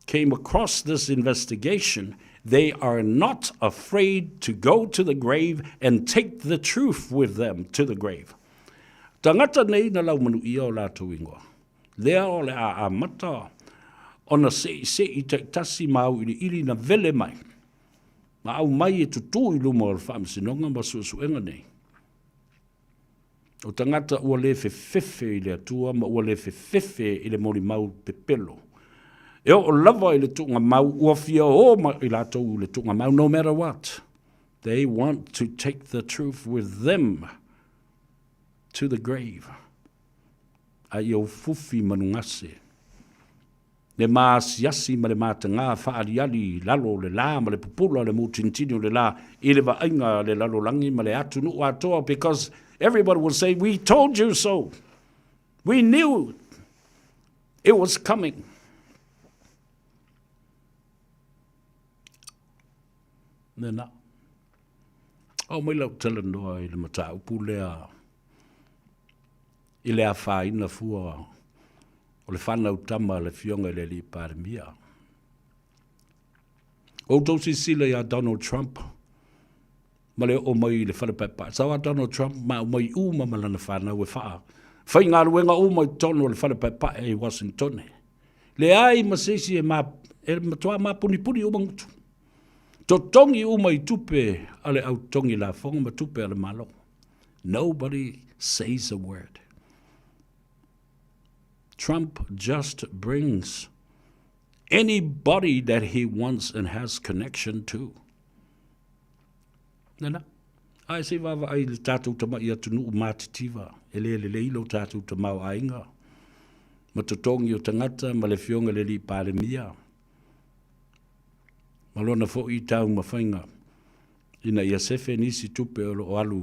came across this investigation, they are not afraid to go to the grave and take the truth with them to the grave. Tagata nei na laumanuia o latou ingoa. Lea o le a amata ona seʻiseʻi taitasi ma auiliili na vele mai, ma aumai e tutū i luma o le Faamasinoga ma suesuega nei. O tagata ua le fefefe i le Atua ma ua le fefefe i le molimau pepelo. E oo lava i le tuugamau, ua fia o ma i latou i le tuugamau, no matter what. They want to take the truth with them. to the grave. A ia ufufi manugase. Le maasiasi ma le matagā faaaliali i lalo o le la ma le pupula o le mutinitini o le la i le vaaiga a le lalolagi ma le atunuu atoa because everybody will say, we told you so. We knew it was coming. Nena. Ao mai lau talanoa i le mataupu lea i le afaina fua o le fanau tama a le Afioga i le Alii Palemia. Ua outou silasila ia Donald Trump ma le oo mai i le fale paepae. Sau a Donald Trump ma aumai uma ma lana fanau e faa faigaluega uma i totonu o le fale paepae i Washingtone. Leai ma se isi e, ma, e matuā mapunipuni uma gutu. Totogi uma i tupe a le au totogi lafoga ma tupe a le Malo. Nobody says a word. Trump just brings anybody that he wants and has connection to. Nana, ae se vaavaai i le tātou tama'i atunuu matitiva, e le lelei lo tātou tamaoaiga, ma totogi o tagata ma le Afioga i le Alii Palemia, ma lona foi taumafaiga ina ia sefe nisi tupe o lo o alu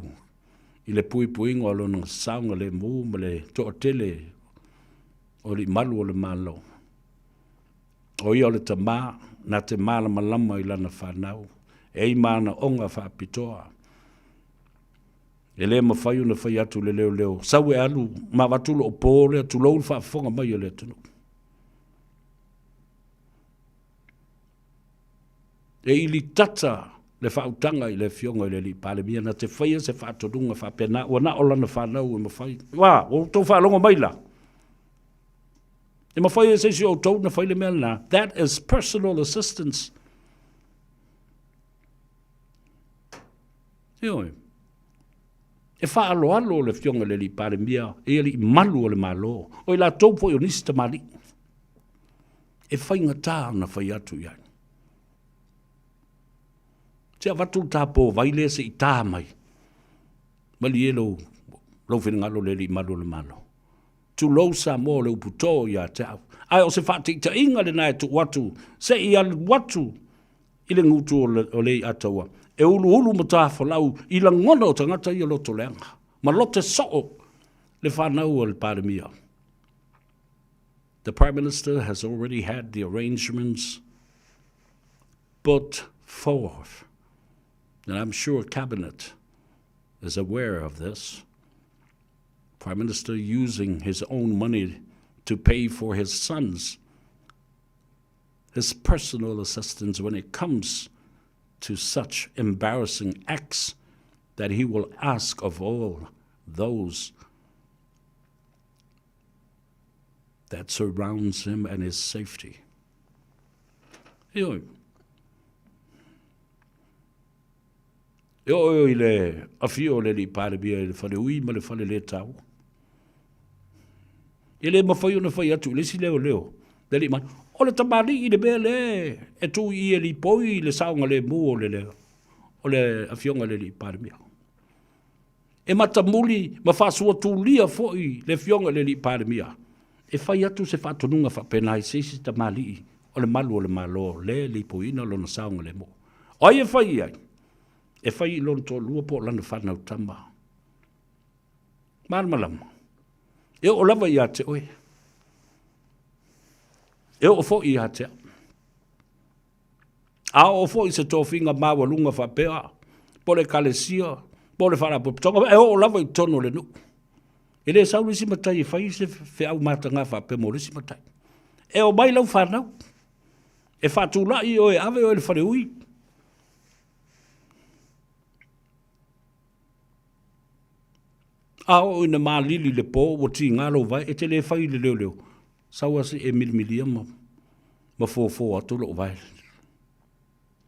i le puipuiga o lona saogalemu ma le toatele o alii malu o le Malo. O ia o le tama na te malamalama i lana fanau, e i manaoga faapitoa. E le mafai ona fai atu le leoleo, sau e alu ma avatu loo po lea, tulou le faafofoga mai a le atunuu. E ilitata le faautaga i le Afioga i le Alii Palemia na te faia se faatonuga faapena, ua na o lana fanau e mafai. Ua, ua outou faalogo mai la? E mafai e se isi o outou na fai le mea lena. That is personal assistance. Ioe. E faaaloalo le Afioga i le Alii Palemia i alii malu o le Malo, o i latou foi o nisi tamalii. E faigata ona fai atu i ai. Se avatu le tapovai lea se i ta mai. Malie lou, lou finagalo le alii malu o le Malo. Tulou Samoa o le upu to ia te au. Ae o se faataitaiga lena e tuu atu se i alu atu i le gutu o le iataua e uluulu ma tafolau i lagona o tagata ia loto leaga ma lote soo le fanau a le Palemia. The Prime Minister has already had the arrangements put forth, and I'm sure Cabinet is aware of this. Prime Minister using his own money to pay for his sons, his personal assistance when it comes to such embarrassing acts that he will ask of all those that surrounds him and his safety. Ioe. E oo i le afio o le Alii Palemia i le fale ui ma le fale le taua. E le mafai ona fai atu i le isi leoleo, le alii mai, o le tamalii le mea lea e tu i i e lipoi le saogalemu o le, o le afioga i le Alii Palemia. E matamuli ma faasuatulia foi le afioga i le Alii Palemia e fai atu se faatonuga faapena i se isi tamalii o le malu o le Malo lea e lipoiina lona saogalemu. O ai e fai i ai? E fai i lona toalua po o lana fanau tama. Malamalama. E oo lava ia te oe. E oo foi ia te au. A oo foi se tofiga maualuga faapea, po o le ekalesia, po o le faalapotopotoga, e oo lava i totonu o le nuu. E le sau le isi matai e fai se feau mataga faapea mo le isi matai. E omai lau fanau, e faatulai oe e ave oe i le faleui. A oo ina malili le po ua tiga lou vae, e te le fai i le leoleo, sau lava se i e milimilia ma, ma fofo atu lou vae.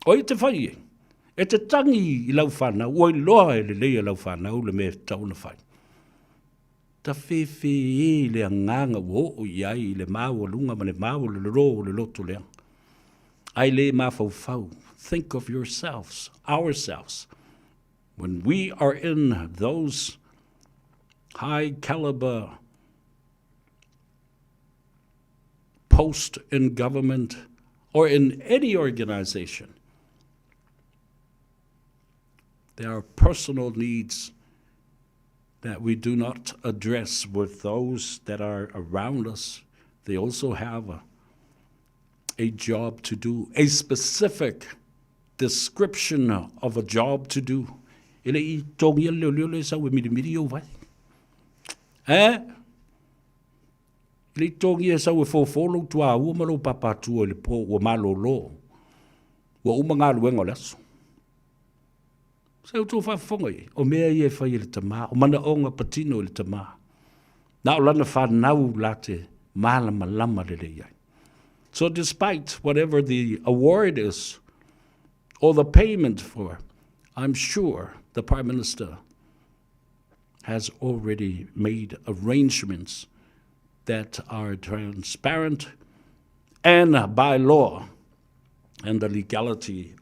O ai e te fai i ai? E te tagi i lau fanau, ua iloa e lelei e lau fanau le mea e tatau ona fai. Tafefe e i le agaga ua oo i ai i le maualuga ma le maualololo o le loto leaga. Ae le mafaufau, think of yourselves, ourselves, when we are in those. high caliber post in government or in any organization, there are personal needs that we do not address with those that are around us. They also have a, a job to do, a specific description of a job to do. E le i tongia le leo le sau e mirimiri o vai. Eh? E le i tongia e sau e fōfō lou tuaua ma lou papatua i le pō ua malōlō. Ua uma galuega o le aso. Se outou faafofoga i ai, o mea ia e fai e le tama, o manaoga patino i le tama. Na o lana whanau la te malamalama lelei ai. So despite whatever the award is, or the payment for, I'm sure the Prime Minister has already made arrangements that are transparent and by law and the legality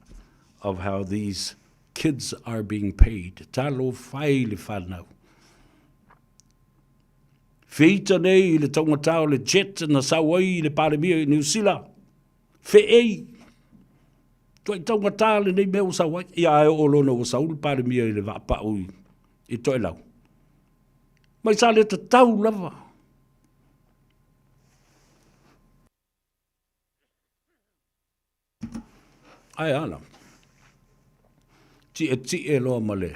of how these kids are being paid. Talofa e le whanau. Feita nei i le taugata o le jet na sau ai i le Palemia i Niu Sila. Feei. Tuai taugata lenei mea ua sau ai. Ia ae oo loa ina ua sau le Palemia i le vaapau i, i Toelau. Mai sa le tatau lava. Ae a la. Tietie loa ma le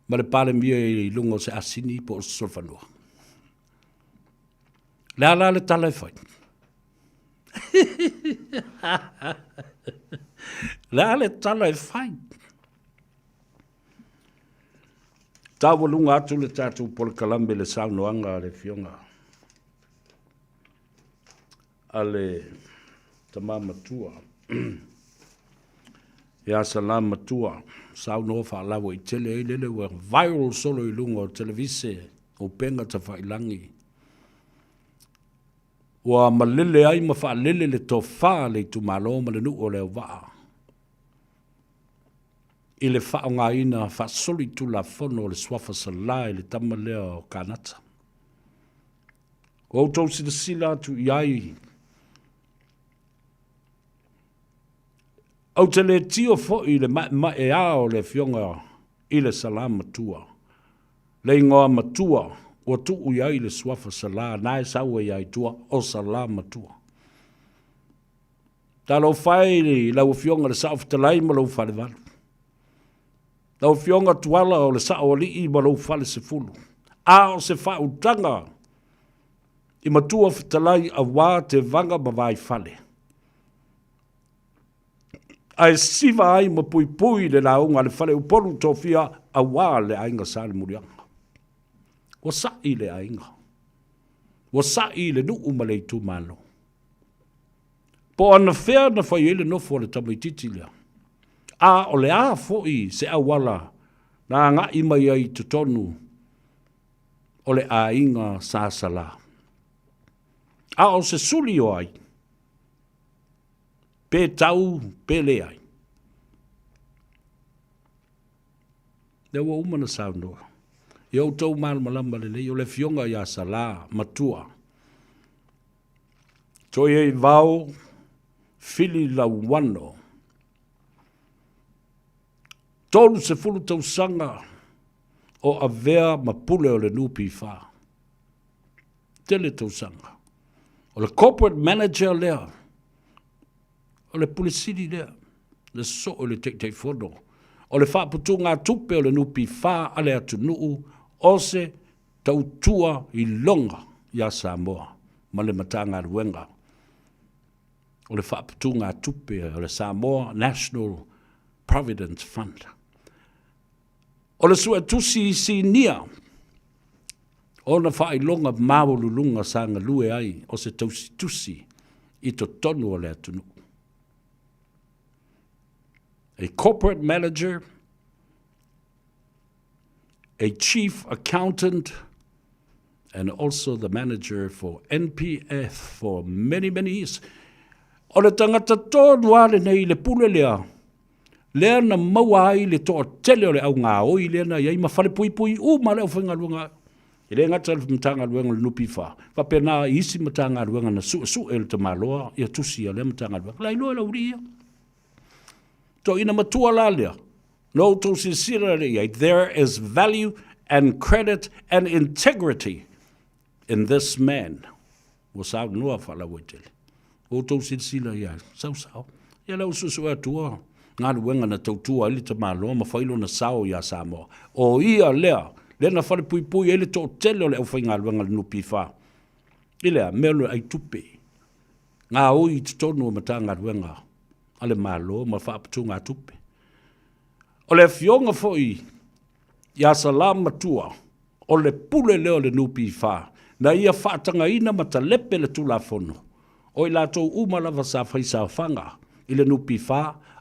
ma le Palemia i luga o se asini po o se solofanua. Le a la le tala e fai? Le a le tala e fai? Taualuga atu le tatou polokalame i le saunoaga a le Afioga a le tama matua ia Salã Matua, saunoa faalauaitele ai lele ua viral solo i luga o televise, o upega tafailangi. Ua malele ai ma faalele le tofa a le itumalo ma le nuu o Leauvaa i le faaaogaina faasolitulafono o le suafa Salã i le tama lea o Kanata. Ua outou silasila atu i ai, ou te le tio foi i le maemaea o le afioga i le Salã Matua, le igoa matua ua tuu i ai le suafa Salã na e sau ai lava i tua, o Salã Matua. Talofa e i lau Afioga i le Saofetalai ma lou falevalu. Lau Afioga Tuala o le Saoalii ma lou falesefulu, a o se faautaga i matua fetalai auā Tevaga ma Vaifale. Ae siva ai ma puipui le lauga a le Faleupolu Tofia auā le Aiga Salemuliaga. Ua sa'i le aiga. Ua sa'i le nuu ma le itumalo. Po o anafea na fai ai le nofo a le tamaitiiti lea, a o le a foi se auala na agai mai ai i totonu o le aiga Sa Salã. A o se suli o ai, pe tau pe leai. Lea ua uma na saunoa. Ia outou malamalama lelei, o le afioga ia Salã matua. Toieivao Fili Lauano. 30 tausaga o avea ma pule o le NPF. Tele tausaga. O le corporate manager lea, o le pule sili lea, le soo i le Taitaifono. O le faaputugatupe o le NPF a le atunuu o se tautua iloga iā Samoa ma le Matagaluega o le Faaputugatupe o le Samoa National Provident Fund. O le Suetusi Sinia ona faailoga maualuluga sa galue ai o se tausitusi i totonu o le atunuu. A corporate manager, a chief accountant, and also the manager for NPF for many, many years. O le tangata tonu lava lenei i le pule lea, Lea na maua ai le toatele o le au gaoi lea na i ai ma falepuipui uma le aufaigaluega. E le gata i le Matagaluega o le NPF, faapena i isi Matagaluega na suesue e le tamaloa ia tusi a lea Matagaluega. La iloa e le aualii ia. Toeaina matua la lea, na outou silasila lea i ai, there is value and credit and integrity in this man. Ua saunoa faalauaitele. Ua outou silasila i ai, sau sao. Ia lea ua suesue atua galuega na tautua ai le tamaloa ma fai lona sao ia Samoa. O ia lea, lea na falepuipui ai le toatele o le aufaigaluega a le NPF. I le a? Mea o le ai tupe. Gaoi i totonu o Matagaluega a le Malo ma faaputugatupe. O le afioga foi ia Salamatua, o le pule lea o le NPF, na ia faatagaina ma talepe le Tulafono, o i latou uma lava sa fai saofaga i le NPF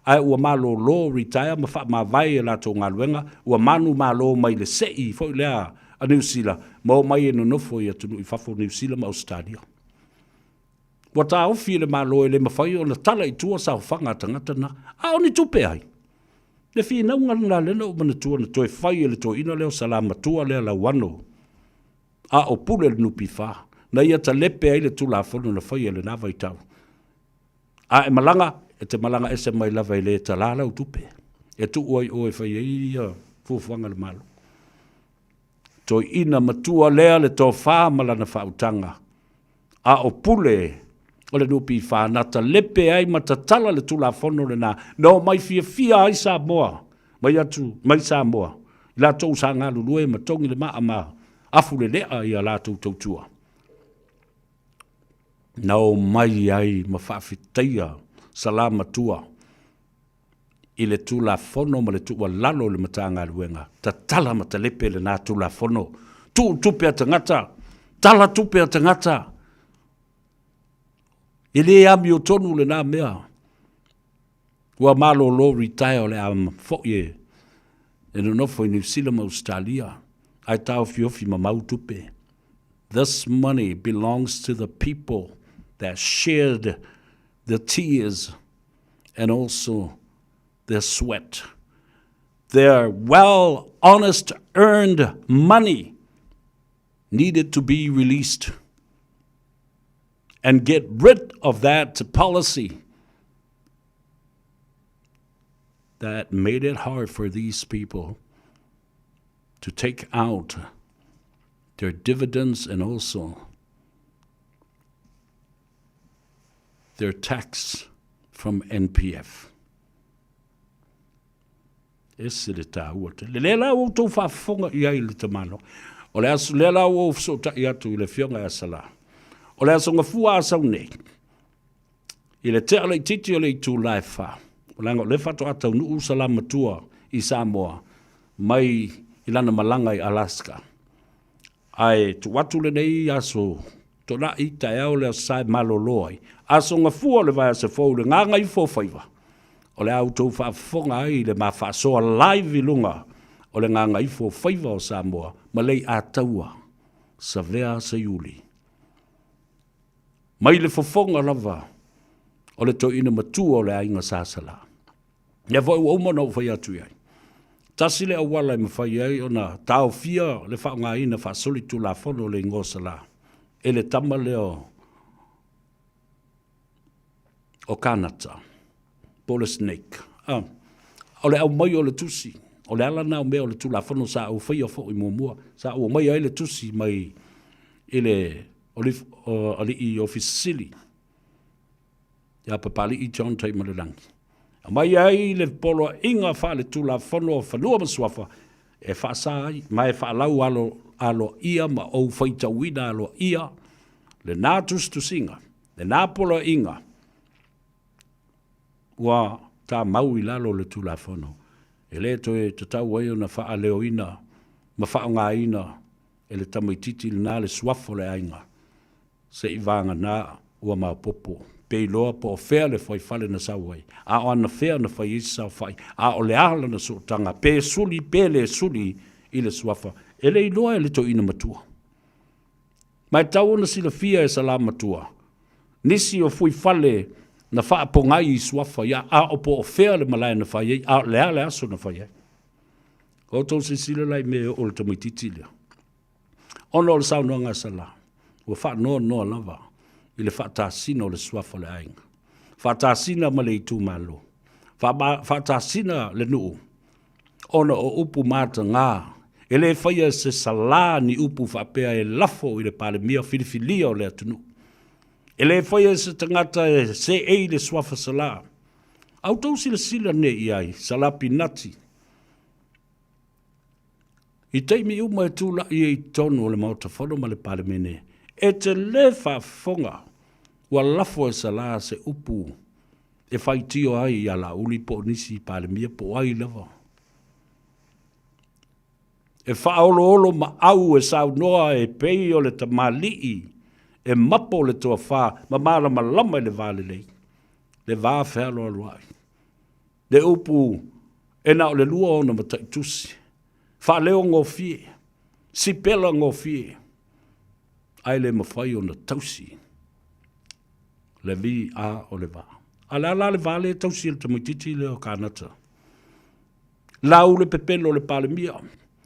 ae ua malolo, retire, ma faamavae i a latou galuega, ua manumalo mai le sei foi lea a Niu Sila ma omai e nonofo i atunuu i fafo o Niu Sila ma Ausetalia. Ua taofi e le Malo e le mafai ona tala i tua saofaga a tagata na, a o ni tupe ai? Le finauga lena lea na ou manatua na toe fai e le toeaina lea o Salamatua lea Lauano, a o pule le NPF, na ia talepe ai le Tulafono na faia i lena vaitau. A e malaga, e te malaga ese mai lava e le talā lau tupe, e tuu ai oe e fai ai ia fuafuaga a le Malo. Toeaina matua lea le tofa ma lana faautaga, a o pule o le NPF na talepe ai ma tatala le Tulafono lena na omai fiafia ai Samoa mai atu mai Samoa i latou sa galulue ma togi le maa ma afu lelea i a latou tautua na omai ai ma faafetaia Salamatua i le Tulafono ma le tuualalo i le Matagaluega, tatala ma talepe lena Tulafono, tuu tupe a tagata, tala tupe a tagata. E le amiotonu lena mea. Ua malolo retire o le a foi e, e nonofo i Niu Sila ma Ausetalia, ae taofiofi mamau tupe. This money belongs to the people that shared the tears and also their sweat. Their well, honest, earned money needed to be released and get rid of that policy that made it hard for these people to take out their dividends and also their tax from NPF. Ese le tāua tele. Lea la ua outou faafofoga i ai i le tamaloa. O le aso, lea la ua ou fesootai atu i le afioga ia Salā. O le aso Gafua a sau nei, i le tea laitiiti o le itula e fa, leaga o lea faatoa taunuu Salā Matua i Samoa mai i lana malaga i Alaska. Ae tuu atu lenei aso Tona'i, taeao le Aso Sa e malolo ai, aso Gafua o le vaiaso fou i le gagaifo o faiva, o le a outou faafofoga ai i le ma faasoa live i luga o le gagaifo o faiva o Samoa ma Leiataua Savea Seiuli. Mai le fofoga lava o le toeaina matua o le aiga Sa Salā. Lea foi ua uma ona ou fai atu i ai. Tasi le auala e mafai ai ona taofia le faaaogaina faasolitulafono o le igoa Salā e le tama lea o Kanata, po o le Snake. Ah, o le aumai o le tusi, o le ala lena o mea o le Tulafono sa ou faia foi muamua, sa ou aumaia ai le tusi mai i le Alii Ofisa Sili ia Papali'i John Taimalelagi. Aumai ai le poloaiga faale-Tulafono o Fanua ma Suafa e faasa ai ma e faalau alo aloaia ma ou faitauina aloaia lena tusitusiga, lena poloaiga ua tamau i lalo o le Tulafono e le toe tatau ai ona faaleoina ma faaaogaina e le tamaitiiti lena le suafa o le aiga Seivaganā ua maopoopo, pe iloa po o fea le fuaifale na sau ai, a o anafea na fai ai se saofai, a o le a lana sootaga, pe suli pe le suli i le suafa, e le iloa e le toeaina matua. Ma e tatau ona silafia e Salamatua nisi o fuaifale Na faapogai i suafa ia, a o po o fea le malae na fai ai, a o le a le aso na fai ai. O outou silasila la i mea e oo i le tamaitiiti lea. Ona o le saunoaga a Sala, ua faanoanoa lava i le faatasina o le suafa o le aiga, faatasina ma le itumalo, faatasina le nuu, ona o upu mataga. E le faia e se Sala ni upu faapea e lafo i le Palemia filifilia o le atunuu. E le faia e se tagata e seei le suafa Sala. A outou silasila nei i ai, Sala Pinati, I taimi uma e tulai ai i totonu o le Maota Fono ma le Palemene, e te le faafofoga ua lafo e Salā se upu e faitio ai ia Laauli po o nisi Palemia po o ai lava. E faaoloolomaau e saunoa e pei o le tamalii e mapo le toafa ma malamalama i le va lelei, le va fealoaloai. Le upu e na o le lua ona mataitusi, faaleogofie, sipela gofie, ae le mafai ona tausi le VA o le va. A le a la le va lea e tausi e le tamaitiiti lea o Kanata? Lau le pepelo o le Palemia,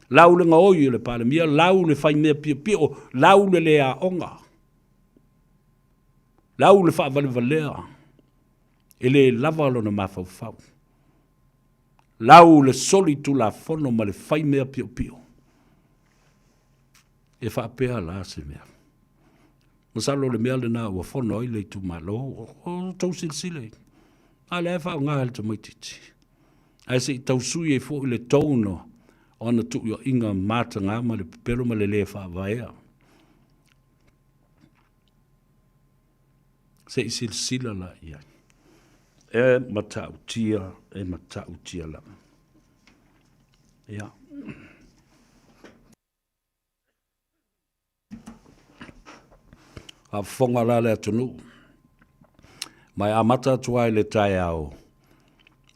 lau le gaoi o le Palemia, lau le faimea piopio, lau le le aoga, lau le faavalevalea. E le lava lona mafaufau. Lau le solitulafono ma le fai mea piopio. E faapea la se mea. Masalo o le mea lena ua fono ai le itumalo, o outou silasila i. A lea e faaaoga e le tamaitiiti. Ae se i tau sui ai foi le tone o ana tuuaiga mataga ma le pepelo ma le le faavaea. Se i silasila la i ai. E matautia, e matautia lava. Ia. Faafofoga la le atunuu. Ma e amata atu ai le taeao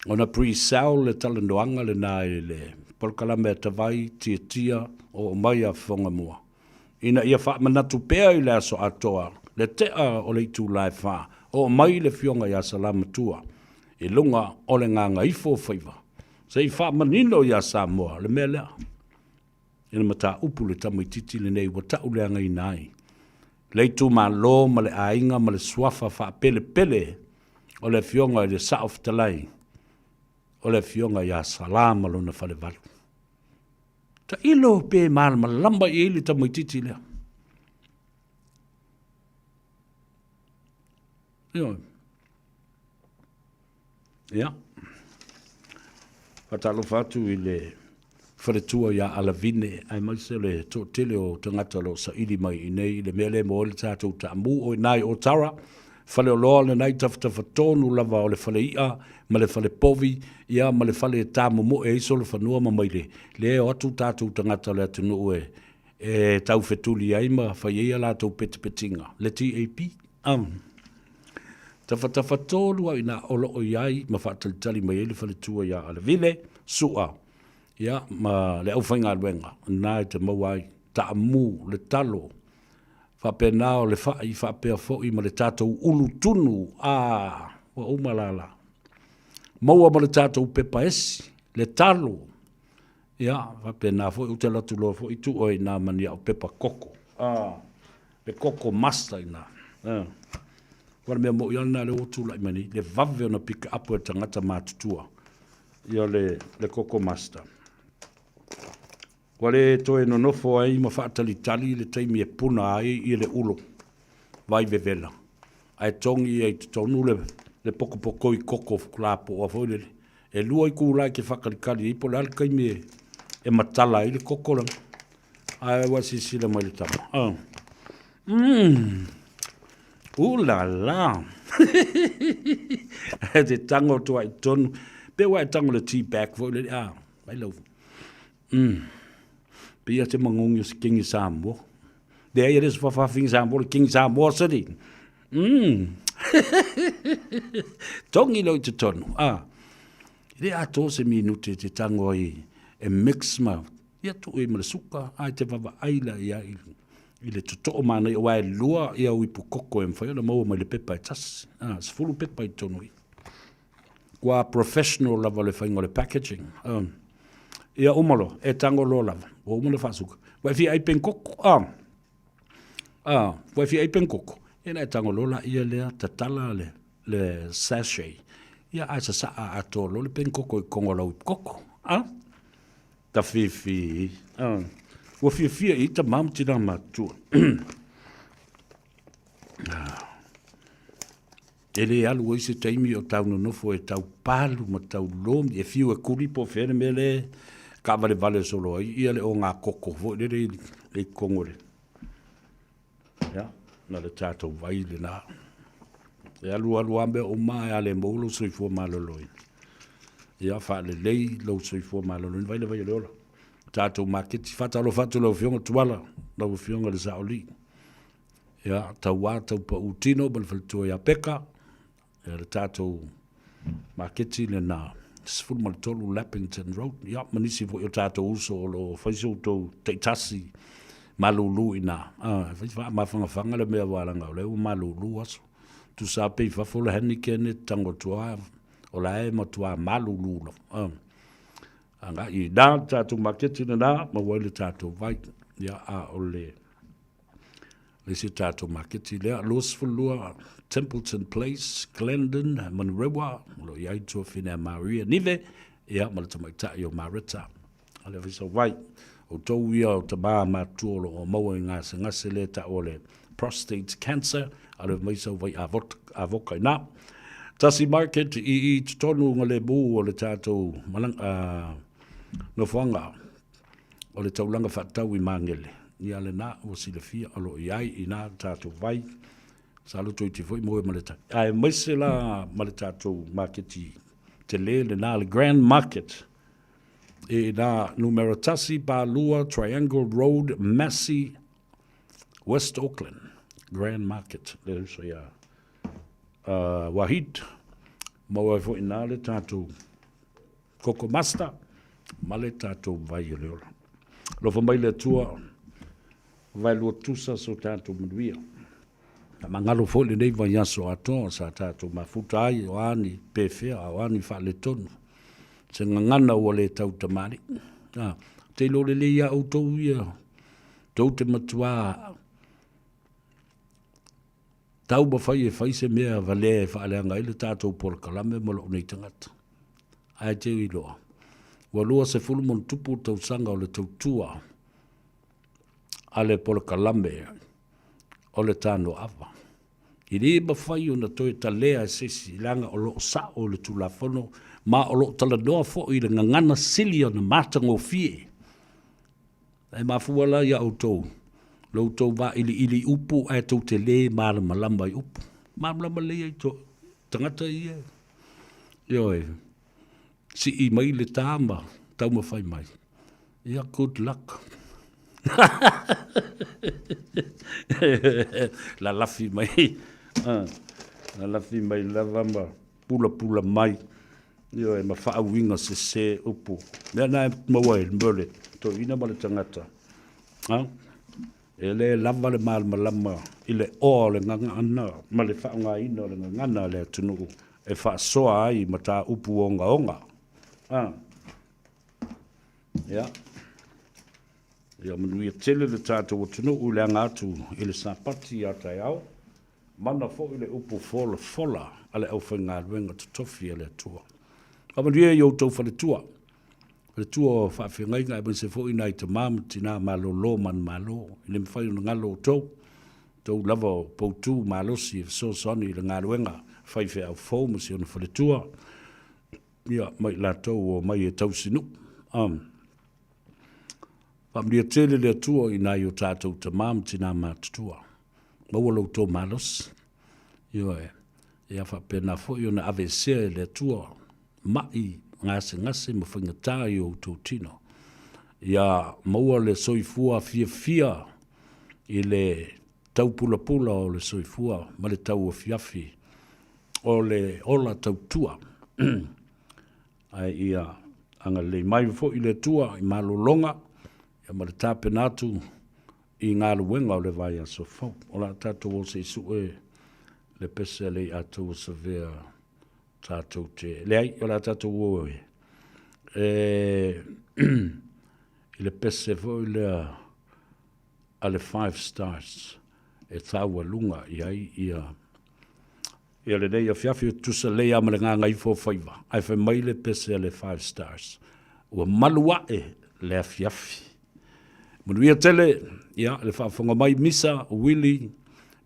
ona pre-sell le talanoaga lena i le polokalame a Tavai Tiatia oo mai a Fofoga Mua. Ina ia faamanatu pea i le aso atoa le tea o le itula e fa, oo mai le Afioga ia Salamatua i luga o le gagaifo o faiva, se i faamanino ia Samoa le mea lea i le mataupu le tamaitiiti lenei ua tauleagaina ai le itumalo ma le aiga ma le suafa faapelepele o le Afioga i le Saofetalai o le Afioga ia Sala ma lona falevalu. Tailo pe malamalama i ai le tamaitiiti lea. Ioe. Ia. Faatalofa atu i le faletua ia Alavine, aemaise le toatele o tagata o lo o saili mai i inei i le mea lea e maua ai le tatou taamu o i ina i Otara, Faleoloa lena i tafatafa tonu lava o le fale i'a ma le fale povi, ia ma le fale e tamomoe ai solofanua ma maile, lea e o atu tatou tagata o le atunuu e e taufetuli ai ma fai ai a latou petipetiga, le TAP. Tafatafa tonu lava i ina o lo o i ai ma faatalitali mai ai le faletua ia Alevile, Su'a, ia ma le aufaigaluega, lena e te maua ai taamu, le talo, faapena o le fai faapea foi ma le tatou ulu tunu, a ua uma lala. Maua ma le tatou pepa esi, le talo, ia faapena foi, ou te alu atu loa foi tuu ai i ina ma ni au pepa koko, a, le koko master i ina. A, o le mea moni lava lena lea ua tulai mai nei, le vave ona pick up e tagata matutua ia le koko master. Ua le toe nonofo ai ma faatalitali i le taimi e puna ai i le ulo vai vevela, ae togi ai i totonu le, le pokopokoi koko lapoa foi lele. E lua itula e te faatalitali ai po o le a le taimi e, e matala ai le koko lena. Ae ua silasila mai le tama. Oh. Ooh la la. E te tango atu ai i totonu. Pe ua e tango le tea bag foi lele. Ah, mai lau. Pei lava se magogi o se King Samoa. Leai e le o se fafafine Samoa, o le King Samoa sili. Togi loa i totonu. Ah. E le atoa se minute e te tango ai e mix ma ia tuu ai ma le suka, ae te vaavaai la i ai. I le totoo manaia, aua e lua ia uipu koko e mafai ona maua mai le pepa e tasi. A, 10 pepa i totonu i. Ua professional lava le faiga o le packaging. Ia uma loa, e tago loa lava. Ua uma ona faasuka. Ua e fia ai penkoko? Ua e fia ai penkoko? Ia ona e tago loa laia lea, tatala le, le sachet. Ia ae sasaa atoa loa le penkoko i kogo o lau koko. Tafifi. Ua fiafia i tama ma tina matutua. E le alu ai se taimi o tau nonofo e tau palu ma tau lomi, e fiu e kuli po o fea le mea lea e taavalevale solo ai ia le ogakoko foi lele i totonu o le, ia, na le tatou vai lena. E alu alu lava mea uma ae a le maua lou soifua maloloina, ia faalelei lou soifua maloloina, vai le vai o le ola. Tatou maketi, faatalofa atu i lau Afioga Tuala, lau Afioga i le Saolii. Ia, tauā tau pau tino ma le faletua ia Peka, ia le tatou maketi lena 13 Lappington Road, ia ma nisi foi o tatou uso o lo o fai so outou taitasi malulu i ina. Ah, e fai faamafangafaga le mea aua leaga o lea ua malulu aso. Tusa lava pe i fafo le Heineken e te tago atu lava, o la e matua malulu lava. Ah, agai i ina le tatou maketi lena, maua ai le tatou vai. Ia, a o le le isi tatou maketi lea, 22 Templeton Place, Glendon, Manurewa, o lo o i ai tuafine a Maria Nive, ia ma le tamaitai o Mareta. A le fai vai, outou ia o tama matutua o lo o maua i gasegase lea e tau o le prostate cancer, a le mai sau vai avoka i na. Tasi market i i totonu nga le mu o le tatou malang, nofoaga o le taulaga faatatau i Magele, ia lena ua silafia o lo o i ai i ina le tatou vai, sa loto iti foi moe ma le tai. Aemaise la ma le tatou maketi tele lena, le Grand Market, i ina numera 1 42 Triangle Road, Massey, West Auckland, Grand Market, le uso ia Wahid, maua ai foi i ina le tatou Koko Master ma le tatou vai o le ola. Alofa mai le Atua, vaelua tusa so tatou manuia. Faamagalo foi lenei vaiaso atoa sa tatou mafuta ai, o a ni pefea, o a ni faaletonu. Se gagana ua le tau tamalii. Ah, te iloa lelei ia outou ia, tou te matua Taumafai e fai se mea valea e faaleaga ai le tatou polokalame ma lou nei tagata. Ae te iloa, ua 20+ tausaga o le tautua a le polokalame o le Tanoava. E le mafai ona toe talea e se isi, leaga o lo o sao le Tulafono ma o lo o talanoa foi i le gagana sili ona matagofie. E mafua la ia outou, lo outou vailiili upu ae tou te le malamalama i upu. Malamalama lelei ai to tagata ia. Ioe, sii mai le ta ma taumafai mai. Ia, good luck. Lalafi mai, lalafi mai lava ma pulapula mai. Ioe, ma faauiga sese upu. Mea na e maua ai mo le toeaina ma le tagata, a, e le lava le malamalama i le oa o le gagana ma le faaaogaina o le gagana a le atunuu e faasoa ai mataupu ogaoga. A, ia, ia manuia tele le tatou atunuu i le aga atu i le Sapati a taeao. Mana foi le upu folafola a le aufaigaluega totofi a le Atua. Faamanuia i outou faletua, faletua o faafeagaiga aemaise foi nai tama ma tina malolo manumalo, e le mafai ona galo outou, outou lava o poutu malosi e fesoasoani i le galuega faifeau fou ma si ona faletua, ia ma i latou o omai e tausinuu. Faamanuia tele le Atua i nai o tatou tama ma tina matutua. Maua lo outou malosi. Ioe. Ia faapena foi ona aveesea e le Atua ma'i gasegase ma faigata i o outou tino. Ia maua le soifua fiafia i le taupulapula o le soifua ma le tauafiafi o le ola tautua. Ae ia agalelei mai foi le Atua i malologa ia ma le tapena atu. i galuega o le vaiaso fou. O le a tatou o se i sue le pese a le Aiatou o Savea tatou te, leai, o le a tatou o e, e i le pese foi lea a le Five Stars e taualuga i ai ia ia lenei afiafi, e tutusa lelei lava ma le gagaifo o faiva, ae fai mai le pese a le Five Stars, ua malu ae le afiafi. Manuia tele, ia, le faafofoga mai Misa, Willie,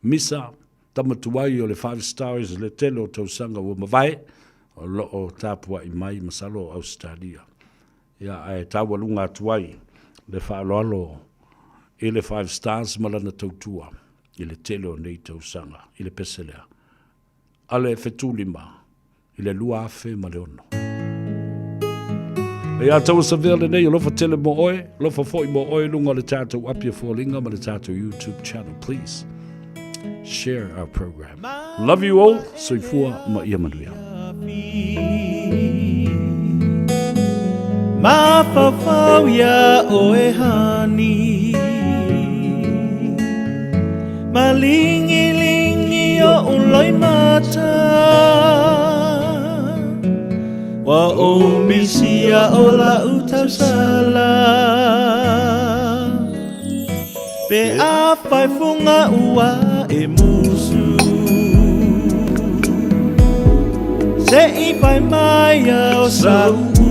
Misa, tama tuai o le Five Stars le tele o tausaga ua mavae, o lo o tapuai mai masalo o Ausetalia. Ia, ae taualuga atu ai le faaaloalo i le Five Stars ma lana tautua i le tele o nei tausaga i le pese lea a le Fetulima i le 2006. Ia taua savea lenei, alofa tele mo oe, alofa foi mo oe i luga o le tatou api o foliga ma le tatou YouTube channel. Please share our program. Love you all. Soifua ma ia manuia. Mafaufau ia oe hani Malingilingi o uloi mata Wa o misia o la utausala Pe a whai funga ua e musu Se i whai mai au sa upu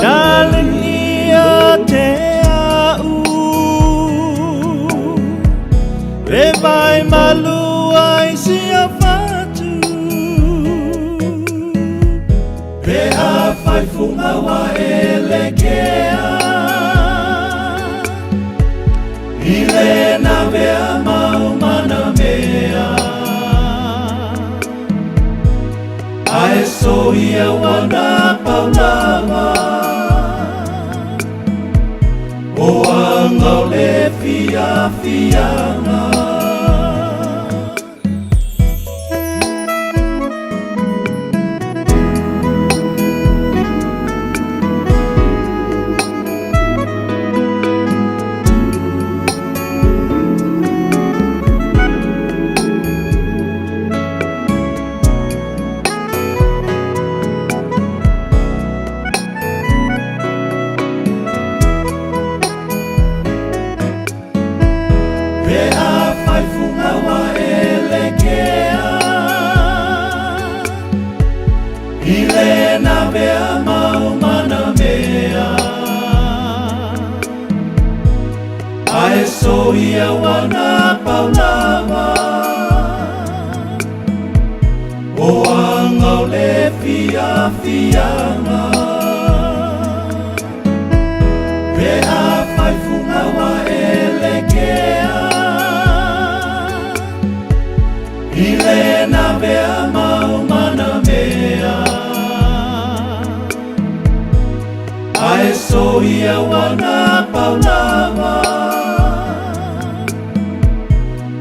Darling ia te au E vai malu ai si a whatu Pe a whai funga wa e le kea I le na mea mau mana mea Ae so ia wana paulama O anga o le fia fianga Pe a whai funga wa e le kea I le na mea mau mana mea Ae so ia wana paulama O anga o le fia fianga Pe a whai funga wa e le kea I le na mea mau mana mea Ae so ia wana paulama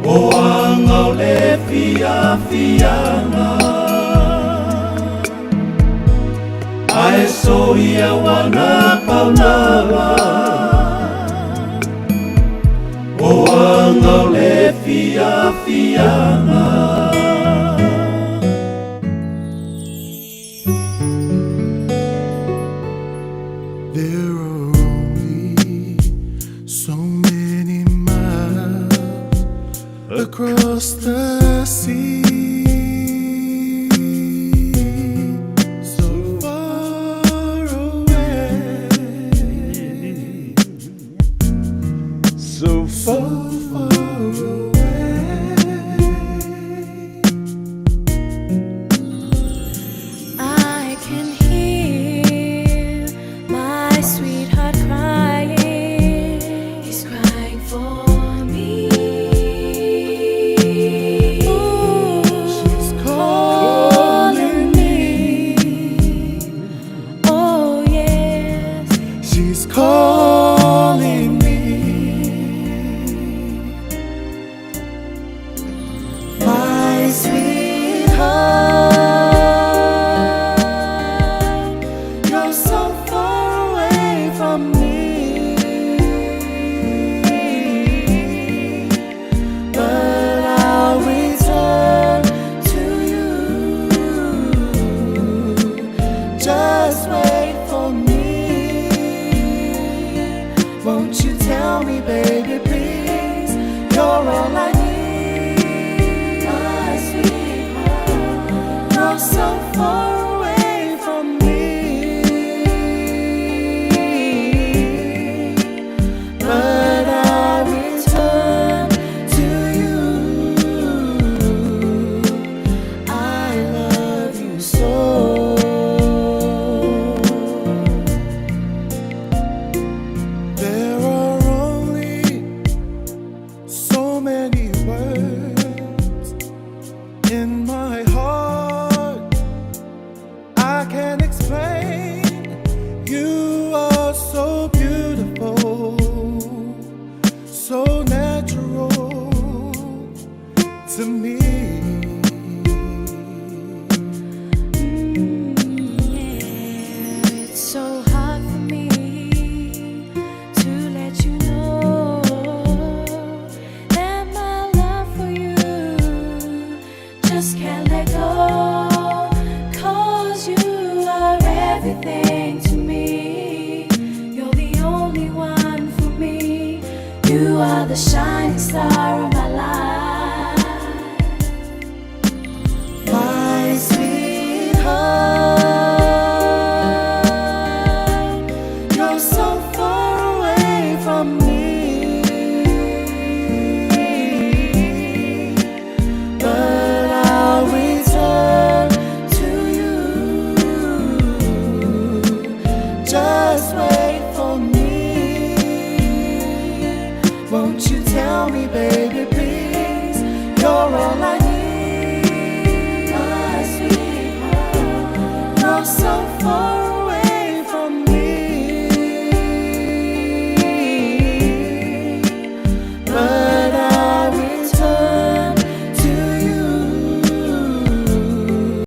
O anga o le fia fianga Ae so ia wana paulama O anga o le fia fianga There are only so many miles across the sea. So far away. So far, so far away. You're so far away from me, but I return to you. I love you so. There are only so many words in my heart I can explain. You are so beautiful, so natural to me. It's so hard for me to let you know that my love for you just can't let go. 'Cause you are everything to me. You're the only one for me. You are the shining star of my life. My sweetheart, you're so far away from me, but I'll return to you. Just wait for me. Won't you tell me, baby, please? You're all I need, my sweetheart. You're so far